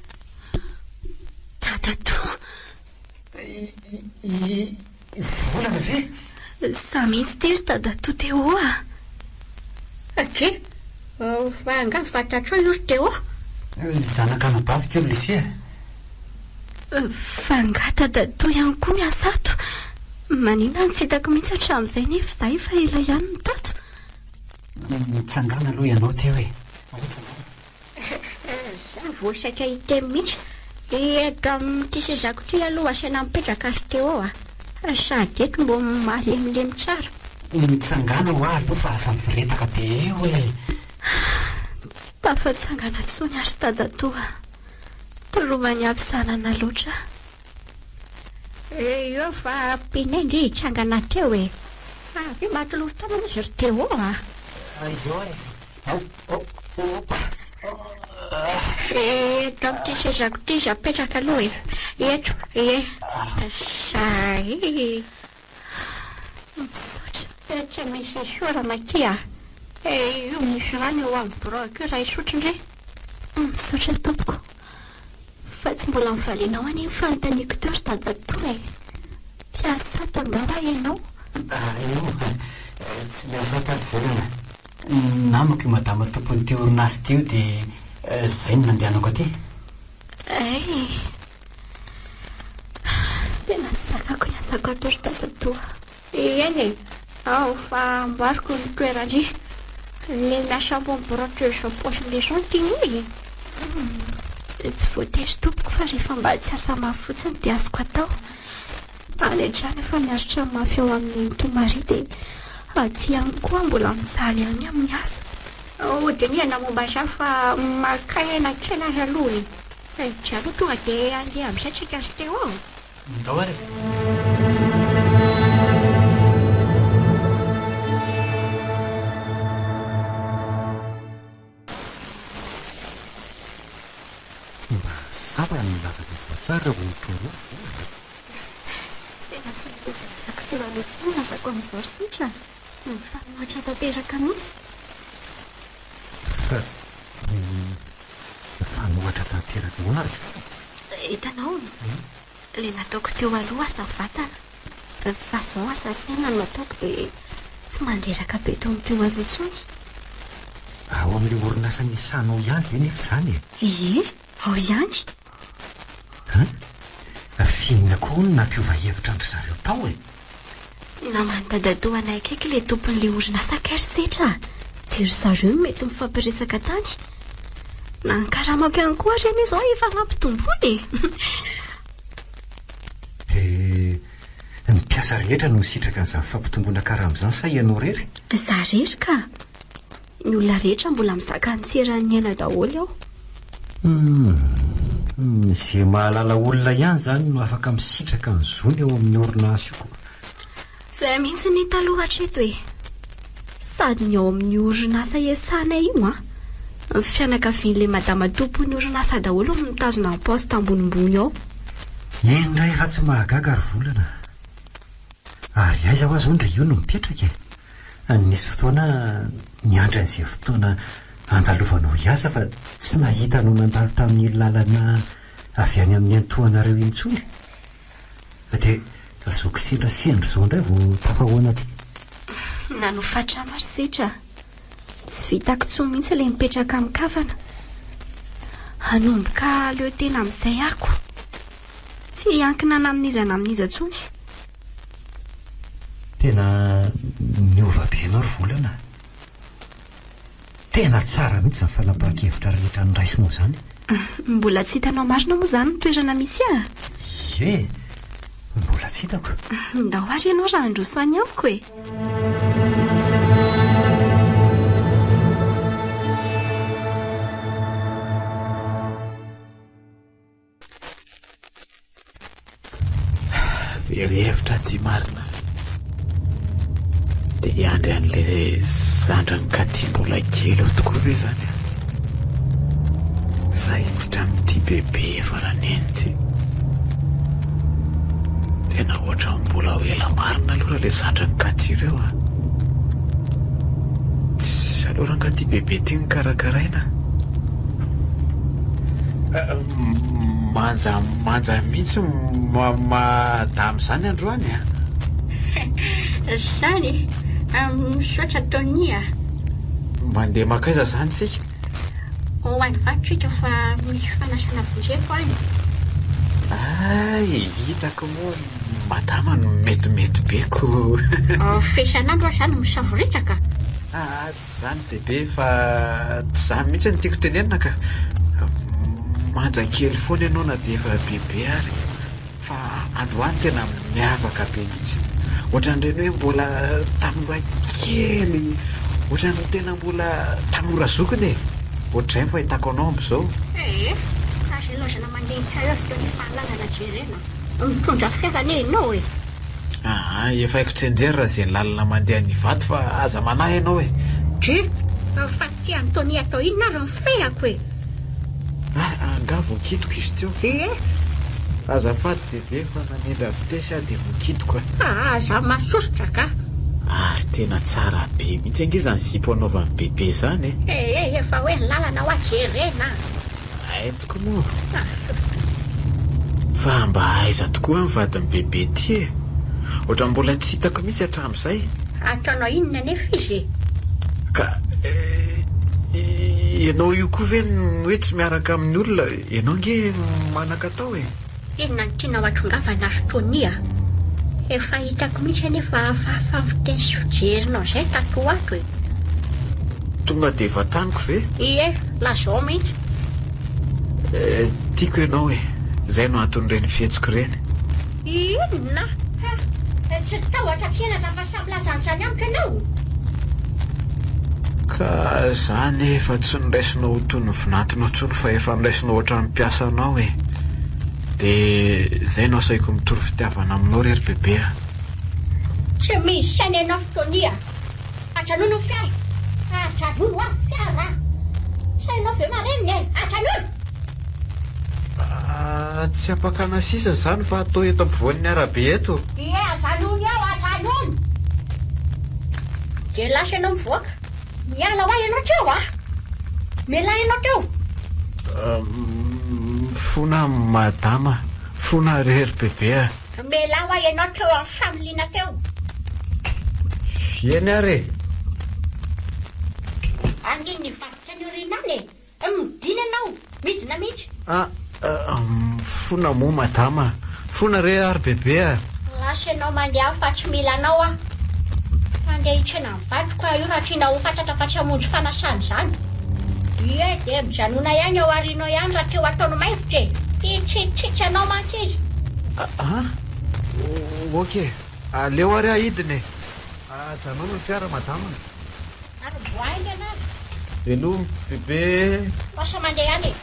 Dadatoa! I Volana ve? Za mihitsy ity ry dadatoa Théo a! Dry! Fa angaha fantatrao io ry Théo? Zanak'anabaviko io ry Lucie a! Fa angaha dadatoa ihany koa miasa ato? Maninona no tsy hitako mihitsy hatramin'izay nefa izaho efa ela ihany no tato? Mitsangàna aloha ianao Théo e! Aleo tsangàna. Za vao saika hiteny mihitsy. Eto amin'ity sezako ity aloha asaina mipetraka ry Théo a! Sady eto mbo malemilemy tsara. Mitsangàna hoa aloha fa aza mivoretaka be eo e! Tsy tafatsangana intsony aho ry dadatoa. Toroman'ny havizanana loatra aho. Eo fa ampianay ndry hitsangana teo e! Avia matolory tanana izy ry Théo a! Eo e! Ao, ao, opa! Eto amin'ity sezako ity izy apetraka aloha e! Eto, ie! Zay! Misaotra. Tsy misy isaorana akia a! Io misy rano eo amin'ny birao-ko io raha hisotro ndry. Misaotra tompoko. Fa tsy mbola nivalianao anie ny fanontaniako teo ry dadatoa e! Mpiasa ato angamba ianao? Io, tsy miasa ato ary velona. Namako io madama tompon'ity orinasa ity io dia izay no nandehanako aty. Hay! Tena tsy zakako ny asako ato ry dadatoa. Eny e! Ao fa amboariko ny toeran-dry. Ny miasa ambony birao toy izao paozin'izao no tianao e! Tsy voatery tompoko fa rehefa mba tsy asa mafy fotsiny dia azoko atao. Any an-trano efa miaritra mafy ao amin'ny Nenitoa Maria dia aty ihany koa mbola mijaly ihany amin'ny asa. Hodinihana momba izany fa maka aina kely aza aloha e! Dia aleo tonga dia handeha amin'izay tsika ry Théo a! Ndao ary e! Mba sara ny milaza vaovao tsara ho toro a! Tena tsy mitovy amin'ny zako teo aloha intsony ny asako amin'izao ry Sitra a! Mifanohitra tanteraka mihitsy. Fa mifanohitra tanteraka ahoana ry Tsara? Hitanao, ilay nataoko teo aloha asa vatana, fa izao asa saina no ataoko dia tsy mandreraka be toy ny teo aloha intsony. Ao amin'ilay orinasa niasanao ihany ve nefa izany e? Ie, ao ihany. An? F'inona koa hono no nampiova hevitra an-dry zareo tao e? Naman'i dadatoa anay akaiky ilay tompon'ilay orinasa kay ry Setra a! Dia ry zareo no mety mifampiresaka tany. Na ny karamako ihany koa ary anie izao efa nampitomboina e! Dia ny mpiasa rehetra no nisitraka an'izany fampitomboana karama izany sa ianao irery? Izaho irery ka! Ny olona rehetra mbola mizaka ny tsy eran'ny aina daholo ao. Humm, ze mahalala olona ihany zany no afaka misitraka ny zony ao amin'ny orinasa io ko. Zay mihitsy ny hita aloha hatreto e! Sady ny ao amin'ny orinasa iasanay io an, ny fianakavian'ilay madama tompon'ny orinasa daholo no mitazona ny poste ambonimbony ao. Eny indray fa tsy mahagaga ry volana. Ary aiza hoa zao ndry io no mipetraka e? Nisy fotoana niandry an'izay fotoana handalovanao hiasa fa tsy nahita anao nandalo tamin'iny lalana avy any amin'ny antohanareo intsony. Dia zao kisendrasendra izao indray vao tafahoana aty. Nanofa trano ary setra. Tsy vitako intsony mihitsy ilay mipetraka amin-kavana. Hanomboka hahaleo tena amin'izay ako. Tsy hiankina na amin'iza na amin'iza intsony. Tena niova be ianao ry Volana a! Tena tsara mihitsy izany fanapahan-kevitra rehetra noraisinao izany. Mbola tsy hitanao marina moa izany ny toerana misy ahy? Ie, mbola tsy hitako. Ndao ary ianao raha handroso any amiko e! Very hevitra aty marina. Dia hiandry an'ilay zandrin'i Katy mbola kely eo tokoa ve izany aho? Sa hiditra amin'ity bebe efa raneny ity? Tena ohatran'ny mbola ho ela marina aloha raha ilay zandrin'i Katy ireo an. Tsy aleo rangahy ity bebe ity no karakaraina. Manja manja mihitsy madame zany androany a! Zany e! Misaotra Tony a! Mandeha mankaiza zany tsika? Ho any Ivato tsika fa misy fanasana vonjeko any. Hay, hitako moa madama no metimety be ko. Fa isan'andro aho zany misavoritaka. Aa tsy izany bebe fa tsy izany mihitsy no tiako tenenina ka. manja kely foana ianao na dia efa bebe ary. Fa androany tena miavaka be mihitsy. Ohatran'ireny hoe mbola tanora kely, ohatran'ny tena mbola tanora zokiny e. Ohatr'izay ny fahitako anao amin'izao. Ee, aza ilaozana mandeha eo avy teo ny fahalalana jerena. Mitondra fiara anie ianao e. Aa, efa haiko tsianjery raha izay lalana mandeha any Ivato fa aza manahy ianao e. Dry, fa ty Anthony atao inona ary ny fehako e? Ah, angaha voakitoko izy teo? Ie. Azafady bebe fa nanendry vitesse aho dia voakitoko a. Ah, aza masosotra ka. Ary tena tsara be mihitsy ange izany zipo anaovan'i bebe izany e. Ee, efa hoe ny lalana hoa jerena. Hay tokoa moa. Fa mba aiza tokoa ny vadin'i bebe ity e? Ohatran'ny mbola tsy hitako mihitsy hatramin'izay. Ataonao inona anefa izy e? Ka ianao io koa ve no hoe tsy miaraka amin'ny olona? Ianao ange manan-katao e! Inona no tianao hatongavana ry Tony a? Efa hitako mihitsy anie fa hafahafa ny fiteny sy fijerinao izay tato ho ato e! Tonga dia vantaniko ve? Ie, lazao mihitsy. Eh, tiako ianao e! Izay no anton'ireny fihetsiko ireny. Inona? Ha! Tsy tahotra tsy henatra fa samy milaza an'izany amiko ianao? Ka za anie efa tsy noraisinao ho toy ny vinantonao intsony fa efa noraisinao ohatran'ny mpiasanao e! Dia izay no asaiko mitory fitiavana aminao re ry bebe a! Tsy misy saina ianao ry Tony a! Ajanony ny fiara! Ajanony hoa ny fiara! Sainao ve marenina e! Ajanony! Ah, tsy ampakana sisa izany fa atao eto ampovoan'ny arabe eto. Ie, ajanony eo, ajanony! Dia lasa ianao mivoaka. Miala hoa ianao teo a! Mialà ianao teo! Mifona madama, mifona re ry bebe a! Mialà hoa ianao teo amin'ny familiana teo. Eny ary e! Aniny nivadika any aoriana any e! Midina ianao, midina mihitsy. Ah, mifona moa madama, mifona re ary bebe a! Lasa ianao mandeha fa tsy mila anao aho. Handeha hitsena ny vadiko aho io raha tianao ho fantatra fa tsy hamonjy fanasana izany. Ie, dia mijanona ihany ao aorianao ihany raha te ho ataony maivotra e! Hitsitsitsy anao mantsy izy. Ah, ok, aleo ary aho hidina e! Ajanòny ny fiara madama. Ary mivoaha haingana ary. Veloma bebe. Lasa mandeha any e.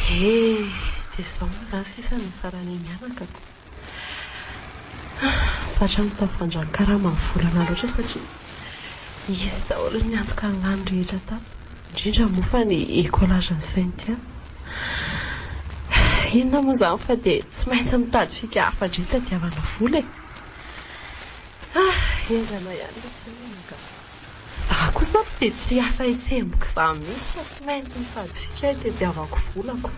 He, dia izao moa izany sisa no nifaranay mianaka ko. Zatra mitafandra ny karama ny volana loatra satria izy daholo no niantoka ny lany rehetra tato. Indrindra moa fa ny écolage an'i Cynthia. Inona moa izany fa dia tsy maintsy mitady fika hafa indray hitadiavana vola e. Ah, henjana ihany ilay fiainana ka. Izaho kosa aloha dia tsy hiasa hitsemboka izany mihitsy fa tsy maintsy mitady fika hitadiavako volako.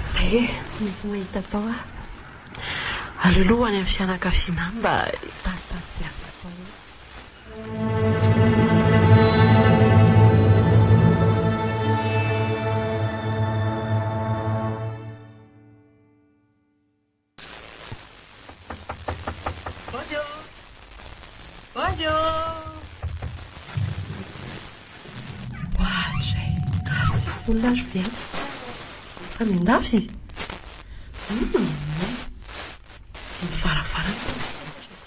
Izay e, tsy maintsy mahita atao aho. Aleo aloha ho any amin'ny fianakaviana any mba hitaditady izay azo atao eo. Vonjy ô! Vonjy ô! Oadray! Ary tsisy olona ary ve atsy? Fa any an-dafy? Hum! Ny varavarana aloha misokatra.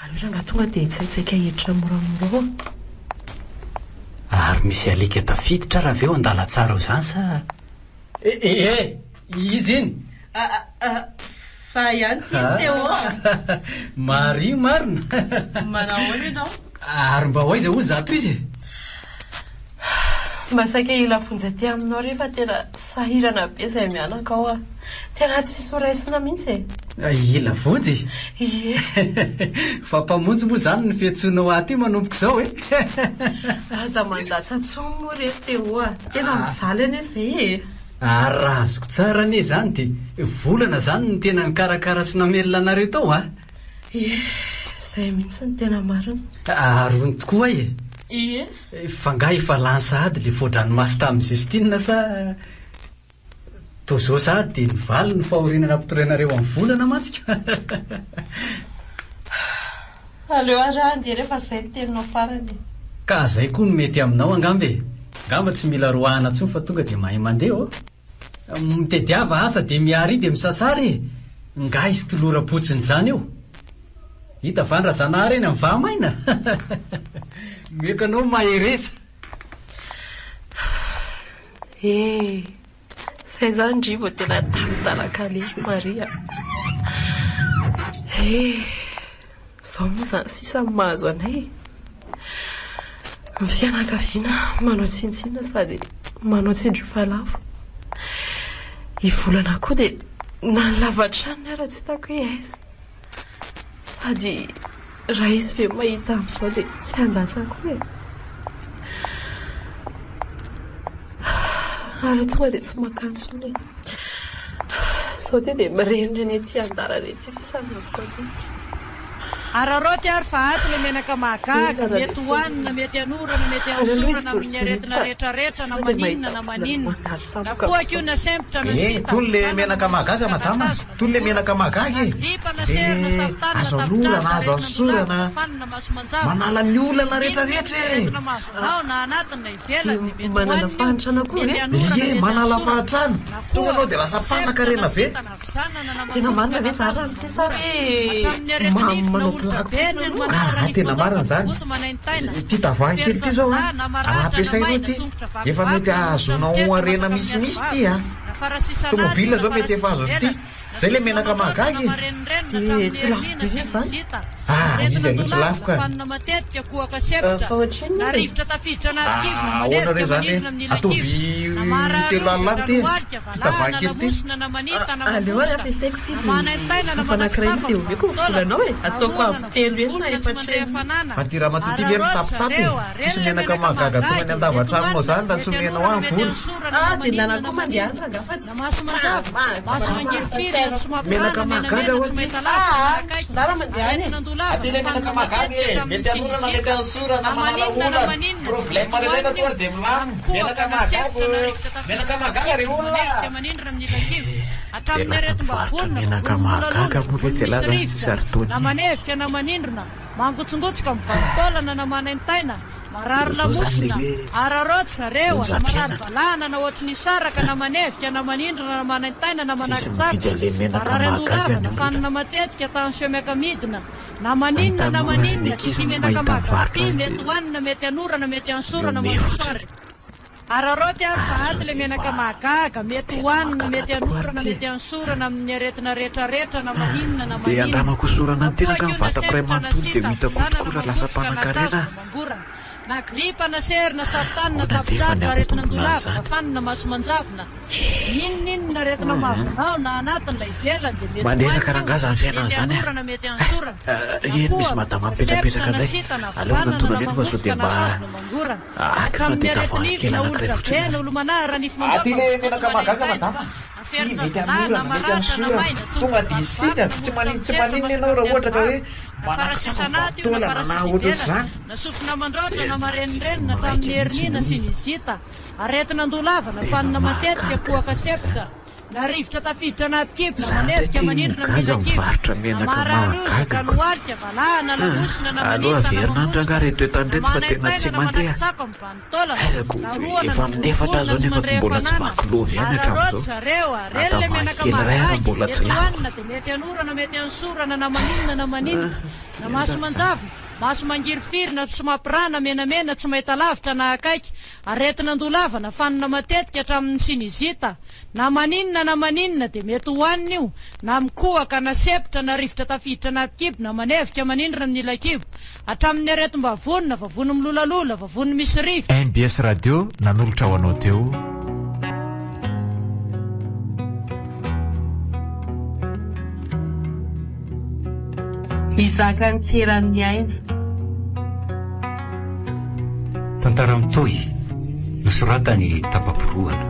Aleo rangahy tonga dia hitsaitsaika hiditra moramora ao a! Ary misy alika tafiditra ary avy eo an-dalantsara eo izany sa? Eh eh! Iza iny? Za ihany ity ry Théo a! Marie marina! Manahoana ianao? Ary mba ho aiza hono izato izy e? Mba saika hila vonjy aty aminao re fa tena sahirana be izay mianaka ao a! Tena tsisy ho raisina mihitsy e! Hila vonjy? Ie! Fa mpamonjy moa izany no fiantsoanao ahy aty manomboka izao e! Aza mandatsa intsony moa re Théo a! Tena mijaly anie izay e! Ary raha azoko tsara anie izany dia volana izany no tena nikarakara sy namelona anareo tao a! Ie, izay mihitsy no tena marina. Ary hono tokoa hay e! Ie. Fa nga efa lany sahady le voadranomaso tamin'i Justine sa. Toa izao sahady dia nivaly ny fahoriana nampitorainareo an'i Volana mantsy ka. Aleo ary aho handeha rehefa izay ny teninao farany e. Ka izay koa no mety aminao angamba e. Angamba tsy mila roahana intsony fa tonga dia mahay mandeha ô. Mitediava asa dia miaria dia misasara e! Nga izy toloram-potsiny izany eo? Hita va ny razanahary eny amin'ny vaha-maina? Omeko anao mahereza! Eh! Zay zany ndry vao tena tamin'talak'aleha ry Maria a! Eh! Zao moa zany sisa no mahazo anay e! Ny fianakaviana manao tsinontsinona sady manao tsindrio fa lavo. I Volana koa dia na ny lava-tranony ara tsy hitako hoe aiza. Sady raha izy ve mahita amin'izao dia tsy handatsa koa e. Ary tonga dia tsy mankany intsony e. Izao ity dia mirenireny ety an-dalana ety sisa no azoko atao. Araraoty ary fa ato le menaka mahagaga, mety hohanina, mety anorana, mety anosorana amin'ny aretina rehetrarehetra na maninona na maninona. Na kohaka io na sempotra na Eh, sita, tony le vizana na menaka mahagaga mangotraka na madama, tazo, tony le menaka voroka, mahagaga na e! gripa na sery na Eh, safotany na azo tafotrary anorana, na azo aretin'andolava anosorana, na fanina maso manjavona. manala ny olana N'inon'inona rehetrarehetra e! aretina mahazo anao na anatiny na ivelany dia mety Manana hohanina io, fahantrana koa mety ve? anorana, Ie, mety manala anosorana. fahantrana, Na tonga anao dia kohaka, lasa na sempotra na mpanankarena be. sita na vizana na Tena marina mangotraka ve na zany tazo raha na misy sa mangorana. hoe Hatramin'ny mamy areti-nify na manao olitra blague be fotsiny ny aloha? manara Ah, nify tena marina mandoaka izany. vovoto manaintaina. Ity tavoahangy kely ity izao an, Ferin-jazalahy na raha maratra na ampiasainao maina ity, tongotra efa mety vakivaky na hoditra ahazoanao mitetra harena masaka amin'ny misimisy ity hazo an. na farasisana Tomobile ady na izao mety efa farasisy azon'ity. ivelany na Izay ilay sofina menaka mandroatra mahagaga na e. marenireny na Dia hatramin'ny tsy lafo herniana be sy ve ny izany? zita Ah, izy aretina aloha tsy andolava lafo na ka. fanina matetika kohaka sempotra Fa ohatrinona na e? rivotra tafiditra anaty kibo na Ah, ahoana manevika re izany e? manindrona amin'ny ila Ataovy kibo na marary telo alina hoditra any ity e. lohalika Ity valahana tavoahangy kely ity. lamosina na manita na Aleo ary mangotraka ampiasaiko ity na dia manaintaina na kaopy anankiray iny manakitsapa dia omeko ny mivanon-taolana volanao e! na Ataoko rohana avo na telo heny na vovovovona tsy efatra mandray heny izy. hafanana Fa ity ramatoa ity ve araraoty mitapitapy e? zareo Tsisy areny le menaka menaka mahagaga tonga any mahagaga e mety an-dava-tranonao hohanina izany raha tsy mety omenao anorana ahy ny mety vola. anosorana na Ah, dia maninona nana na koa mandeha maninona any rangaha fa na tsy maso manjavona maso mangirifiry na tsy Menaka mampirana mahagaga menamena ho'a tsy ity. mahita lavitra na Ah, akaiky ndana mandeha any e. aretin'andolava Aty na ilay menaka fanina mahagaga matetika e! hatramin'ny Mety anorana, mety sinizita anosorana, na manala maninona na olana. maninona dia Problème mety rehetra hohanina tonga io dia na milamina. Menaka mikohaka na mahagaga sempotra na ô! rivotra Menaka tafiditra anaty mahagaga ry kibo na olona! manevika manindrona amin'ny ila kibo Dia hatramin'ny lasa mpivarotra aretim-bavony na menaka vavony mahagaga milolalona moa vavony ve misy ialahy izany sisa rivotra ry Tony na e? manevika na manindrona Mangotsongotsoka mivanon-taolana na manaintaina, marary Izao izany lamosina, ilay hoe araraoty zareo a, na marary onjam-piainana. valahana na ohatry ny hisaraka na manevika na manindrona na manaintaina na Tsisy mividy manakitsako, an'ilay menaka marary mahagaga andoha lava ny na olona. fanina matetika, tension miaka-midina, na Ny maninona na tanora sy ny maninona, ankizy ity no menaka mahita mahagaga mivarotra ity azy mety dia hohanina, mety anorana, mety anosorana, mihomehy manosoara. fotsiny. Araraoty ary fa Ary ato sao le dia menaka mba mahagaga, tsy mety tena hohanina, mahagaga mety tokoa ary anorana, ity e? mety anosorana amin'ny aretina retraretra na maninona na Dia maninona. andramako hosorana Na ny tenako kohaka ny io na vatako iray sempotra na manontolo dia ho sita, hitako vizana tokoa na raha lasa mangotraka na mpanankarena tazo aho. na mangorana. Na gripa na sery na sarotany na Ahoana anefa ny tapodratra, hampitombona aretin'andolava, an'izany? na fanina maso manjavona. N'inon'inona aretina mahazo anao na anatiny na ivelany dia mety Mandreraka hohanina io, rangahy izany fiainana mety izany a! anorana, mety anosorana. Eh, Na eny misy kohaka, madama na mipetrapetraka sempotra na indray. sita na Aleo vizana hanatona na an'ireny fa sao mangotraka dia na mba tazo na mangorana. Akina Hatramin'ny dia tavoahangy areti-nify kely na anankiray olitra fotsiny be na ary. olo-manara nify Aty mandoaka le mavozo menaka mahagaga manaintaina madama na Ty mety ferin-jazalahy na hanorana, mety maratra na hanosorana, maina tonga tongotra dia vakivaky isitrana, na tsy molotra manin tsy mitsetra maninona masaka ianao raha amin'ny ohatra ka hoe hazo na manakotsako ny farasisan'aty io na vanin-taolana na farasisy ohatra ivelany ohatr'izany. na sofina mandraotra na Tena tsisy marenireny na miraika tamin'ny mihitsy herniana ny sy olona. ny zita aretin'andoha lava na Tena fanina matetika mahagaga kohaka mihitsy izany. sempotra Na rivotra tafiditra anaty kibo, na Za ndray manevika ty manindrona gaga mila kibo, mivarotra na menaka marary hozatra, mahagaga ko. lohalika, valahana, lamosina, na Aleo manita, na averina andro mangotroka, angaha reto entana na reto fa tena tsy manaintaina, na mandeha. manakotsako amin'ny vanin-taolana, Aiza ko na rohana, efa na amin'ny efatra vorivorina, zao tsy nefa mandray mbola tsy hafanana, vaky lovy ihany araraoty hatramin'izao. zareo a, Na reny le tavoahangy menaka kely iray ary mahagaga e, mbola tsy mety lafo. hohanina dia mety anorana, mety anosorana, na maninona na maninona, na maso Henjana izany. manjavona, maso mangirifiry, na tsy mampiraha, na menamena, tsy mahita lavitra na akaiky, Aretin'andoha lava na fanina matetika hatramin'ny sinizita. Na maninona na maninona dia mety hohanina io, na mikohaka, na sepotra, na rivotra tafiditra anaty kibo, na manevika manindrona amin'ny ila kibo. Hatramin'ny aretim-bavony, na vavony milolalola, vavony misy rivotra. Mbs Radio nanolotra ho anao teo. Mizaka ny tsy eran'ny aina. Tantara mitohy, nosoratan'i Tapa-porohana.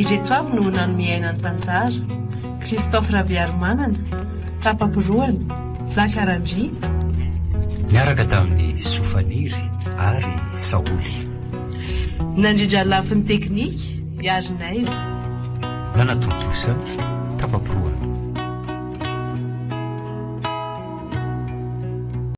Ireto avy no nanome aina ny tantara, Christophe Rabearimanana, Tapa-porohana, Zaka Randria. Niaraka tamin'i Sofaniry ary Saoly. Nandrindra ny lafiny teknika, i Harinaivo. Nanatontosa tapa-porohana.